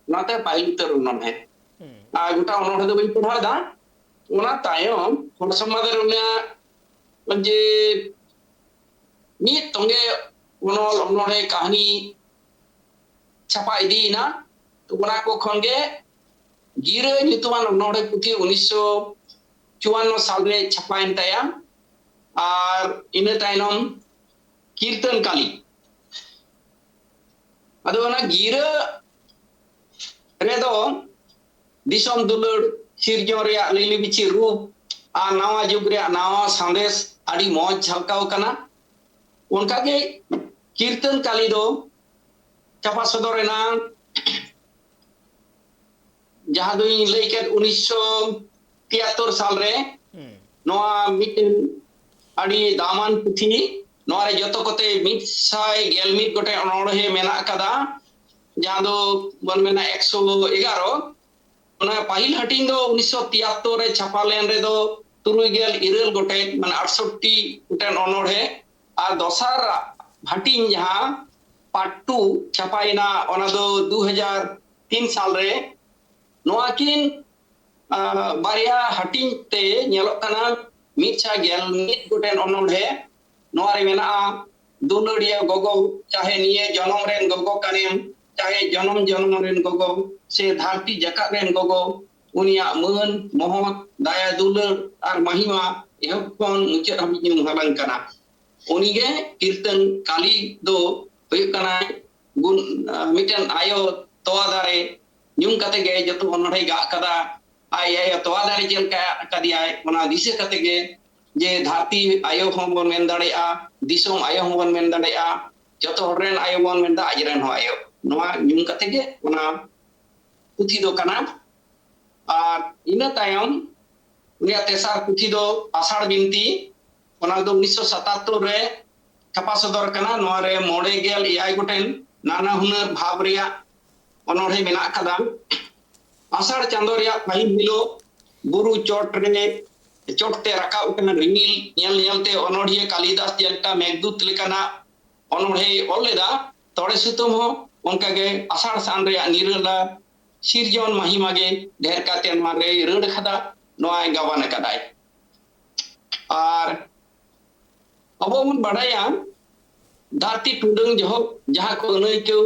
ᱚᱱᱟᱛᱮ ᱯᱟᱹᱦᱤᱞ ᱩᱛᱟᱹᱨ ᱚᱱᱚᱬᱦᱮ᱾ ᱦᱩᱸ᱾ ᱟᱨ ᱜᱚᱴᱟ ᱚᱱᱚᱬᱦᱮ ᱫᱚ ᱵᱟᱹᱧ ᱯᱟᱲᱦᱟᱣ ᱮᱫᱟ᱾ ᱚᱱᱟ ᱛᱟᱭᱚᱢ ᱦᱚᱲ ᱥᱚᱢᱟᱡᱽ ᱨᱮ ᱩᱱᱤᱭᱟᱜ ᱡᱮ ᱢᱤᱫ ᱛᱚᱸᱜᱮ ᱚᱱᱚᱞ, ᱚᱱᱚᱬᱦᱮ, ᱠᱟᱹᱦᱱᱤ ᱪᱷᱟᱯᱟ ᱤᱫᱤᱭᱮᱱᱟ᱾ ᱛᱚ ᱚᱱᱟ ᱠᱚ ᱠᱷᱚᱱ ᱜᱮ ᱜᱤᱨᱟᱹ ᱧᱩᱛᱩᱢᱟᱱ ᱚᱱᱚᱬᱦᱮ ᱯᱩᱛᱷᱤ ᱩᱱᱤᱥᱥᱚ ᱪᱩᱣᱟᱱᱱᱚ ᱥᱟᱞ ᱨᱮ ᱪᱷᱟᱯᱟᱭᱮᱱ ᱛᱟᱭᱟ᱾ ᱟᱨ ᱤᱱᱟᱹ ᱛᱟᱭᱱᱚᱢ ᱠᱤᱨᱛᱚᱱ ᱠᱟᱞᱤ᱾ ᱟᱫᱚ ᱚᱱᱟ ᱜᱤᱨᱟᱹ ᱨᱮᱫᱚ ᱫᱤᱥᱚᱢ ᱫᱩᱞᱟᱹᱲ ᱥᱤᱨᱡᱚᱱ ᱨᱮᱭᱟᱜ ᱞᱤᱞᱤ ᱵᱤᱪᱷᱤ ᱨᱩᱯ ᱟᱨ ᱱᱟᱣᱟ ᱡᱩᱜᱽ ᱨᱮᱭᱟᱜ ᱱᱟᱣᱟ ᱥᱟᱸᱫᱮᱥ ᱟᱹᱰᱤ ᱢᱚᱡᱽ ᱡᱷᱟᱞᱠᱟᱣ ᱠᱟᱱᱟ᱾ ᱚᱱᱠᱟᱜᱮ ᱠᱤᱨᱛᱚᱱ ᱠᱟᱞᱤ ᱫᱚ ᱪᱷᱟᱯᱟ ᱥᱚᱫᱚᱨ ᱮᱱᱟ ᱡᱟᱦᱟᱸ ᱫᱚᱧ ᱞᱟᱹᱭ ᱠᱮᱫ ᱩᱱᱤᱥᱥᱚ ᱛᱤᱭᱟᱛᱛᱳᱨ ᱥᱟᱞ ᱨᱮ᱾ ᱦᱩᱸ᱾ ᱱᱚᱣᱟ ᱢᱤᱫᱴᱮᱱ ᱟᱹᱰᱤ ᱫᱟᱢᱟᱱ ᱯᱩᱛᱷᱤ, ᱱᱚᱣᱟ ᱨᱮ ᱡᱚᱛᱚ ᱠᱚᱛᱮ ᱢᱤᱫ ᱥᱟᱭ ᱜᱮᱞ ᱢᱤᱫ ᱜᱚᱴᱮᱡ ᱚᱱᱚᱬᱦᱮ ᱢᱮᱱᱟᱜ ᱟᱠᱟᱫᱟ, ᱡᱟᱦᱟᱸ ᱫᱚ ᱵᱚᱱ ᱢᱮᱱᱟ ᱮᱠᱥᱚ ᱮᱜᱟᱨᱚ᱾ ᱚᱱᱟ ᱯᱟᱹᱦᱤᱞ ᱦᱟᱹᱴᱤᱧ ᱫᱚ ᱩᱱᱤᱥᱥᱚ ᱛᱤᱭᱟᱛᱛᱳᱨ ᱨᱮ ᱪᱷᱟᱯᱟ ᱞᱮᱱ ᱨᱮᱫᱚ ᱛᱩᱨᱩᱭ ᱜᱮᱞ ᱤᱨᱟᱹᱞ ᱜᱚᱴᱮᱡ, ᱢᱟᱱᱮ ᱟᱴᱥᱚᱴᱴᱤ ᱜᱚᱴᱮᱱ ᱚᱱᱚᱬᱦᱮ᱾ ᱟᱨ ᱫᱚᱥᱟᱨ ᱦᱟᱹᱴᱤᱧ ᱡᱟᱦᱟᱸ ᱯᱟᱴ ᱴᱩ ᱪᱷᱟᱯᱟᱭᱮᱱᱟ, ᱚᱱᱟ ᱫᱚ ᱫᱩ ᱦᱟᱡᱟᱨ ᱛᱤᱱ ᱥᱟᱞ ᱨᱮ᱾ ᱱᱚᱣᱟ ᱠᱤᱱ ᱟᱨ ᱵᱟᱨᱭᱟ ᱦᱟᱹᱴᱤᱧ ᱛᱮ ᱧᱮᱞᱚᱜ ᱠᱟᱱᱟ ᱢᱤᱫ ᱥᱟᱭ ᱜᱮᱞ ᱢᱤᱫ ᱜᱚᱴᱮᱱ ᱚᱱᱚᱬᱦᱮ᱾ ᱱᱚᱣᱟ ᱨᱮ ᱢᱮᱱᱟᱜᱼᱟ, ᱫᱩᱞᱟᱹᱲᱤᱭᱟᱹ ᱜᱚᱜᱚ, ᱪᱟᱦᱮ ᱱᱤᱭᱟᱹ ᱡᱚᱱᱚᱢ ᱨᱮᱱ ᱜᱚᱜᱚ ᱠᱟᱱᱮᱢ, ᱪᱟᱦᱮ ᱡᱚᱱᱚᱢ ᱡᱚᱱᱚᱢ ᱨᱮᱱ ᱜᱚᱜᱚ, ᱥᱮ ᱫᱷᱟᱹᱨᱛᱤ ᱡᱟᱠᱟᱛ ᱨᱮᱱ ᱜᱚᱜᱚ, ᱩᱱᱤᱭᱟᱜ ᱢᱟᱹᱱ, ᱢᱚᱦᱚᱛ, ᱫᱟᱭᱟ ᱫᱩᱞᱟᱹᱲ ᱟᱨ ᱢᱟᱦᱤᱢᱟ ᱮᱦᱚᱵ ᱠᱷᱚᱱ ᱢᱩᱪᱟᱹᱫ ᱦᱟᱹᱵᱤᱡ ᱧᱩᱢ ᱦᱟᱞᱟᱝ ᱠᱟᱱᱟ᱾ ᱩᱱᱤᱜᱮ ᱠᱤᱨᱛᱟᱹᱱ ᱠᱟᱞᱤ ᱫᱚ ᱦᱩᱭᱩᱜ ᱠᱟᱱᱟᱭ ᱜᱩᱱ-, ᱢᱤᱫᱴᱮᱱ ᱟᱭᱳ ᱛᱚᱣᱟ ᱫᱟᱨᱮ ᱧᱩᱢ ᱠᱟᱛᱮ ᱜᱮ ᱡᱚᱛᱚ ᱚᱱᱚᱬᱦᱮ ᱜᱟᱜ ᱠᱟᱫᱟ᱾ ᱟᱡ ᱟᱭᱳ ᱛᱚᱣᱟ ᱫᱟᱨᱮ ᱪᱮᱫ ᱞᱮᱠᱟ ᱟᱠᱟᱫᱮᱭᱟᱭ, ᱚᱱᱟ ᱫᱤᱥᱟᱹ ᱠᱟᱛᱮ ᱜᱮ, ᱡᱮ ᱫᱷᱟᱹᱨᱛᱤ ᱟᱭᱳ ᱦᱚᱸᱵᱚᱱ ᱢᱮᱱ ᱫᱟᱲᱮᱭᱟᱜᱼᱟ, ᱫᱤᱥᱚᱢ ᱟᱭᱳ ᱦᱚᱸᱵᱚᱱ ᱢᱮᱱ ᱫᱟᱲᱮᱭᱟᱜᱼᱟ, ᱡᱚᱛᱚ ᱦᱚᱲ ᱨᱮᱱ ᱟᱭᱳ ᱵᱚᱱ ᱢᱮᱱᱫᱟ, ᱟᱡ ᱨᱮᱱ ᱦᱚᱸ ᱟᱭᱳ᱾ ᱱᱚᱣᱟ ᱧᱩᱢ ᱠᱟᱛᱮ ᱜᱮ ᱚᱱᱟ ᱯᱩᱛᱷᱤ ᱫᱚ ᱠᱟᱱᱟ᱾ ᱟᱨ ᱤᱱᱟᱹ ᱛᱟᱭᱚᱢ ᱩᱱᱤᱭᱟᱜ ᱛᱮᱥᱟᱨ ᱯᱩᱛᱷᱤ ᱫᱚ ᱟᱥᱟᱲ ᱵᱤᱱᱛᱤ, ᱚᱱᱟ ᱫᱚ ᱩᱱᱤᱥᱥᱚ ᱥᱟᱛᱟᱛᱛᱳᱨ ᱨᱮ ᱪᱷᱟᱯᱟ ᱥᱚᱫᱚᱨ ᱠᱟᱱᱟ᱾ ᱱᱚᱣᱟ ᱨᱮ ᱢᱚᱬᱮ ᱜᱮᱞ ᱮᱭᱟᱭ ᱜᱚᱴᱮᱱ ᱱᱟᱱᱟ ᱦᱩᱱᱟᱹᱨ ᱵᱷᱟᱵᱽ ᱨᱮᱭᱟᱜ ᱚᱱᱚᱬᱦᱮ ᱢᱮᱱᱟᱜ ᱟᱠᱟᱫᱟ᱾ ᱟᱥᱟᱲ ᱪᱟᱸᱫᱚ ᱨᱮᱭᱟᱜ ᱯᱟᱹᱦᱤᱞ ᱦᱤᱞᱳᱜ ᱵᱩᱨᱩ ᱪᱚᱴ ᱨᱮ, ᱪᱚᱴ ᱛᱮ ᱨᱟᱠᱟᱵ ᱟᱠᱟᱱ ᱨᱤᱢᱤᱞ ᱧᱮᱞ ᱧᱮᱞᱛᱮ ᱚᱱᱚᱬᱦᱤᱭᱟᱹ ᱠᱟᱞᱤᱫᱟᱥ ᱡᱮᱞᱮᱠᱟ ᱢᱮᱜᱷᱫᱩᱛ ᱞᱮᱠᱟᱱᱟᱜ ᱚᱱᱚᱬᱦᱮᱭ ᱚᱞ ᱞᱮᱫᱟ, ᱛᱚᱲᱮ ᱥᱩᱛᱟᱹᱢ ᱦᱚᱸ ᱚᱱᱠᱟᱜᱮ ᱟᱥᱟᱲ ᱥᱟᱱ ᱨᱮᱭᱟᱜ ᱱᱤᱨᱟᱹᱞᱟ ᱥᱤᱨᱡᱚᱱ ᱢᱟᱦᱤᱢᱟ ᱜᱮ ᱰᱷᱮᱨ ᱠᱟᱛᱮ ᱱᱚᱣᱟ ᱨᱮᱭ ᱨᱟᱹᱲ ᱟᱠᱟᱫᱟ, ᱱᱚᱣᱟᱭ ᱜᱟᱵᱟᱱ ᱟᱠᱟᱫᱟᱭ᱾ ᱟᱨ ᱟᱵᱚ ᱵᱚᱱ ᱵᱟᱰᱟᱭᱟ, ᱫᱷᱟᱹᱨᱛᱤ ᱴᱩᱰᱟᱹᱝ ᱡᱚᱦᱚᱜ ᱡᱟᱦᱟᱸ ᱠᱚ ᱟᱹᱱᱟᱹᱭᱠᱟᱹᱣ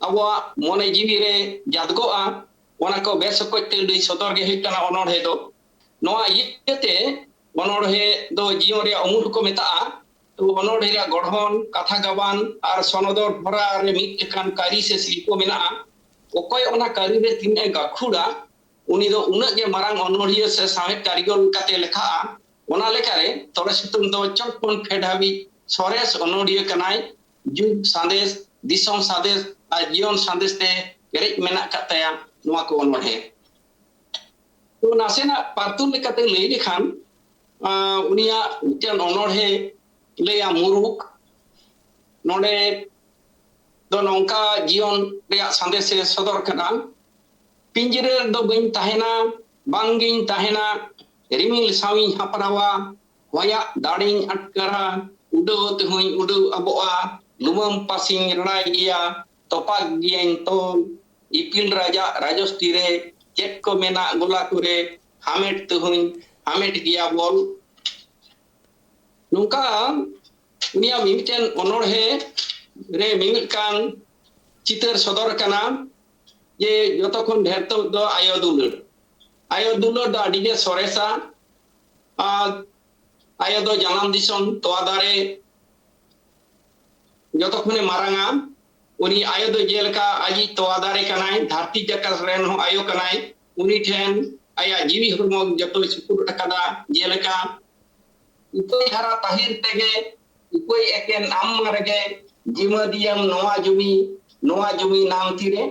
ᱟᱵᱚᱣᱟᱜ ᱢᱚᱱᱮ ᱡᱤᱣᱤ ᱨᱮ ᱡᱟᱫᱽᱜᱚᱜᱼᱟ, ᱚᱱᱟ ᱠᱚ ᱵᱮᱥ ᱚᱠᱚᱡ ᱛᱮ ᱞᱟᱹᱭ ᱥᱚᱫᱚᱨ ᱜᱮ ᱦᱩᱭᱩᱜ ᱠᱟᱱᱟ ᱚᱱᱚᱬᱦᱮ ᱫᱚ᱾ ᱱᱚᱣᱟ ᱤᱭᱟᱹᱛᱮ ᱚᱱᱚᱬᱦᱮ ᱫᱚ ᱡᱤᱭᱚᱱ ᱨᱮᱭᱟᱜ ᱩᱢᱩᱞ ᱦᱚᱸᱠᱚ ᱢᱮᱛᱟᱜᱼᱟ᱾ ᱛᱚ ᱚᱱᱚᱬᱦᱮ ᱨᱮᱭᱟᱜ ᱜᱚᱲᱦᱚᱱ, ᱠᱟᱛᱷᱟ ᱜᱟᱵᱟᱱ ᱟᱨ ᱥᱚᱱᱚᱫᱚᱨ ᱦᱚᱨᱟ ᱨᱮ ᱢᱤᱫ ᱞᱮᱠᱟᱱ ᱠᱟᱹᱨᱤ ᱥᱮ ᱥᱤᱞᱯᱚ ᱢᱮᱱᱟᱜᱼᱟ᱾ ᱚᱠᱚᱭ ᱚᱱᱟ ᱠᱟᱹᱨᱤ ᱨᱮ ᱛᱤᱱᱟᱹᱜ ᱮ ᱜᱟᱹᱠᱷᱩᱲᱟ, ᱩᱱᱤ ᱫᱚ ᱩᱱᱟᱹᱜ ᱜᱮ ᱢᱟᱨᱟᱝ ᱚᱱᱚᱬᱦᱤᱭᱟᱹ ᱥᱮ ᱥᱟᱶᱦᱮᱫ ᱠᱟᱹᱨᱤᱜᱚᱞ ᱞᱮᱠᱟᱛᱮ ᱞᱮᱠᱷᱟᱜᱼᱟ᱾ ᱚᱱᱟ ᱞᱮᱠᱟᱨᱮ ᱛᱚᱲᱮ ᱥᱩᱛᱟᱹᱢ ᱫᱚ ᱪᱚᱴ ᱠᱷᱚᱱ ᱯᱷᱮᱰ ᱦᱟᱹᱵᱤᱡ ᱥᱚᱨᱮᱥ ᱚᱱᱚᱬᱦᱤᱭᱟᱹ ᱠᱟᱱᱟᱭ᱾ ᱡᱩᱜᱽ ᱥᱟᱸᱫᱮᱥ, ᱫᱤᱥᱚᱢ ᱥᱟᱸᱫᱮᱥ ᱟᱨ ᱡᱤᱭᱚᱱ ᱥᱟᱸᱫᱮᱥ ᱛᱮ ᱯᱮᱨᱮᱡ ᱢᱮᱱᱟᱜ ᱟᱠᱟᱫ ᱛᱟᱭᱟ ᱱᱚᱣᱟ ᱠᱚ ᱚᱱᱚᱬᱦᱮ᱾ ᱛᱚ ᱱᱟᱥᱮᱱᱟᱜ ᱯᱟᱨᱛᱩᱞ ᱞᱮᱠᱟᱛᱮ ᱞᱟᱹᱭ ᱞᱮᱠᱷᱟᱱ, ᱟᱸ, ᱩᱱᱤᱭᱟᱜ ᱢᱤᱫᱴᱮᱱ ᱚᱱᱚᱬᱦᱮ ᱞᱟᱹᱭᱟ ᱢᱩᱨᱩᱠ᱾ ᱱᱚᱰᱮ ᱫᱚ ᱱᱚᱝᱠᱟ ᱡᱤᱭᱚᱱ ᱨᱮᱭᱟᱜ ᱥᱟᱸᱫᱮᱥ ᱮ ᱥᱚᱫᱚᱨ ᱠᱟᱱᱟ᱾ ᱯᱤᱸᱡᱽᱨᱟᱹ ᱨᱮᱫᱚ ᱵᱟᱹᱧ ᱛᱟᱦᱮᱱᱟ, ᱵᱟᱝᱜᱤᱧ ᱛᱟᱦᱮᱱᱟ, ᱨᱤᱢᱤᱞ ᱥᱟᱶᱤᱧ ᱦᱟᱯᱨᱟᱣᱟ, ᱦᱚᱭᱟᱜ ᱫᱟᱲᱮᱧ ᱟᱴᱠᱟᱨᱟ, ᱩᱰᱟᱹᱣ ᱛᱮᱦᱚᱸᱧ ᱩᱰᱟᱹᱣ ᱟᱵᱚᱜᱼᱟ, ᱞᱩᱢᱟᱹᱢ ᱯᱟᱥᱤᱧ ᱨᱟᱲᱟᱭ ᱜᱮᱭᱟ, ᱛᱚᱯᱟᱜ ᱜᱮᱭᱟᱧ ᱛᱚᱞ, ᱤᱯᱤᱞ ᱨᱟᱡᱟᱜ ᱨᱟᱡᱚᱥᱛᱤ ᱨᱮ ᱪᱮᱫ ᱠᱚ ᱢᱮᱱᱟᱜ ᱜᱚᱞᱟ ᱠᱚᱨᱮ, ᱦᱟᱢᱮᱴ ᱛᱮᱦᱚᱸᱧ ᱦᱟᱢᱮᱴ ᱜᱮᱭᱟ ᱵᱚᱞ᱾ ᱱᱚᱝᱠᱟ ᱩᱱᱤᱭᱟᱜ ᱢᱤᱢᱤᱫᱴᱮᱱ ᱚᱱᱚᱬᱦᱮ ᱨᱮ ᱢᱤᱢᱤᱫᱴᱟᱝ ᱪᱤᱛᱟᱹᱨ ᱥᱚᱫᱚᱨ ᱟᱠᱟᱱᱟ ᱡᱮ ᱡᱚᱛᱚ ᱠᱷᱚᱱ ᱰᱷᱮᱨ ᱛᱚ ᱫᱚ ᱟᱭᱳ ᱫᱩᱞᱟᱹᱲ᱾ ᱟᱭᱳ ᱫᱩᱞᱟᱹᱲ ᱫᱚ ᱟᱹᱰᱤ ᱜᱮ ᱥᱚᱨᱮᱥᱟ᱾ ᱟᱨ ᱟᱭᱳ ᱫᱚ ᱡᱟᱱᱟᱢ ᱫᱤᱥᱚᱢ ᱛᱚᱣᱟ ᱫᱟᱨᱮ ᱡᱚᱛᱚ ᱠᱷᱚᱱᱮ ᱢᱟᱨᱟᱝᱟ᱾ ᱩᱱᱤ ᱟᱭᱳ ᱫᱚ ᱡᱮᱞᱮᱠᱟ ᱟᱡᱤᱡ ᱛᱚᱣᱟ ᱫᱟᱨᱮ ᱠᱟᱱᱟᱭ, ᱫᱷᱟᱹᱨᱛᱤ ᱡᱟᱠᱟᱛ ᱨᱮᱱ ᱦᱚᱸ ᱟᱭᱳ ᱠᱟᱱᱟᱭ᱾ ᱩᱱᱤ ᱴᱷᱮᱱ ᱟᱭᱟᱜ ᱡᱤᱣᱤ ᱦᱚᱲᱢᱚ ᱡᱚᱛᱚᱭ ᱥᱩᱯᱩᱨ ᱟᱠᱟᱫᱟ᱾ ᱡᱮᱞᱮᱠᱟ ᱩᱯᱟᱹᱭ ᱦᱟᱨᱟ ᱛᱟᱦᱮᱱ ᱛᱮᱜᱮ ᱩᱯᱟᱹᱭ ᱮᱠᱮᱱ ᱟᱢ ᱢᱟ ᱨᱮᱜᱮ ᱡᱤᱢᱟᱹᱫᱤᱭᱟᱢ ᱱᱚᱣᱟ ᱡᱩᱢᱤ, ᱱᱚᱣᱟ ᱡᱩᱢᱤ ᱱᱟᱢ ᱛᱤᱨᱮ?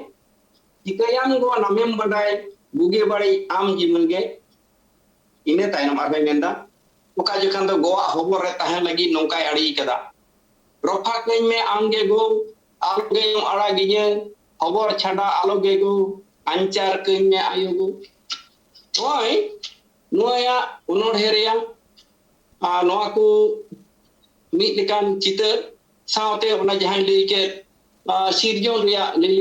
ᱪᱤᱠᱟᱹᱭᱟᱢ ᱜᱚ ᱱᱟᱢᱮᱢ ᱵᱟᱰᱟᱭ ᱵᱩᱜᱤ ᱵᱟᱹᱲᱤᱡ ᱟᱢ ᱡᱤᱢᱟᱹ ᱜᱮ᱾ ᱤᱱᱟᱹ ᱛᱟᱭᱱᱚᱢ ᱟᱨᱦᱚᱸᱭ ᱢᱮᱱᱫᱟ, ᱚᱠᱟ ᱡᱚᱠᱷᱟᱱ ᱫᱚ ᱜᱚᱣᱟᱜ ᱦᱚᱵᱚᱨ ᱨᱮ ᱛᱟᱦᱮᱱ ᱞᱟᱹᱜᱤᱫ ᱱᱚᱝᱠᱟᱭ ᱟᱲᱮ ᱠᱟᱫᱟ, ᱨᱚᱯᱷᱟ ᱠᱟᱹᱧ ᱢᱮ ᱟᱢ ᱜᱮ ᱜᱚ, ᱟᱞᱚ ᱜᱮᱢ ᱟᱲᱟᱜᱤᱧᱟᱹ, ᱦᱚᱵᱚᱨ ᱪᱷᱟᱰᱟ ᱟᱞᱚ ᱜᱮ ᱜᱚ, ᱟᱧᱪᱟᱨ ᱠᱟᱹᱧ ᱢᱮ ᱟᱭᱳ ᱜᱚ᱾ ᱱᱚᱜᱼᱚᱭ ᱱᱚᱣᱟᱭᱟᱜ ᱚᱱᱚᱬᱦᱮ ᱨᱮᱭᱟᱜ ᱟᱨ ᱱᱚᱣᱟ ᱠᱚ ᱢᱤᱫ ᱞᱮᱠᱟᱱ ᱪᱤᱛᱟᱹᱨ ᱥᱟᱶᱛᱮ ᱚᱱᱟ ᱡᱟᱦᱟᱸᱧ ᱞᱟᱹᱭ ᱠᱮᱫ, ᱟᱨ ᱥᱤᱨᱡᱚᱱ ᱨᱮᱭᱟᱜ ᱞᱟᱹᱭ᱾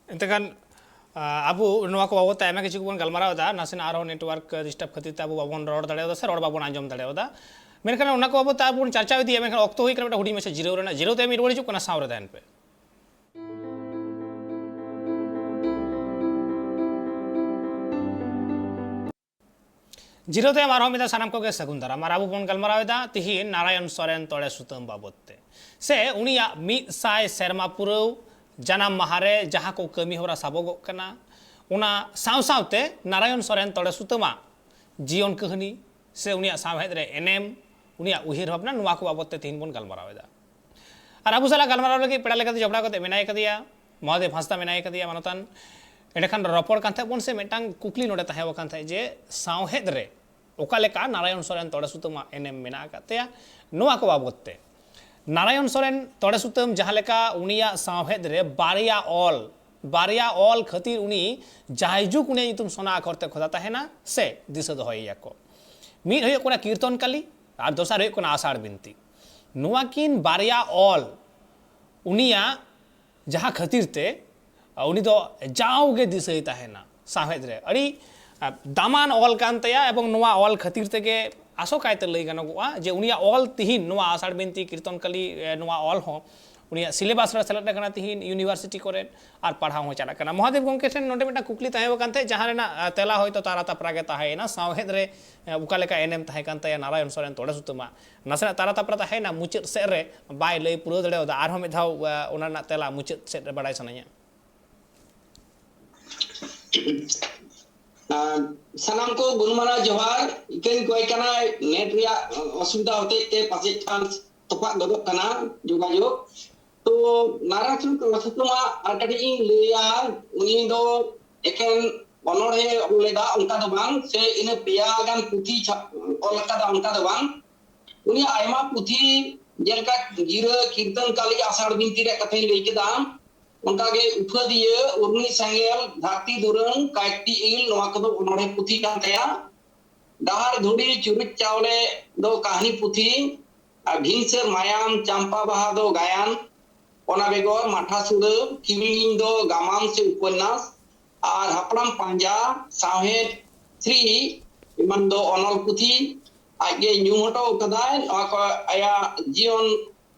ᱮᱱᱛᱮ ᱠᱷᱟᱱ, ᱟ, ᱟᱵᱚ ᱱᱚᱣᱟ ᱠᱚ ᱵᱟᱵᱚᱫ ᱛᱮ ᱟᱭᱢᱟ ᱠᱤᱪᱷᱩ ᱵᱚᱱ ᱜᱟᱞᱢᱟᱨᱟᱣ ᱮᱫᱟ, ᱱᱟᱥᱮᱱᱟᱜ ᱟᱨᱦᱚᱸ network disturb ᱠᱷᱟᱹᱛᱤᱨ ᱛᱮ ᱟᱵᱚ ᱵᱟᱵᱚᱱ ᱨᱚᱲ ᱫᱟᱲᱮᱭᱟᱫᱟ ᱥᱮ ᱨᱚᱲ ᱵᱟᱵᱚᱱ ᱟᱸᱡᱚᱢ ᱫᱟᱲᱮᱭᱟᱫᱟ᱾ ᱢᱮᱱᱠᱷᱟᱱ ᱚᱱᱟ ᱠᱚ ᱵᱟᱵᱚᱫ ᱛᱮ ᱟᱨ ᱵᱚᱱ ᱪᱟᱨᱪᱟᱣ ᱤᱫᱤᱭᱟ, ᱢᱮᱱᱠᱷᱟᱱ ᱚᱠᱛᱚ ᱦᱩᱭ ᱠᱟᱱᱟ ᱢᱤᱫᱴᱟᱝ ᱦᱩᱰᱤᱧ ᱢᱟᱪᱷᱟ ᱡᱤᱨᱟᱹᱣ ᱨᱮᱱᱟᱜ᱾ ᱡᱤᱨᱟᱹᱣ ᱛᱟᱭᱚᱢ ᱢᱤᱫ ᱨᱩᱣᱟᱹᱲ ᱦᱤᱡᱩᱜ ᱠᱟᱱᱟ, ᱥᱟᱶ ᱨᱮ ᱛᱟᱦᱮᱱ ᱯᱮ᱾ ᱡᱤᱨᱟᱹᱣ ᱛᱟᱭᱚᱢ ᱟᱨᱦᱚᱸ ᱢᱤᱫ ᱫᱷᱟᱣ ᱥᱟᱱᱟᱢ ᱠᱚᱜᱮ ᱥᱟᱹᱜᱩᱱ ᱫᱟᱨᱟᱢ᱾ ᱟᱨ ᱟᱵᱚ ᱵᱚᱱ ᱜᱟᱞᱢᱟᱨᱟᱣ ᱮᱫᱟ ᱛᱤᱦᱤᱧ ᱱᱟᱨᱟᱭᱚᱱ ᱥᱚᱨᱮᱱ ᱛᱚᱲᱮ ᱥᱩᱛᱟᱹᱢ ᱵᱟᱵᱚᱫ ᱛᱮ, ᱥᱮ ᱩᱱᱤᱭᱟᱜ ᱢᱤᱫ ᱥᱟᱭ ᱥᱮᱨᱢᱟ ᱯᱩᱨᱟᱹᱣ ᱡᱟᱱᱟᱢ ᱢᱟᱦᱟ ᱨᱮ ᱡᱟᱦᱟᱸ ᱠᱚ ᱠᱟᱹᱢᱤ ᱦᱚᱨᱟ ᱥᱟᱵᱚᱜᱚᱜ ᱠᱟᱱᱟ, ᱚᱱᱟ ᱥᱟᱶ ᱥᱟᱶᱛᱮ ᱱᱟᱨᱟᱭᱚᱱ ᱥᱚᱨᱮᱱ ᱛᱚᱲᱮ ᱥᱩᱛᱟᱹᱢᱟᱜ ᱡᱤᱭᱚᱱ ᱠᱟᱹᱦᱱᱤ ᱥᱮ ᱩᱱᱤᱭᱟᱜ ᱥᱟᱶᱦᱮᱫ ᱨᱮ ᱮᱱᱮᱢ, ᱩᱱᱤᱭᱟᱜ ᱩᱭᱦᱟᱹᱨ ᱵᱷᱟᱵᱽᱱᱟ, ᱱᱚᱣᱟ ᱠᱚ ᱵᱟᱵᱚᱫ ᱛᱮ ᱛᱤᱦᱤᱧ ᱵᱚᱱ ᱜᱟᱞᱢᱟᱨᱟᱣ ᱮᱫᱟ᱾ ᱟᱨ ᱟᱵᱚ ᱥᱟᱞᱟᱜ ᱜᱟᱞᱢᱟᱨᱟᱣ ᱞᱟᱹᱜᱤᱫ ᱯᱮᱲᱟ ᱞᱮᱠᱟᱛᱮ ᱡᱚᱯᱲᱟᱣ ᱠᱟᱛᱮ ᱢᱮᱱᱟᱭ ᱠᱟᱫᱮᱭᱟ ᱢᱚᱦᱟᱫᱮᱵ ᱦᱟᱸᱥᱫᱟ ᱢᱮᱱᱟᱭ ᱠᱟᱫᱮᱭᱟ ᱢᱟᱱᱚᱛᱟᱱ᱾ ᱮᱸᱰᱮᱠᱷᱟᱱ ᱨᱚᱯᱚᱲ ᱠᱟᱱ ᱛᱟᱦᱮᱸᱫ ᱵᱚᱱ ᱥᱮ, ᱢᱤᱫᱴᱟᱝ ᱠᱩᱠᱞᱤ ᱱᱚᱰᱮ ᱛᱟᱦᱮᱸ ᱟᱠᱟᱱ ᱛᱟᱦᱮᱸᱫ ᱡᱮ ᱥᱟᱶᱦᱮᱫ ᱨᱮ ᱚᱠᱟ ᱞᱮᱠᱟ ᱱᱟᱨᱟᱭᱚᱱ ᱥᱚᱨᱮᱱ ᱛᱚᱲᱮ ᱥᱩᱛᱟᱹᱢᱟᱜ ᱮᱱᱮᱢ ᱢᱮᱱᱟᱜ ᱟᱠᱟᱫ ᱛᱟᱭᱟ, ᱱᱚᱣᱟ ᱠᱚ ᱵᱟᱵᱚᱫ ᱛᱮ᱾ ᱱᱟᱨᱟᱭᱚᱱ ᱥᱚᱨᱮᱱ ᱛᱚᱲᱮ ᱥᱩᱛᱟᱹᱢ ᱡᱟᱦᱟᱸ ᱞᱮᱠᱟ ᱩᱱᱤᱭᱟᱜ ᱥᱟᱶᱦᱮᱫ ᱨᱮ ᱵᱟᱨᱭᱟ ᱚᱞ, ᱵᱟᱨᱭᱟ ᱚᱞ ᱠᱷᱟᱹᱛᱤᱨ ᱩᱱᱤ ᱡᱟᱭᱡᱩᱜᱽ ᱩᱱᱤᱭᱟᱜ ᱧᱩᱛᱩᱢ ᱥᱚᱱᱟ ᱟᱠᱷᱚᱨ ᱛᱮ ᱠᱷᱚᱫᱟ ᱛᱟᱦᱮᱱᱟ ᱥᱮ ᱫᱤᱥᱟᱹ ᱫᱚᱦᱚᱭᱮᱭᱟ ᱠᱚ᱾ ᱢᱤᱫ ᱦᱩᱭᱩᱜ ᱠᱟᱱᱟ ᱠᱤᱨᱛᱚᱱ ᱠᱟᱞᱤ ᱟᱨ ᱫᱚᱥᱟᱨ ᱦᱩᱭᱩᱜ ᱠᱟᱱᱟ ᱟᱥᱟᱲ ᱵᱤᱱᱛᱤ᱾ ᱱᱚᱣᱟ ᱠᱤᱱ ᱵᱟᱨᱭᱟ ᱚᱞ ᱩᱱᱤᱭᱟᱜ ᱡᱟᱦᱟᱸ ᱠᱷᱟᱹᱛᱤᱨ ᱛᱮ, ᱟ, ᱩᱱᱤ ᱫᱚ ᱡᱟᱣᱜᱮ ᱫᱤᱥᱟᱹᱭ ᱛᱟᱦᱮᱱᱟ ᱥᱟᱶᱦᱮᱫ ᱨᱮ᱾ ᱟᱹᱰᱤ, ᱟ, ᱫᱟᱢᱟᱱ ᱚᱞ ᱠᱟᱱ ᱛᱟᱭᱟ, ᱮᱵᱚᱝ ᱱᱚᱣᱟ ᱚᱞ ᱠᱷᱟᱹᱛᱤᱨ ᱛᱮᱜᱮ ᱟᱥᱚᱠᱟᱭᱛᱮ ᱞᱟᱹᱭ ᱜᱟᱱᱚᱜᱚᱜᱼᱟ ᱡᱮ ᱩᱱᱤᱭᱟᱜ ᱚᱞ ᱛᱤᱦᱤᱧ ᱱᱚᱣᱟ ᱟᱥᱟᱲ ᱵᱤᱱᱛᱤ ᱠᱤᱨᱛᱚᱱ ᱠᱟᱞᱤ, ᱮ, ᱱᱚᱣᱟ ᱚᱞ ᱦᱚᱸ ᱩᱱᱤᱭᱟᱜ syllabus ᱨᱮ ᱥᱮᱞᱮᱫ ᱟᱠᱟᱱᱟ ᱛᱤᱦᱤᱧ university ᱠᱚᱨᱮ, ᱟᱨ ᱯᱟᱲᱦᱟᱣ ᱦᱚᱸ ᱪᱟᱞᱟᱜ ᱠᱟᱱᱟ᱾ ᱢᱚᱦᱟᱫᱮᱵ ᱜᱚᱢᱠᱮ ᱴᱷᱮᱱ ᱱᱚᱰᱮ ᱢᱤᱫᱴᱟᱝ ᱠᱩᱠᱞᱤ ᱛᱟᱦᱮᱸ ᱟᱠᱟᱱ ᱛᱟᱦᱮᱸᱫ, ᱡᱟᱦᱟᱸ ᱨᱮᱱᱟᱜ, ᱟ, ᱛᱮᱞᱟ ᱦᱚᱭᱛᱳ ᱛᱟᱨᱟ ᱛᱟᱯᱨᱟ ᱜᱮ ᱛᱟᱦᱮᱸᱭᱮᱱᱟ, ᱥᱟᱶᱦᱮᱫ ᱨᱮ, ᱮ, ᱚᱠᱟ ᱞᱮᱠᱟ ᱮᱱᱮᱢ ᱛᱟᱦᱮᱸ ᱠᱟᱱ ᱛᱟᱭᱟ ᱱᱟᱨᱟᱭᱚᱱ ᱥᱚᱨᱮᱱ ᱛᱚᱲᱮ ᱥᱩᱛᱟᱹᱢᱟᱜ᱾ ᱱᱟᱥᱮᱱᱟᱜ ᱛᱟᱨᱟ ᱛᱟᱯᱨᱟ ᱛᱟᱦᱮᱸᱭᱮᱱᱟ, ᱢᱩᱪᱟᱹᱫ ᱥᱮᱫ ᱨᱮ ᱵᱟᱭ ᱞᱟᱹᱭ ᱯᱩᱨᱟᱹᱣ ᱫᱟᱲᱮᱭᱟᱫᱟ᱾ ᱟᱨᱦᱚᱸ ᱢᱤᱫ ᱫᱷᱟᱣ, ᱟ, ᱚᱱᱟ ᱨᱮᱱᱟᱜ ᱛᱮᱞᱟ ᱢᱩᱪᱟᱹᱫ ᱥᱮᱫ ᱨᱮ ᱵᱟᱲᱟᱭ ᱥᱟᱱᱟᱧᱟ᱾ ᱟᱨ ᱥᱟᱱᱟᱢ ᱠᱚ ᱜᱩᱱᱢᱟᱱᱟᱣ ᱡᱚᱦᱟᱨ᱾ ᱤᱠᱟᱹᱧ ᱠᱚᱭ ᱠᱟᱱᱟ, ᱱᱮᱴ ᱨᱮᱭᱟᱜ ᱚᱥᱩᱵᱤᱫᱷᱟ ᱦᱚᱛᱮᱡ ᱛᱮ ᱯᱟᱥᱮᱡ ᱠᱷᱟᱱ ᱛᱚᱯᱟᱜ ᱜᱚᱫᱚᱜ ᱠᱟᱱᱟ ᱡᱳᱜᱟᱡᱳᱜ᱾ ᱛᱚ ᱱᱟᱨᱟᱭᱚᱱ ᱥᱩᱛᱟᱹᱢᱟᱜ ᱟᱨ ᱠᱟᱹᱴᱤᱡ ᱤᱧ ᱞᱟᱹᱭᱟ, ᱩᱱᱤ ᱫᱚ ᱮᱠᱮᱱ ᱚᱱᱚᱬᱦᱮ ᱚᱞ ᱞᱮᱫᱟ ᱚᱱᱠᱟ ᱫᱚ ᱵᱟᱝ, ᱥᱮ ᱤᱱᱟᱹ ᱯᱮᱭᱟ ᱜᱟᱱ ᱯᱩᱛᱷᱤ ᱪᱷᱟᱯ ᱚᱞ ᱟᱠᱟᱫᱟ ᱚᱱᱠᱟ ᱫᱚ ᱵᱟᱝ᱾ ᱩᱱᱤᱭᱟᱜ ᱟᱭᱢᱟ ᱯᱩᱛᱷᱤ, ᱡᱮᱞᱮᱠᱟ ᱜᱤᱨᱟᱹ, ᱠᱤᱨᱛᱚᱱ ᱠᱟᱞᱤ, ᱟᱥᱟᱲ ᱵᱤᱱᱛᱤ ᱨᱮᱭᱟᱜ ᱠᱟᱛᱷᱟᱧ ᱞᱟᱹᱭ ᱠᱮᱫᱟ, ᱚᱱᱠᱟᱜᱮ ᱩᱯᱷᱟᱹᱫᱤᱭᱟᱹ, ᱩᱨᱢᱤ ᱥᱮᱸᱜᱮᱞ, ᱫᱷᱟᱹᱨᱛᱤ ᱫᱩᱨᱟᱹᱝ, ᱠᱟᱭᱮᱠᱴᱤ ᱤᱞ, ᱱᱚᱣᱟ ᱠᱚᱫᱚ ᱚᱱᱚᱬᱦᱮ ᱯᱩᱛᱷᱤ ᱠᱟᱱ ᱛᱟᱭᱟ᱾ ᱰᱟᱦᱟᱨ ᱫᱷᱩᱲᱤ ᱪᱩᱨᱩᱡ ᱪᱟᱣᱞᱮ ᱫᱚ ᱠᱟᱹᱦᱱᱤ ᱯᱩᱛᱷᱤ, ᱟᱨ ᱵᱷᱤᱱᱥᱟᱹᱨ ᱢᱟᱭᱟᱢ ᱪᱟᱢᱯᱟ ᱵᱟᱦᱟ ᱫᱚ ᱜᱟᱭᱟᱱ, ᱚᱱᱟ ᱵᱮᱜᱚᱨ ᱢᱟᱴᱷᱟ ᱥᱩᱲᱟᱹ ᱠᱤᱣᱤᱧ ᱫᱚ ᱜᱟᱢᱟᱢ ᱥᱮ ᱩᱯᱚᱱᱱᱟᱥ, ᱟᱨ ᱦᱟᱯᱲᱟᱢ ᱯᱟᱸᱡᱟ ᱥᱟᱶᱦᱮᱫ ᱛᱷᱨᱤ ᱮᱢᱟᱱ ᱫᱚ ᱚᱱᱚᱞ ᱯᱩᱛᱷᱤ ᱟᱡ ᱜᱮ ᱧᱩᱢ ᱦᱚᱴᱚ ᱠᱟᱫᱟᱭ᱾ ᱱᱚᱣᱟ ᱠᱚ ᱟᱭᱟᱜ ᱡᱤᱭᱚᱱ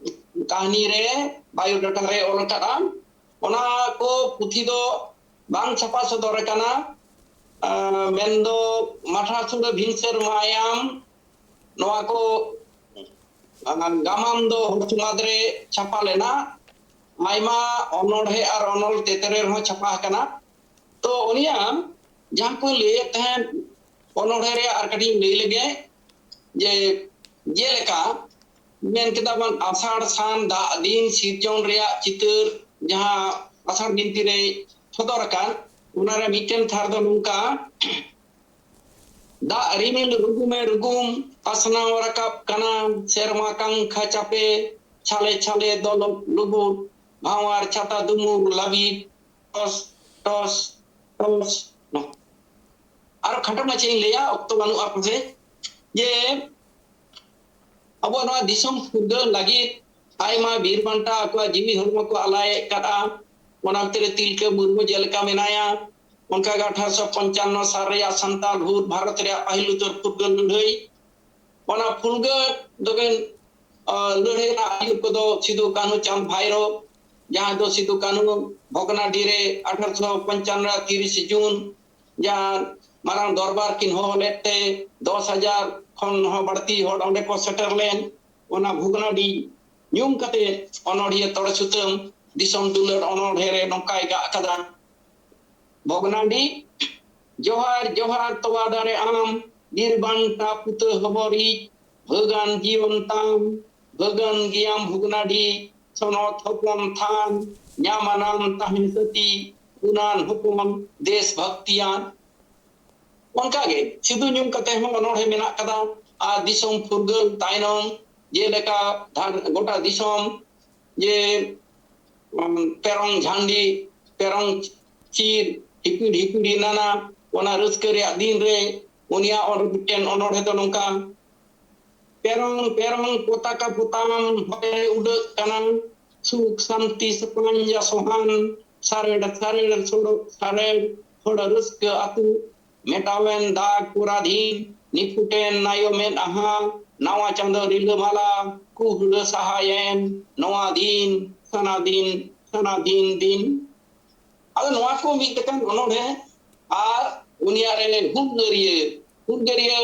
ᱠᱟᱹᱦᱱᱤ ᱨᱮ, ᱵᱟᱭᱳᱰᱟᱴᱟ ᱨᱮ ᱚᱞ ᱟᱠᱟᱫᱼᱟ᱾ ᱚᱱᱟ ᱠᱚ ᱯᱩᱛᱷᱤ ᱫᱚ ᱵᱟᱝ ᱪᱷᱟᱯᱟ ᱥᱚᱫᱚᱨ ᱟᱠᱟᱱᱟ᱾ ᱟᱸ, ᱢᱮᱱᱫᱚ ᱢᱟᱴᱷᱟ ᱥᱩᱲᱟᱹ ᱵᱷᱤᱱᱥᱟᱹᱨ ᱢᱟᱭᱟᱢ, ᱱᱚᱣᱟ ᱠᱚ, ᱟᱸ, ᱜᱟᱢᱟᱢ ᱫᱚ ᱦᱚᱲ ᱥᱚᱢᱟᱡᱽ ᱨᱮ ᱪᱷᱟᱯᱟ ᱞᱮᱱᱟ᱾ ᱟᱭᱢᱟ ᱚᱱᱚᱬᱦᱮ ᱟᱨ ᱚᱱᱚᱞ ᱛᱮᱛᱨᱮ ᱨᱮᱦᱚᱸ ᱪᱷᱟᱯᱟ ᱟᱠᱟᱱᱟ᱾ ᱛᱚ ᱩᱱᱤᱭᱟᱜ ᱡᱟᱦᱟᱸ ᱠᱚ ᱞᱟᱹᱭᱮᱫ ᱛᱟᱦᱮᱸᱫ ᱚᱱᱚᱬᱦᱮ ᱨᱮᱭᱟᱜ ᱟᱨ ᱠᱟᱹᱴᱤᱡ ᱤᱧ ᱞᱟᱹᱭ ᱞᱮᱜᱮ, ᱡᱮ ᱡᱮᱞᱮᱠᱟ ᱢᱮᱱ ᱠᱮᱫᱟ ᱵᱚᱱ ᱟᱥᱟᱲ ᱥᱟᱱ ᱫᱟᱜ ᱫᱤᱱ ᱥᱤᱨᱡᱚᱱ ᱨᱮᱭᱟᱜ ᱪᱤᱛᱟᱹᱨ, ᱡᱟᱦᱟᱸ ᱟᱥᱟᱲ ᱵᱤᱱᱛᱤ ᱨᱮ ᱥᱚᱫᱚᱨ ᱟᱠᱟᱱ, ᱚᱱᱟᱨᱮ ᱢᱤᱫᱴᱮᱱ ᱛᱷᱟᱨ ᱫᱚ ᱱᱚᱝᱠᱟ: ᱫᱟᱜ ᱨᱤᱢᱤᱞ ᱨᱩᱜᱩᱢᱮ ᱨᱩᱜᱩᱢ, ᱯᱟᱥᱱᱟᱣ ᱨᱟᱠᱟᱵ ᱠᱟᱱᱟ, ᱥᱮᱨᱢᱟ ᱠᱟᱝᱠᱷᱟ ᱪᱟᱯᱮ, ᱪᱷᱟᱞᱮ ᱪᱷᱟᱞᱮ ᱫᱚᱞᱚᱵ ᱞᱩᱵᱩᱨ, ᱵᱷᱟᱶᱟᱨ ᱪᱷᱟᱛᱟ ᱫᱩᱢᱩᱨ ᱞᱟᱹᱵᱤᱫ, ᱴᱚᱥ ᱴᱚᱥ ᱴᱚᱥ᱾ ᱟᱨᱚ ᱠᱷᱟᱴᱚ ᱢᱟᱪᱷᱟ ᱤᱧ ᱞᱟᱹᱭᱟ, ᱚᱠᱛᱚ ᱵᱟᱹᱱᱩᱜᱼᱟ ᱯᱟᱥᱮ, ᱡᱮ ᱟᱵᱚ ᱱᱚᱣᱟ ᱫᱤᱥᱚᱢ ᱯᱷᱩᱨᱜᱟᱹᱞ ᱞᱟᱹᱜᱤᱫ ᱟᱭᱢᱟ ᱵᱤᱨ ᱵᱟᱱᱴᱟ ᱟᱠᱚᱣᱟᱜ ᱡᱤᱣᱤ ᱦᱚᱲᱢᱚ ᱠᱚ ᱟᱞᱟᱭᱮᱫ ᱠᱟᱫᱼᱟ᱾ ᱚᱱᱟ ᱵᱷᱤᱛᱨᱤ ᱨᱮ ᱛᱤᱞᱠᱟᱹ ᱢᱩᱨᱢᱩ ᱡᱮᱞᱮᱠᱟ ᱢᱮᱱᱟᱭᱟ, ᱚᱱᱠᱟᱜᱮ ᱟᱴᱷᱟᱨᱚᱥᱚ ᱯᱚᱧᱪᱟᱱᱱᱚ ᱥᱟᱞ ᱨᱮᱭᱟᱜ ᱥᱟᱱᱛᱟᱲ ᱦᱩᱞ, ᱵᱷᱟᱨᱚᱛ ᱨᱮᱭᱟᱜ ᱯᱟᱹᱦᱤᱞ ᱩᱛᱟᱹᱨ ᱯᱷᱩᱨᱜᱟᱹᱞ ᱞᱟᱹᱲᱦᱟᱹᱭ, ᱚᱱᱟ ᱯᱷᱩᱨᱜᱟᱹᱞ ᱫᱚᱵᱮᱱ, ᱟᱸ, ᱞᱟᱹᱲᱦᱟᱹᱭ ᱨᱮᱱᱟᱜ ᱟᱹᱭᱩᱨ ᱠᱚᱫᱚ ᱥᱤᱫᱩ ᱠᱟᱹᱱᱦᱩ ᱪᱟᱸᱫᱽ ᱵᱷᱟᱭᱨᱳ, ᱡᱟᱦᱟᱸ ᱫᱚ ᱥᱤᱫᱩ ᱠᱟᱹᱱᱦᱩ ᱵᱷᱚᱜᱽᱱᱟᱰᱤ ᱨᱮ ᱟᱴᱷᱟᱨᱚᱥᱚ ᱯᱚᱧᱪᱟᱱᱱᱚ ᱨᱮᱭᱟᱜ ᱛᱤᱨᱤᱥᱮ ᱡᱩᱱ ᱡᱟᱦᱟᱸ ᱢᱟᱨᱟᱝ ᱫᱚᱨᱵᱟᱨ ᱠᱤᱱ ᱦᱚᱦᱚ ᱞᱮᱫ ᱛᱮ ᱫᱚᱥ ᱦᱟᱡᱟᱨ ᱠᱷᱚᱱ ᱦᱚᱸ ᱵᱟᱹᱲᱛᱤ ᱦᱚᱲ ᱚᱸᱰᱮ ᱠᱚ ᱥᱮᱴᱮᱨ ᱞᱮᱱ, ᱚᱱᱟ ᱵᱷᱚᱜᱽᱱᱟᱰᱤ ᱧᱩᱢ ᱠᱟᱛᱮ ᱚᱱᱚᱬᱦᱤᱭᱟᱹ ᱛᱚᱲᱮ ᱥᱩᱛᱟᱹᱢ ᱫᱤᱥᱚᱢ ᱫᱩᱞᱟᱹᱲ ᱚᱱᱚᱬᱦᱮ ᱨᱮ ᱱᱚᱝᱠᱟᱭ ᱜᱟᱜ ᱟᱠᱟᱫᱟ: ᱵᱷᱚᱜᱽᱱᱟᱰᱤ, ᱡᱚᱦᱟᱨ ᱡᱚᱦᱟᱨ ᱛᱚᱣᱟ ᱫᱟᱨᱮ ᱟᱢ, ᱵᱤᱨ ᱵᱟᱱᱴᱟ ᱯᱩᱛᱟᱹ ᱦᱚᱵᱚᱨᱤᱡ, ᱵᱷᱟᱹᱜᱟᱱ ᱡᱤᱭᱚᱱ ᱛᱟᱢ, ᱵᱷᱟᱹᱜᱟᱹᱱ ᱜᱮᱭᱟᱢ ᱵᱷᱚᱜᱽᱱᱟᱰᱤ, ᱥᱚᱱᱚᱛ ᱦᱚᱯᱚᱱ ᱛᱷᱟᱱ, ᱧᱟᱢᱟᱱᱟᱢ ᱛᱟᱦᱮᱸ ᱥᱟᱹᱛᱤ, ᱜᱩᱱᱟᱱ ᱦᱚᱯᱚᱱ ᱫᱮᱥ ᱵᱷᱟᱹᱠᱛᱤᱭᱟᱱ᱾ ᱚᱱᱠᱟᱜᱮ ᱥᱤᱫᱷᱩ ᱧᱩᱢ ᱠᱟᱛᱮ ᱦᱚᱸ ᱚᱱᱚᱬᱦᱮ ᱢᱮᱱᱟᱜ ᱠᱟᱫᱟ᱾ ᱟᱨ ᱫᱤᱥᱚᱢ ᱯᱷᱩᱨᱜᱟᱹᱞ ᱛᱟᱭᱱᱚᱢ ᱡᱮᱞᱮᱠᱟ ᱫᱷᱟᱨ-, ᱜᱚᱴᱟ ᱫᱤᱥᱚᱢ ᱡᱮ, ᱩᱢ, ᱯᱮᱨᱚᱝ ᱡᱷᱟᱱᱰᱤ, ᱯᱮᱨᱚᱝ ᱪᱤᱨ, ᱦᱤᱯᱤᱲ ᱦᱤᱯᱤᱲᱤ ᱱᱟᱱᱟ, ᱚᱱᱟ ᱨᱟᱹᱥᱠᱟᱹ ᱨᱮᱭᱟᱜ ᱫᱤᱱ ᱨᱮ ᱩᱱᱤᱭᱟᱜ ᱚᱱ-, ᱢᱤᱫᱴᱮᱱ ᱚᱱᱚᱬᱦᱮ ᱫᱚ ᱱᱚᱝᱠᱟ: ᱯᱮᱨᱚᱝ ᱯᱮᱨᱚᱝ ᱯᱚᱛᱟᱠᱟ ᱯᱚᱛᱟᱢ ᱦᱚᱭ ᱨᱮ ᱩᱰᱟᱹᱜ ᱠᱟᱱᱟ, ᱥᱩᱠ ᱥᱟᱱᱛᱤ ᱥᱟᱯᱟᱧᱡᱟ ᱥᱚᱦᱟᱱ, ᱥᱟᱨᱮᱲ ᱥᱟᱨᱮᱲ ᱥᱚᱲᱚᱜ ᱥᱟᱨᱮᱲ, ᱦᱚᱲ ᱨᱟᱹᱥᱠᱟᱹ ᱟᱹᱛᱩ ᱢᱮᱴᱟᱣᱮᱱ ᱫᱟᱜᱽ ᱯᱚᱨᱟᱫᱷᱤᱱ, ᱱᱤᱯᱷᱩᱴᱮᱱ ᱱᱟᱭᱚ ᱢᱮᱫ ᱟᱦᱟ, ᱱᱟᱣᱟ ᱪᱟᱸᱫᱚ ᱨᱤᱞᱟᱹᱢᱟᱞᱟ, ᱠᱩᱦᱩᱲᱟᱹ ᱥᱟᱦᱟᱭᱮᱱ, ᱱᱚᱣᱟ ᱫᱤᱱ, ᱥᱟᱱᱟ ᱫᱤᱱ, ᱥᱟᱱᱟ ᱫᱤᱱ ᱫᱤᱱ᱾ ᱟᱫᱚ ᱱᱚᱣᱟ ᱠᱚ ᱢᱤᱫ ᱞᱮᱠᱟᱱ ᱚᱱᱚᱬᱦᱮ, ᱟᱨ ᱩᱱᱤᱭᱟᱜ ᱨᱮ ᱦᱩᱞᱜᱟᱹᱨᱤᱭᱟᱹ, ᱦᱩᱞᱜᱟᱹᱨᱤᱭᱟᱹ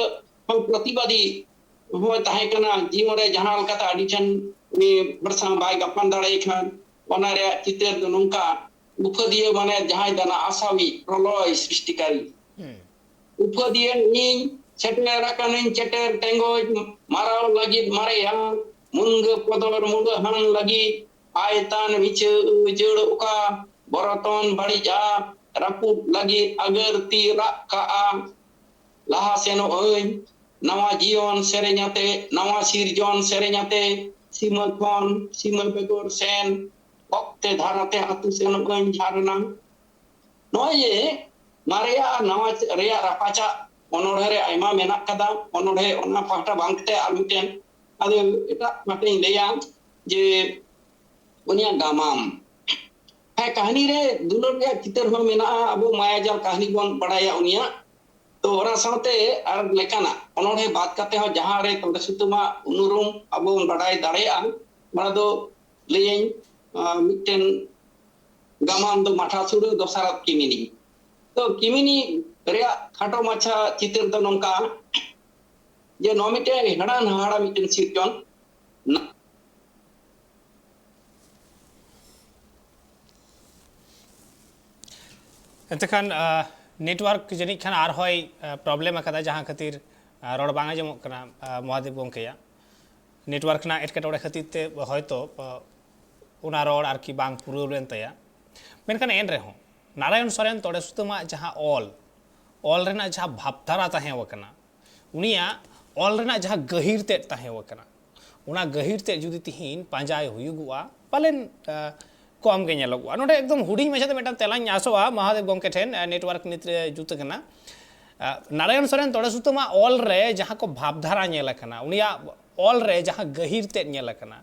ᱦᱚᱸ ᱯᱨᱚᱛᱤᱵᱟᱫᱤ ᱦᱚᱸᱭ ᱛᱟᱦᱮᱸ ᱠᱟᱱᱟ᱾ ᱡᱤᱭᱚᱱ ᱨᱮ ᱡᱟᱦᱟᱸ ᱞᱮᱠᱟᱛᱮ ᱟᱹᱰᱤ ᱴᱷᱮᱱ ᱩᱱᱤ ᱦᱚᱲ ᱥᱟᱶ ᱵᱟᱭ ᱜᱟᱯᱟᱱ ᱫᱟᱲᱮᱭᱟᱜ ᱠᱷᱟᱱ, ᱚᱱᱟ ᱨᱮᱭᱟᱜ ᱪᱤᱛᱟᱹᱨ ᱫᱚ ᱱᱚᱝᱠᱟ: ᱩᱯᱟᱹᱫᱤᱭᱟᱹ ᱢᱟᱱᱮ ᱡᱟᱦᱟᱸᱭ ᱫᱟᱱᱟ ᱟᱥᱟᱣᱤᱡ, ᱯᱨᱚᱞᱚᱭ ᱥᱨᱤᱥᱴᱤᱠᱟᱨᱤ᱾ ᱩᱯᱟᱹᱫᱤᱭᱟᱹ ᱤᱧ ᱥᱮᱴᱮᱨ ᱟᱠᱟᱱᱟᱹᱧ ᱪᱮᱴᱮᱨ ᱴᱮᱸᱜᱚᱡ ᱢᱟᱨᱟᱣ ᱞᱟᱹᱜᱤᱫ ᱢᱟᱨᱮᱭᱟ ᱢᱩᱱᱜᱟᱹ ᱯᱚᱫᱚᱨ ᱢᱩᱰᱟᱹᱦᱟᱱ ᱞᱟᱹᱜᱤᱫ ᱟᱭᱛᱟᱱ ᱢᱤᱪᱷᱟᱹ ᱟᱹᱡᱟᱹᱲ ᱚᱠᱟ ᱵᱚᱨᱚᱛᱚᱱ ᱵᱟᱹᱲᱤᱡᱼᱟ, ᱨᱟᱹᱯᱩᱫ ᱞᱟᱹᱜᱤᱫ ᱟᱜᱟᱹᱨ ᱛᱤ ᱨᱟᱜ ᱠᱟᱜᱼᱟ᱾ ᱞᱟᱦᱟ ᱥᱮᱱᱚᱜ ᱟᱹᱧ, ᱱᱟᱣᱟ ᱡᱤᱭᱚᱱ ᱥᱮᱨᱮᱧ ᱟᱛᱮ, ᱱᱟᱣᱟ ᱥᱤᱨᱡᱚᱱ ᱥᱮᱨᱮᱧ ᱟᱛᱮ, ᱥᱤᱢᱟᱹ ᱠᱷᱚᱱ ᱥᱤᱢᱟᱹ ᱵᱮᱜᱚᱨ ᱥᱮᱱ, ᱚᱠᱛᱮ ᱫᱷᱟᱨᱟᱛᱮ ᱟᱹᱛᱩ ᱥᱮᱱᱚᱜ ᱟᱹᱧ ᱡᱷᱟᱨᱱᱟ᱾ ᱱᱚᱜᱼᱚᱭ ᱡᱮ ᱢᱟᱨᱮᱭᱟᱜ ᱟᱨ ᱱᱟᱣᱟ ᱨᱮᱭᱟᱜ ᱨᱟᱯᱟᱪᱟᱜ ᱚᱱᱚᱬᱦᱮ ᱨᱮ ᱟᱭᱢᱟ ᱢᱮᱱᱟᱜ ᱠᱟᱫᱟ᱾ ᱚᱱᱚᱬᱦᱮ ᱚᱱᱟ ᱯᱟᱦᱴᱟ ᱵᱟᱝ ᱠᱟᱛᱮ ᱟᱨ ᱢᱤᱫᱴᱮᱱ, ᱟᱫᱚ ᱮᱴᱟᱜ ᱯᱟᱦᱴᱟᱧ ᱞᱟᱹᱭᱟ ᱡᱮ ᱩᱱᱤᱭᱟᱜ ᱜᱟᱢᱟᱢ᱾ ᱦᱮᱸ, ᱠᱟᱹᱦᱱᱤ ᱨᱮ ᱫᱩᱞᱟᱹᱲ ᱨᱮᱭᱟᱜ ᱪᱤᱛᱟᱹᱨ ᱦᱚᱸ ᱢᱮᱱᱟᱜᱼᱟ᱾ ᱟᱵᱚ ᱢᱟᱭᱟ ᱡᱟᱞ ᱠᱟᱹᱦᱱᱤ ᱵᱚᱱ ᱵᱟᱲᱟᱭᱟ ᱩᱱᱤᱭᱟᱜ᱾ ᱛᱚ ᱚᱱᱟ ᱥᱟᱶᱛᱮ ᱟᱨ ᱞᱮᱠᱟᱱᱟᱜ ᱚᱱᱚᱬᱦᱮ ᱵᱟᱫ ᱠᱟᱛᱮ ᱦᱚᱸ ᱡᱟᱦᱟᱸ ᱨᱮ ᱛᱚᱸᱰᱮ ᱥᱩᱛᱟᱹᱢᱟᱜ ᱩᱱᱩᱨᱩᱢ ᱟᱵᱚ ᱵᱚᱱ ᱵᱟᱰᱟᱭ ᱫᱟᱲᱮᱭᱟᱜᱼᱟ, ᱚᱱᱟ ᱫᱚ ᱞᱟᱹᱭᱟᱹᱧ, ᱟᱸ, ᱢᱤᱫᱴᱮᱱ ᱜᱟᱢᱟᱢ ᱫᱚ ᱢᱟᱴᱷᱟ ᱥᱩᱲᱟᱹ, ᱫᱚᱥᱟᱨᱟᱜ ᱠᱤᱢᱤᱱᱤ᱾ ᱛᱚ ᱠᱤᱢᱤᱱᱤ ᱨᱮᱭᱟᱜ ᱠᱷᱟᱴᱚ ᱢᱟᱪᱷᱟ ᱪᱤᱛᱟᱹᱨ ᱫᱚ ᱱᱚᱝᱠᱟ ᱡᱮ ᱱᱚᱣᱟ ᱢᱤᱫᱴᱮᱱ ᱦᱮᱲᱟᱱ ᱦᱟᱦᱟᱲᱟ ᱢᱤᱫᱴᱮᱱ ᱥᱤᱨᱡᱚᱱ᱾ ᱮᱱᱛᱮ ᱠᱷᱟᱱ, ᱟ, network ᱡᱟᱹᱱᱤᱡ ᱠᱷᱟᱱ ᱟᱨᱦᱚᱸᱭ, ᱟ, problem ᱟᱠᱟᱫᱟ, ᱡᱟᱦᱟᱸ ᱠᱷᱟᱹᱛᱤᱨ, ᱟ, ᱨᱚᱲ ᱵᱟᱝ ᱟᱸᱡᱚᱢᱚᱜ ᱠᱟᱱᱟ, ᱟ, ᱢᱚᱦᱟᱫᱮᱵ ᱜᱚᱢᱠᱮᱭᱟᱜ᱾ Network ᱨᱮᱱᱟᱜ ᱮᱴᱠᱮᱴᱚᱬᱮ ᱠᱷᱟᱹᱛᱤᱨ ᱛᱮ ᱦᱚᱭᱛᱳ, ᱟ, ᱚᱱᱟ ᱨᱚᱲ ᱟᱨᱠᱤ ᱵᱟᱝ ᱯᱩᱨᱟᱹᱣ ᱞᱮᱱ ᱛᱟᱭᱟ᱾ ᱢᱮᱱᱠᱷᱟᱱ ᱮᱱ ᱨᱮᱦᱚᱸ ᱱᱟᱨᱟᱭᱚᱱ ᱥᱚᱨᱮᱱ ᱛᱚᱸᱰᱮ ᱥᱩᱛᱟᱹᱢᱟᱜ ᱡᱟᱦᱟᱸ ᱚᱞ, ᱚᱞ ᱨᱮᱱᱟᱜ ᱡᱟᱦᱟᱸ ᱵᱷᱟᱵᱽᱫᱷᱟᱨᱟ ᱛᱟᱦᱮᱸ ᱟᱠᱟᱱᱟ, ᱩᱱᱤᱭᱟᱜ ᱚᱞ ᱨᱮᱱᱟᱜ ᱡᱟᱦᱟᱸ ᱜᱟᱹᱦᱤᱨ ᱛᱮᱫ ᱛᱟᱦᱮᱸ ᱟᱠᱟᱱᱟ, ᱚᱱᱟ ᱜᱟᱹᱦᱤᱨ ᱛᱮᱫ ᱡᱩᱫᱤ ᱛᱤᱦᱤᱧ ᱯᱟᱸᱡᱟᱭ ᱦᱩᱭᱩᱜᱚᱜᱼᱟ, ᱯᱟᱞᱮᱱ, ᱟ, ᱠᱚᱢ ᱜᱮ ᱧᱮᱞᱚᱜᱚᱜᱼᱟ᱾ ᱱᱚᱰᱮ ᱮᱠᱫᱚᱢ ᱦᱩᱰᱤᱧ ᱢᱟᱪᱷᱟᱛᱮ ᱢᱤᱫᱴᱟᱝ ᱛᱮᱞᱟᱧ ᱟᱥᱚᱜᱼᱟ ᱢᱚᱦᱟᱫᱮᱵ ᱜᱚᱢᱠᱮ ᱴᱷᱮᱱ, ᱟ, network ᱱᱤᱛ ᱨᱮ ᱡᱩᱛ ᱟᱠᱟᱱᱟ᱾ ᱟ, ᱱᱟᱨᱟᱭᱚᱱ ᱥᱚᱨᱮᱱ ᱛᱚᱸᱰᱮ ᱥᱩᱛᱟᱹᱢᱟᱜ ᱚᱞ ᱨᱮ ᱡᱟᱦᱟᱸ ᱠᱚ ᱵᱷᱟᱵᱽᱫᱷᱟᱨᱟ ᱧᱮᱞ ᱟᱠᱟᱱᱟ, ᱩᱱᱤᱭᱟᱜ ᱚᱞ ᱨᱮ ᱡᱟᱦᱟᱸ ᱜᱟᱹᱦᱤᱨ ᱛᱮᱫ ᱧᱮᱞ ᱟᱠᱟᱱᱟ,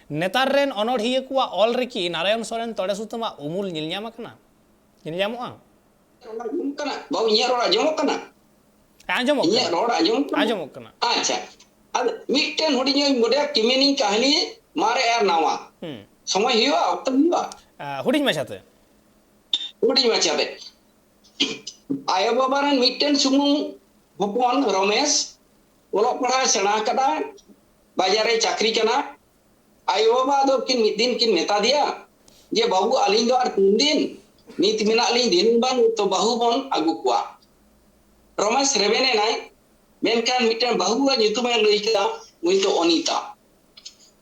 ᱱᱮᱛᱟᱨ ᱨᱮᱱ ᱚᱱᱚᱬᱦᱤᱭᱟᱹ ᱠᱚᱣᱟᱜ ᱚᱞ ᱨᱮᱠᱤ ᱱᱟᱨᱟᱭᱚᱱ ᱥᱚᱨᱮᱱ ᱛᱚᱸᱰᱮ ᱥᱩᱛᱟᱹᱢᱟᱜ ᱩᱢᱩᱞ ᱧᱮᱞ ᱧᱟᱢ ᱟᱠᱟᱱᱟ? ᱧᱮᱞ ᱧᱟᱢᱚᱜᱼᱟ? ᱨᱚᱲ ᱟᱸᱡᱚᱢᱚᱜ ᱠᱟᱱᱟ? ᱵᱟᱹᱵᱩ, ᱤᱧᱟᱹᱜ ᱨᱚᱲ ᱟᱸᱡᱚᱢᱚᱜ ᱠᱟᱱᱟ? ᱦᱮᱸ, ᱟᱸᱡᱚᱢᱚᱜ ᱤᱧᱟᱹᱜ ᱠᱟᱱᱟ᱾ ᱨᱚᱲ ᱟᱸᱡᱚᱢᱚᱜ ᱠᱟᱱᱟ? ᱟᱸᱡᱚᱢᱚᱜ ᱠᱟᱱᱟ᱾ ᱟᱪᱪᱷᱟ, ᱟᱫᱚ ᱢᱤᱫᱴᱮᱱ ᱦᱩᱰᱤᱧ ᱧᱚᱜ ᱤᱧ ᱵᱚᱰᱮᱭᱟ, ᱠᱤᱢᱤᱱᱤᱧ ᱠᱟᱹᱦᱱᱤ ᱢᱟᱨᱮ ᱟᱨ ᱱᱟᱣᱟ᱾ ᱦᱩᱸ᱾ ᱥᱚᱢᱚᱭ ᱦᱩᱭᱩᱜᱼᱟ? ᱚᱠᱛᱚ ᱦᱩᱭᱩᱜᱼᱟ? ᱟ, ᱦᱩᱰᱤᱧ ᱢᱟᱪᱷᱟᱛᱮ᱾ ᱦᱩᱰᱤᱧ ᱢᱟᱪᱷᱟᱛᱮ᱾ ᱟᱭᱳ ᱵᱟᱵᱟ ᱨᱮᱱ ᱢᱤᱫᱴᱮᱱ ᱥᱩᱢᱩᱝ ᱦᱚᱯᱚᱱ ᱨᱚᱢᱮᱥ ᱚᱞᱚᱜ ᱯᱟᱲᱦᱟᱣ ᱥᱮᱬᱟ ᱟᱠᱟᱫᱟ, ᱵᱟᱡᱟᱨ ᱨᱮ ᱪᱟᱹᱠᱨᱤ ᱠᱟᱱᱟ᱾ ᱟᱭᱳ ᱵᱟᱵᱟ ᱫᱚ ᱠᱤᱱ ᱢᱤᱫ ᱫᱤᱱ ᱠᱤᱱ ᱢᱮᱛᱟ ᱫᱮᱭᱟ ᱡᱮ, "ᱵᱟᱹᱵᱩ, ᱟᱹᱞᱤᱧ ᱫᱚ ᱟᱨ ᱛᱤᱱ ᱫᱤᱱ, ᱱᱤᱛ ᱢᱮᱱᱟᱜ ᱞᱤᱧ, ᱫᱷᱤᱱᱟᱹᱝ ᱵᱟᱝ ᱛᱚ ᱵᱟᱹᱦᱩ ᱵᱚᱱ ᱟᱹᱜᱩ ᱠᱚᱣᱟ᱾" ᱨᱚᱢᱮᱥ ᱨᱮᱵᱮᱱ ᱮᱱᱟᱭ, ᱢᱮᱱᱠᱷᱟᱱ ᱢᱤᱫᱴᱮᱱ ᱵᱟᱹᱦᱩᱣᱟᱜ ᱧᱩᱛᱩᱢᱮ ᱞᱟᱹᱭ ᱠᱮᱫᱟ, ᱩᱱᱤ ᱫᱚ ᱚᱱᱤᱛᱟ᱾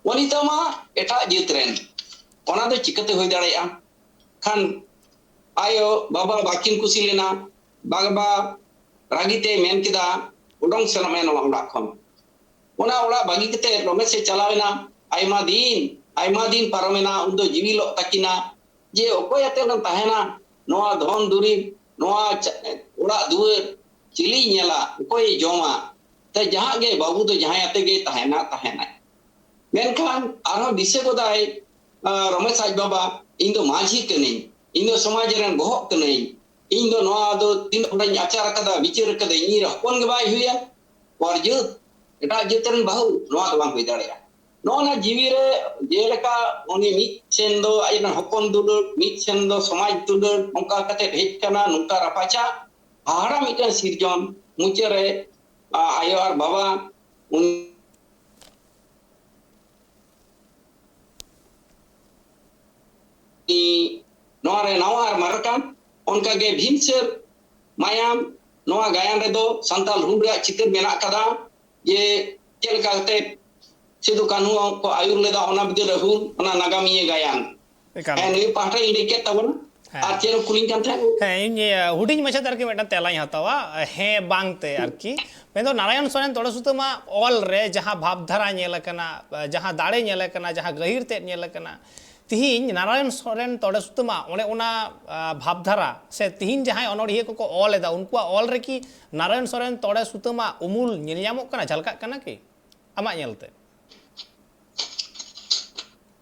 ᱚᱱᱤᱛᱟ ᱢᱟ ᱮᱴᱟᱜ ᱡᱟᱹᱛ ᱨᱮᱱ, ᱚᱱᱟ ᱫᱚ ᱪᱤᱠᱟᱹᱛᱮ ᱦᱩᱭ ᱫᱟᱲᱮᱭᱟᱜᱼᱟ? ᱠᱷᱟᱱ ᱟᱭᱳ ᱵᱟᱵᱟ ᱵᱟᱹᱠᱤᱱ ᱠᱩᱥᱤ ᱞᱮᱱᱟ᱾ ᱵᱟᱵᱟ ᱨᱟᱹᱜᱤ ᱛᱮᱭ ᱢᱮᱱ ᱠᱮᱫᱟ, "ᱩᱰᱩᱝ ᱥᱮᱱᱚᱜ ᱢᱮ ᱱᱚᱣᱟ ᱚᱲᱟᱜ ᱠᱷᱚᱱ᱾" ᱚᱱᱟ ᱚᱲᱟᱜ ᱵᱟᱹᱜᱤ ᱠᱟᱛᱮ ᱨᱚᱢᱮᱥ ᱮ ᱪᱟᱞᱟᱣ ᱮᱱᱟ᱾ ᱟᱭᱢᱟ ᱫᱤᱱ, ᱟᱭᱢᱟ ᱫᱤᱱ ᱯᱟᱨᱚᱢᱮᱱᱟ, ᱩᱱᱫᱚ ᱡᱤᱣᱤ ᱞᱚᱜ ᱛᱟᱹᱠᱤᱱᱟ᱾ ᱡᱮ ᱚᱠᱚᱭ ᱟᱛᱮ ᱵᱚᱱ ᱛᱟᱦᱮᱱᱟ, ᱱᱚᱣᱟ ᱫᱷᱚᱱ ᱫᱩᱨᱤᱵᱽ, ᱱᱚᱣᱟ ᱪᱟ-, ᱚᱲᱟᱜ ᱫᱩᱣᱟᱹᱨ ᱪᱤᱞᱤᱭ ᱧᱮᱞᱟ, ᱚᱠᱚᱭᱮ ᱡᱚᱢᱟ? ᱛᱮ ᱡᱟᱦᱟᱸ ᱜᱮ ᱵᱟᱹᱵᱩ ᱫᱚ ᱡᱟᱦᱟᱸᱭ ᱟᱛᱮ ᱜᱮ ᱛᱟᱦᱮᱱᱟ, ᱛᱟᱦᱮᱱᱟᱭ᱾ ᱢᱮᱱᱠᱷᱟᱱ ᱟᱨᱦᱚᱸ ᱫᱤᱥᱟᱹ ᱜᱚᱫᱟᱭ, ᱟ, ᱨᱚᱢᱮᱥ ᱟᱡ ᱵᱟᱵᱟ, "ᱤᱧ ᱫᱚ ᱢᱟᱹᱡᱷᱤ ᱠᱟᱹᱱᱟᱹᱧ, ᱤᱧ ᱫᱚ ᱥᱚᱢᱟᱡᱽ ᱨᱮᱱ ᱵᱚᱦᱚᱜ ᱠᱟᱹᱱᱟᱹᱧ, ᱤᱧ ᱫᱚ ᱱᱚᱣᱟ ᱫᱚ ᱛᱤᱱᱟᱹᱜ ᱦᱚᱲᱤᱧ ᱟᱪᱟᱨ ᱟᱠᱟᱫᱟ, ᱵᱤᱪᱟᱹᱨ ᱟᱠᱟᱫᱟ, ᱤᱧᱤᱡ ᱦᱚᱯᱚᱱ ᱜᱮ ᱵᱟᱭ ᱦᱩᱭᱟ, ᱦᱚᱲ ᱡᱟᱹᱛ, ᱮᱴᱟᱜ ᱡᱟᱹᱛ ᱨᱮᱱ ᱵᱟᱹᱦᱩ, ᱱᱚᱣᱟ ᱫᱚ ᱵᱟᱝ ᱦᱩᱭ ᱫᱟᱲᱮᱭᱟᱜᱼᱟ᱾" ᱱᱚᱜᱼᱚ ᱱᱟ ᱡᱤᱣᱤ ᱨᱮ ᱡᱮᱞᱮᱠᱟ ᱩᱱᱤ ᱢᱤᱫ ᱥᱮᱱ ᱫᱚ ᱟᱡ ᱨᱮᱱ ᱦᱚᱯᱚᱱ ᱫᱩᱞᱟᱹᱲ, ᱢᱤᱫ ᱥᱮᱱ ᱫᱚ ᱥᱚᱢᱟᱡᱽ ᱫᱩᱞᱟᱹᱲ, ᱱᱚᱝᱠᱟ ᱠᱟᱛᱮ ᱦᱮᱡ ᱠᱟᱱᱟ, ᱱᱚᱝᱠᱟ ᱨᱟᱯᱟᱪᱟᱜ ᱦᱟᱦᱟᱲᱟ ᱢᱤᱫᱴᱟᱝ ᱥᱤᱨᱡᱚᱱ᱾ ᱢᱩᱪᱟᱹᱫ ᱨᱮ, ᱟ, ᱟᱭᱳ ᱟᱨ ᱵᱟᱵᱟ ᱩᱱᱤ ᱱᱚᱣᱟ ᱨᱮ ᱱᱟᱣᱟ ᱟᱨ ᱢᱟᱨᱮ ᱠᱟᱱ, ᱚᱱᱠᱟ ᱜᱮ ᱵᱷᱤᱢ ᱥᱟᱨ ᱢᱟᱭᱟᱢ, ᱱᱚᱣᱟ ᱜᱟᱭᱟᱱ ᱨᱮᱫᱚ ᱥᱟᱱᱛᱟᱞ ᱦᱩᱞ ᱨᱮᱭᱟᱜ ᱪᱤᱛᱟᱹᱨ ᱢᱮᱱᱟᱜ ᱠᱟᱫᱟ, ᱡᱮ ᱪᱮᱫ ᱞᱮᱠᱟ ᱠᱟᱛᱮ ᱥᱤᱫᱩ ᱠᱟᱹᱱᱦᱩ ᱠᱚ ᱟᱹᱭᱩᱨ ᱞᱮᱫᱟ, ᱚᱱᱟ ᱵᱤᱫᱟᱹᱞ ᱨᱮ ᱦᱩᱞ, ᱚᱱᱟ ᱱᱟᱜᱟᱢᱤᱭᱟᱹ ᱜᱟᱭᱟᱱ᱾ ᱮᱠᱟᱞ᱾ ᱦᱮᱸ, ᱱᱤᱭᱟᱹ ᱯᱟᱦᱴᱟᱧ ᱞᱟᱹᱭ ᱠᱮᱫ ᱛᱟᱵᱚᱱᱟ᱾ ᱦᱮᱸ᱾ ᱟᱨ ᱪᱮᱫ ᱮᱢ ᱠᱩᱞᱤᱧ ᱠᱟᱱ ᱛᱟᱦᱮᱸᱫ? ᱦᱮᱸ, ᱤᱧ, ᱮ, ᱦᱩᱰᱤᱧ ᱢᱟᱪᱷᱟ ᱛᱮ ᱟᱨᱠᱤ ᱢᱤᱫᱴᱟᱝ ᱛᱮᱞᱟᱧ ᱦᱟᱛᱟᱣᱟ, ᱦᱮᱸ ᱵᱟᱝ ᱛᱮ ᱟᱨᱠᱤ᱾ ᱢᱮᱱᱫᱚ ᱱᱟᱨᱟᱭᱚᱱ ᱥᱚᱨᱮᱱ ᱛᱚᱲᱮ ᱥᱩᱛᱟᱹᱢᱟᱜ ᱚᱞ ᱨᱮ ᱡᱟᱦᱟᱸ ᱵᱷᱟᱵᱽᱫᱷᱟᱨᱟ ᱧᱮᱞ ᱟᱠᱟᱱᱟ, ᱡᱟᱦᱟᱸ ᱫᱟᱲᱮ ᱧᱮᱞ ᱟᱠᱟᱱᱟ, ᱡᱟᱦᱟᱸ ᱜᱟᱹᱦᱤᱨ ᱛᱮᱫ ᱧᱮᱞ ᱟᱠᱟᱱᱟ, ᱛᱤᱦᱤᱧ ᱱᱟᱨᱟᱭᱚᱱ ᱥᱚᱨᱮᱱ ᱛᱚᱲᱮ ᱥᱩᱛᱟᱹᱢᱟᱜ ᱚᱱᱮ ᱚᱱᱟ, ᱟ, ᱵᱷᱟᱵᱽᱫᱷᱟᱨᱟ ᱥᱮ ᱛᱤᱦᱤᱧ ᱡᱟᱦᱟᱸᱭ ᱚᱱᱚᱲᱦᱤᱭᱟᱹ ᱠᱚᱠᱚ ᱚᱞ ᱮᱫᱟ, ᱩᱱᱠᱩᱣᱟᱜ ᱚᱞ ᱨᱮᱠᱤ ᱱᱟᱨᱟᱭᱚᱱ ᱥᱚᱨᱮᱱ ᱛᱚᱲᱮ ᱥᱩᱛᱟᱹᱢᱟᱜ ᱩᱢᱩᱞ ᱧᱮᱞ ᱧᱟᱢᱚᱜ ᱠᱟᱱᱟ, ᱡᱷᱟᱞᱠᱟᱜ ᱠᱟᱱᱟ ᱠᱤ ᱟᱢᱟᱜ ᱧᱮᱞᱛᱮ?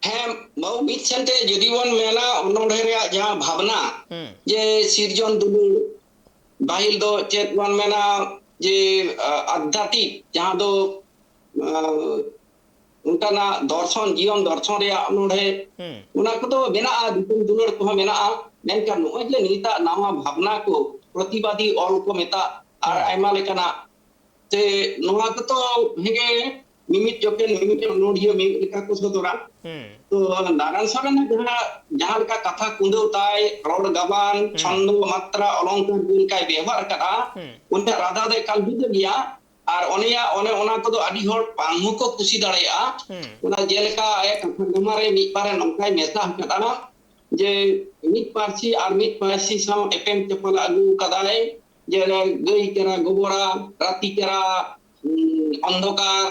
ᱦᱮᱸ ᱵᱟᱹᱵᱩ, ᱢᱤᱫ ᱥᱮᱱᱛᱮ ᱡᱩᱫᱤ ᱵᱚᱱ ᱢᱮᱱᱟ, ᱚᱱᱚᱬᱦᱮ ᱨᱮᱭᱟᱜ ᱡᱟᱦᱟᱸ ᱵᱷᱟᱵᱽᱱᱟ, ᱦᱩᱸ᱾ ᱡᱮ ᱥᱤᱨᱡᱚᱱ ᱫᱩᱞᱟᱹᱲ, ᱯᱟᱹᱦᱤᱞ ᱫᱚ ᱪᱮᱫ ᱵᱚᱱ ᱢᱮᱱᱟ, ᱡᱮ, ᱟ, ᱟᱫᱷᱭᱟᱛᱢᱤᱠ, ᱡᱟᱦᱟᱸ ᱫᱚ, ᱟ, ᱚᱱᱠᱟᱱᱟᱜ ᱫᱚᱨᱥᱚᱱ, ᱡᱤᱭᱚᱱ ᱫᱚᱨᱥᱚᱱ ᱨᱮᱭᱟᱜ ᱚᱱᱚᱬᱦᱮ, ᱦᱩᱸ᱾ ᱚᱱᱟ ᱠᱚᱫᱚ ᱢᱮᱱᱟᱜᱼᱟ, ᱫᱤᱥᱚᱢ ᱫᱩᱞᱟᱹᱲ ᱠᱚᱦᱚᱸ ᱢᱮᱱᱟᱜᱼᱟ᱾ ᱢᱮᱱᱠᱷᱟᱱ ᱱᱚᱜᱼᱚᱭ ᱡᱮ ᱱᱤᱛᱟᱜ ᱱᱟᱣᱟ ᱵᱷᱟᱵᱽᱱᱟ ᱠᱚ, ᱯᱨᱚᱛᱤᱵᱟᱫᱤ ᱚᱞ ᱠᱚ ᱢᱮᱛᱟᱜ, ᱟᱨ ᱦᱩᱸ᱾ ᱟᱭᱢᱟ ᱞᱮᱠᱟᱱᱟᱜ, ᱛᱮ ᱱᱚᱣᱟ ᱠᱚᱫᱚ ᱦᱮᱸᱜᱮ ᱢᱤᱢᱤᱫ ᱡᱚᱠᱷᱮᱱ ᱢᱤᱢᱤᱫ ᱚᱱᱚᱬᱦᱤᱭᱟᱹ ᱢᱤᱢᱤᱫ ᱞᱮᱠᱟ ᱠᱚ ᱥᱚᱫᱚᱨᱟ᱾ ᱦᱩᱸ᱾ ᱛᱚ ᱱᱟᱨᱟᱭᱚᱱ ᱥᱚᱨᱮᱱᱟᱜ ᱡᱟᱦᱟᱸ, ᱡᱟᱦᱟᱸ ᱞᱮᱠᱟ ᱠᱟᱛᱷᱟ ᱠᱩᱸᱫᱟᱹᱣ ᱛᱟᱭ, ᱨᱚᱲ ᱜᱟᱵᱟᱱ, ᱦᱩᱸ᱾ ᱪᱷᱚᱱᱫᱚ, ᱢᱟᱛᱨᱟ, ᱚᱞᱚᱝᱠᱟᱨ ᱡᱮ ᱞᱮᱠᱟᱭ ᱵᱮᱣᱦᱟᱨ ᱟᱠᱟᱫᱼᱟ, ᱦᱩᱸ᱾ ᱩᱱᱤᱭᱟᱜ ᱨᱟᱫᱟ ᱫᱚ ᱮᱠᱟᱞ ᱡᱩᱫᱟᱹ ᱜᱮᱭᱟ᱾ ᱟᱨ ᱩᱱᱤᱭᱟᱜ ᱚᱱᱮ ᱚᱱᱟ ᱠᱚᱫᱚ ᱟᱹᱰᱤ ᱦᱚᱲ ᱵᱟᱝ ᱦᱚᱸᱠᱚ ᱠᱩᱥᱤ ᱫᱟᱲᱮᱭᱟᱜᱼᱟ᱾ ᱦᱩᱸ᱾ ᱚᱱᱟ ᱡᱮᱞᱮᱠᱟ ᱟᱭᱟᱜ ᱠᱟᱛᱷᱟ ᱜᱟᱢᱟ ᱨᱮ ᱢᱤᱫ ᱵᱟᱨ ᱮ ᱱᱚᱝᱠᱟᱭ ᱢᱮᱥᱟ ᱟᱠᱟᱫᱼᱟ, ᱡᱮ ᱢᱤᱫ ᱯᱟᱹᱨᱥᱤ ᱟᱨ ᱢᱤᱫ ᱯᱟᱹᱨᱥᱤ ᱥᱟᱶ ᱮᱯᱮᱢ ᱪᱟᱯᱟᱞ ᱟᱹᱜᱩ ᱠᱟᱫᱟᱭ, ᱡᱮ ᱜᱟᱹᱭ ᱠᱮᱨᱟ ᱜᱚᱵᱚᱨᱟ, ᱨᱟᱹᱛᱤ ᱠᱮᱨᱟ, ᱩᱸ, ᱚᱱᱫᱷᱚᱠᱟᱨ,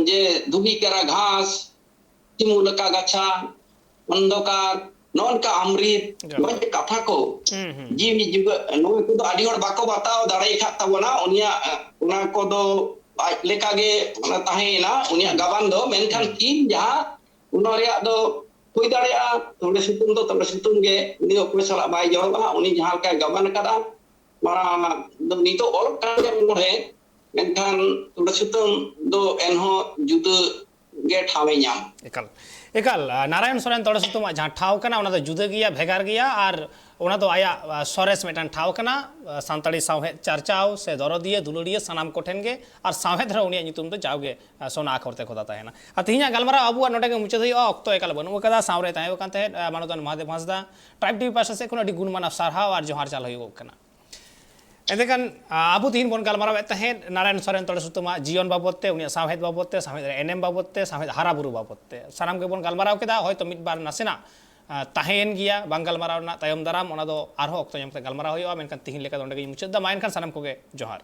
ᱡᱮ ᱫᱷᱩᱵᱤ ᱠᱮᱨᱟ ᱜᱷᱟᱥ, ᱪᱤᱢᱩ ᱞᱮᱠᱟ ᱜᱟᱪᱷᱟ, ᱚᱱᱫᱷᱚᱠᱟᱨ, ᱱᱚᱜᱼᱚ ᱱᱚᱝᱠᱟ ᱟᱢᱨᱤᱛ, ᱡᱚ᱾ ᱱᱚᱜᱼᱚᱭ ᱡᱮ ᱠᱟᱛᱷᱟ ᱠᱚ, ᱦᱩᱸ, ᱦᱩᱸ᱾ ᱡᱤᱣᱤ ᱡᱤᱣᱤ, ᱱᱚᱣᱟ ᱠᱚᱫᱚ ᱟᱹᱰᱤ ᱦᱚᱲ ᱵᱟᱠᱚ ᱵᱟᱛᱟᱣ ᱫᱟᱲᱮ ᱟᱠᱟᱫ ᱛᱟᱵᱚᱱᱟ᱾ ᱩᱱᱤᱭᱟᱜ, ᱚᱱᱟ ᱠᱚᱫᱚ ᱟᱡ ᱞᱮᱠᱟᱜᱮ ᱚᱱᱟ ᱛᱟᱦᱮᱸᱭᱮᱱᱟ, ᱩᱱᱤᱭᱟᱜ ᱦᱩᱸ᱾ ᱜᱟᱵᱟᱱ ᱫᱚ᱾ ᱢᱮᱱᱠᱷᱟᱱ ᱦᱩᱸ᱾ ᱛᱤᱱ ᱡᱟᱦᱟᱸ ᱚᱱᱟ ᱨᱮᱭᱟᱜ ᱫᱚ ᱦᱩᱭ ᱫᱟᱲᱮᱭᱟᱜᱼᱟ, ᱛᱚᱸᱰᱮ ᱥᱩᱛᱟᱹᱢ ᱫᱚ ᱛᱚᱸᱰᱮ ᱥᱩᱛᱟᱹᱢ ᱜᱮ, ᱩᱱᱤ ᱚᱠᱚᱭ ᱥᱟᱞᱟᱜ ᱵᱟᱭ ᱡᱚᱲᱚᱜᱼᱟ, ᱩᱱᱤ ᱡᱟᱦᱟᱸ ᱞᱮᱠᱟᱭ ᱜᱟᱵᱟᱱ ᱟᱠᱟᱫᱼᱟ, ᱢᱟᱨᱟᱝ ᱫᱚ ᱱᱤᱛᱚᱜ ᱚᱞᱚᱜ ᱠᱟᱱ ᱜᱮᱭᱟ ᱢᱚᱬᱮ, ᱢᱮᱱᱠᱷᱟᱱ ᱛᱚᱸᱰᱮ ᱥᱩᱛᱟᱹᱢ ᱫᱚ ᱮᱱᱦᱚᱸ ᱡᱩᱫᱟᱹ ᱜᱮ ᱴᱷᱟᱶ ᱮ ᱧᱟᱢ᱾ ᱮᱠᱟᱞ, ᱮᱠᱟᱞ, ᱟ, ᱱᱟᱨᱟᱭᱚᱱ ᱥᱚᱨᱮᱱ ᱛᱚᱸᱰᱮ ᱥᱩᱛᱟᱹᱢᱟᱜ ᱡᱟᱦᱟᱸ ᱴᱷᱟᱶ ᱠᱟᱱᱟ, ᱚᱱᱟ ᱫᱚ ᱡᱩᱫᱟᱹ ᱜᱮᱭᱟ, ᱵᱷᱮᱜᱟᱨ ᱜᱮᱭᱟ, ᱟᱨ ᱚᱱᱟ ᱫᱚ ᱟᱭᱟᱜ, ᱟ, ᱥᱚᱨᱮᱥ ᱢᱤᱫᱴᱟᱝ ᱴᱷᱟᱶ ᱠᱟᱱᱟ, ᱟ, ᱥᱟᱱᱛᱟᱲᱤ ᱥᱟᱶᱦᱮᱫ ᱪᱟᱨᱪᱟᱣ ᱥᱮ ᱫᱚᱨᱚᱫᱤᱭᱟᱹ, ᱫᱩᱞᱟᱹᱲᱤᱭᱟᱹ ᱥᱟᱱᱟᱢ ᱠᱚᱴᱷᱮᱱ ᱜᱮ, ᱟᱨ ᱥᱟᱶᱦᱮᱫ ᱨᱮᱦᱚᱸ ᱩᱱᱤᱭᱟᱜ ᱧᱩᱛᱩᱢ ᱫᱚ ᱡᱟᱣᱜᱮ, ᱟ, ᱥᱚᱱᱟ ᱟᱠᱷᱚᱨ ᱛᱮ ᱠᱷᱚᱫᱟ ᱛᱟᱦᱮᱱᱟ᱾ ᱟᱨ ᱛᱮᱦᱮᱧᱟᱜ ᱜᱟᱞᱢᱟᱨᱟᱣ ᱟᱵᱚᱣᱟᱜ ᱱᱚᱰᱮ ᱜᱮ ᱢᱩᱪᱟᱹᱫ ᱦᱩᱭᱩᱜᱼᱟ, ᱚᱠᱛᱚ ᱮᱠᱟᱞ ᱵᱟᱹᱱᱩᱜ ᱟᱠᱟᱫᱟ᱾ ᱥᱟᱶᱨᱮ ᱛᱟᱦᱮᱸ ᱠᱟᱱ ᱛᱟᱦᱮᱸᱫ, ᱟ, ᱢᱟᱱᱚᱛᱟᱱ ᱢᱚᱦᱟᱫᱮᱵ ᱦᱟᱸᱥᱫᱟ, ᱴᱨᱟᱭᱤᱵᱽ ᱴᱤᱵᱷᱤ ᱯᱟᱦᱴᱟ ᱥᱮᱫ ᱠᱷᱚᱱ ᱟᱹᱰᱤ ᱜᱩᱱ ᱢᱟᱱᱟᱣ ᱥᱟᱨᱦᱟᱣ ᱟᱨ ᱡᱚᱦᱟᱨ ᱪᱟᱞ ᱦᱩᱭᱩᱜᱚᱜ ᱠᱟᱱᱟ᱾ ᱮᱱᱛᱮᱠᱷᱟᱱ, ᱟ, ᱟᱵᱚ ᱛᱮᱦᱮᱧ ᱵᱚᱱ ᱜᱟᱞᱢᱟᱨᱟᱣᱮᱫ ᱛᱟᱦᱮᱸᱫ ᱱᱟᱨᱟᱭᱚᱱ ᱥᱚᱨᱮᱱ ᱛᱚᱸᱰᱮ ᱥᱩᱛᱟᱹᱢᱟᱜ ᱡᱤᱭᱚᱱ ᱵᱟᱵᱚᱫ ᱛᱮ, ᱩᱱᱤᱭᱟᱜ ᱥᱟᱶᱦᱮᱫ ᱵᱟᱵᱚᱫ ᱛᱮ, ᱥᱟᱶᱦᱮᱫ ᱨᱮ ᱮᱱᱮᱢ ᱵᱟᱵᱚᱫ ᱛᱮ, ᱥᱟᱶᱦᱮᱫ ᱦᱟᱨᱟ ᱵᱩᱨᱩ ᱵᱟᱵᱚᱫ ᱛᱮ᱾ ᱥᱟᱱᱟᱢ ᱜᱮᱵᱚᱱ ᱜᱟᱞᱢᱟᱨᱟᱣ ᱠᱮᱫᱟ, ᱦᱚᱭᱛᱚ ᱢᱤᱫ ᱵᱟᱨ ᱱᱟᱥᱮᱱᱟᱜ, ᱟ, ᱛᱟᱦᱮᱸᱭᱮᱱ ᱜᱮᱭᱟ ᱵᱟᱝ ᱜᱟᱞᱢᱟᱨᱟᱣ ᱨᱮᱱᱟᱜ, ᱛᱟᱭᱚᱢ ᱫᱟᱨᱟᱢ ᱚᱱᱟ ᱫᱚ ᱟᱨᱦᱚᱸ ᱚᱠᱛᱚ ᱧᱟᱢ ᱠᱟᱛᱮ ᱜᱟᱞᱢᱟᱨᱟᱣ ᱦᱩᱭᱩᱜᱼᱟ᱾ ᱢᱮᱱᱠᱷᱟᱱ ᱛᱤᱦᱤᱧ ᱞᱮᱠᱟ ᱫᱚ ᱚᱸᱰᱮ ᱜᱮᱧ ᱢᱩᱪᱟᱹᱫ ᱮᱫᱟ᱾ ᱢᱟ ᱮᱱᱠᱷᱟᱱ ᱥᱟᱱᱟᱢ ᱠᱚᱜᱮ ᱡᱚᱦᱟᱨ᱾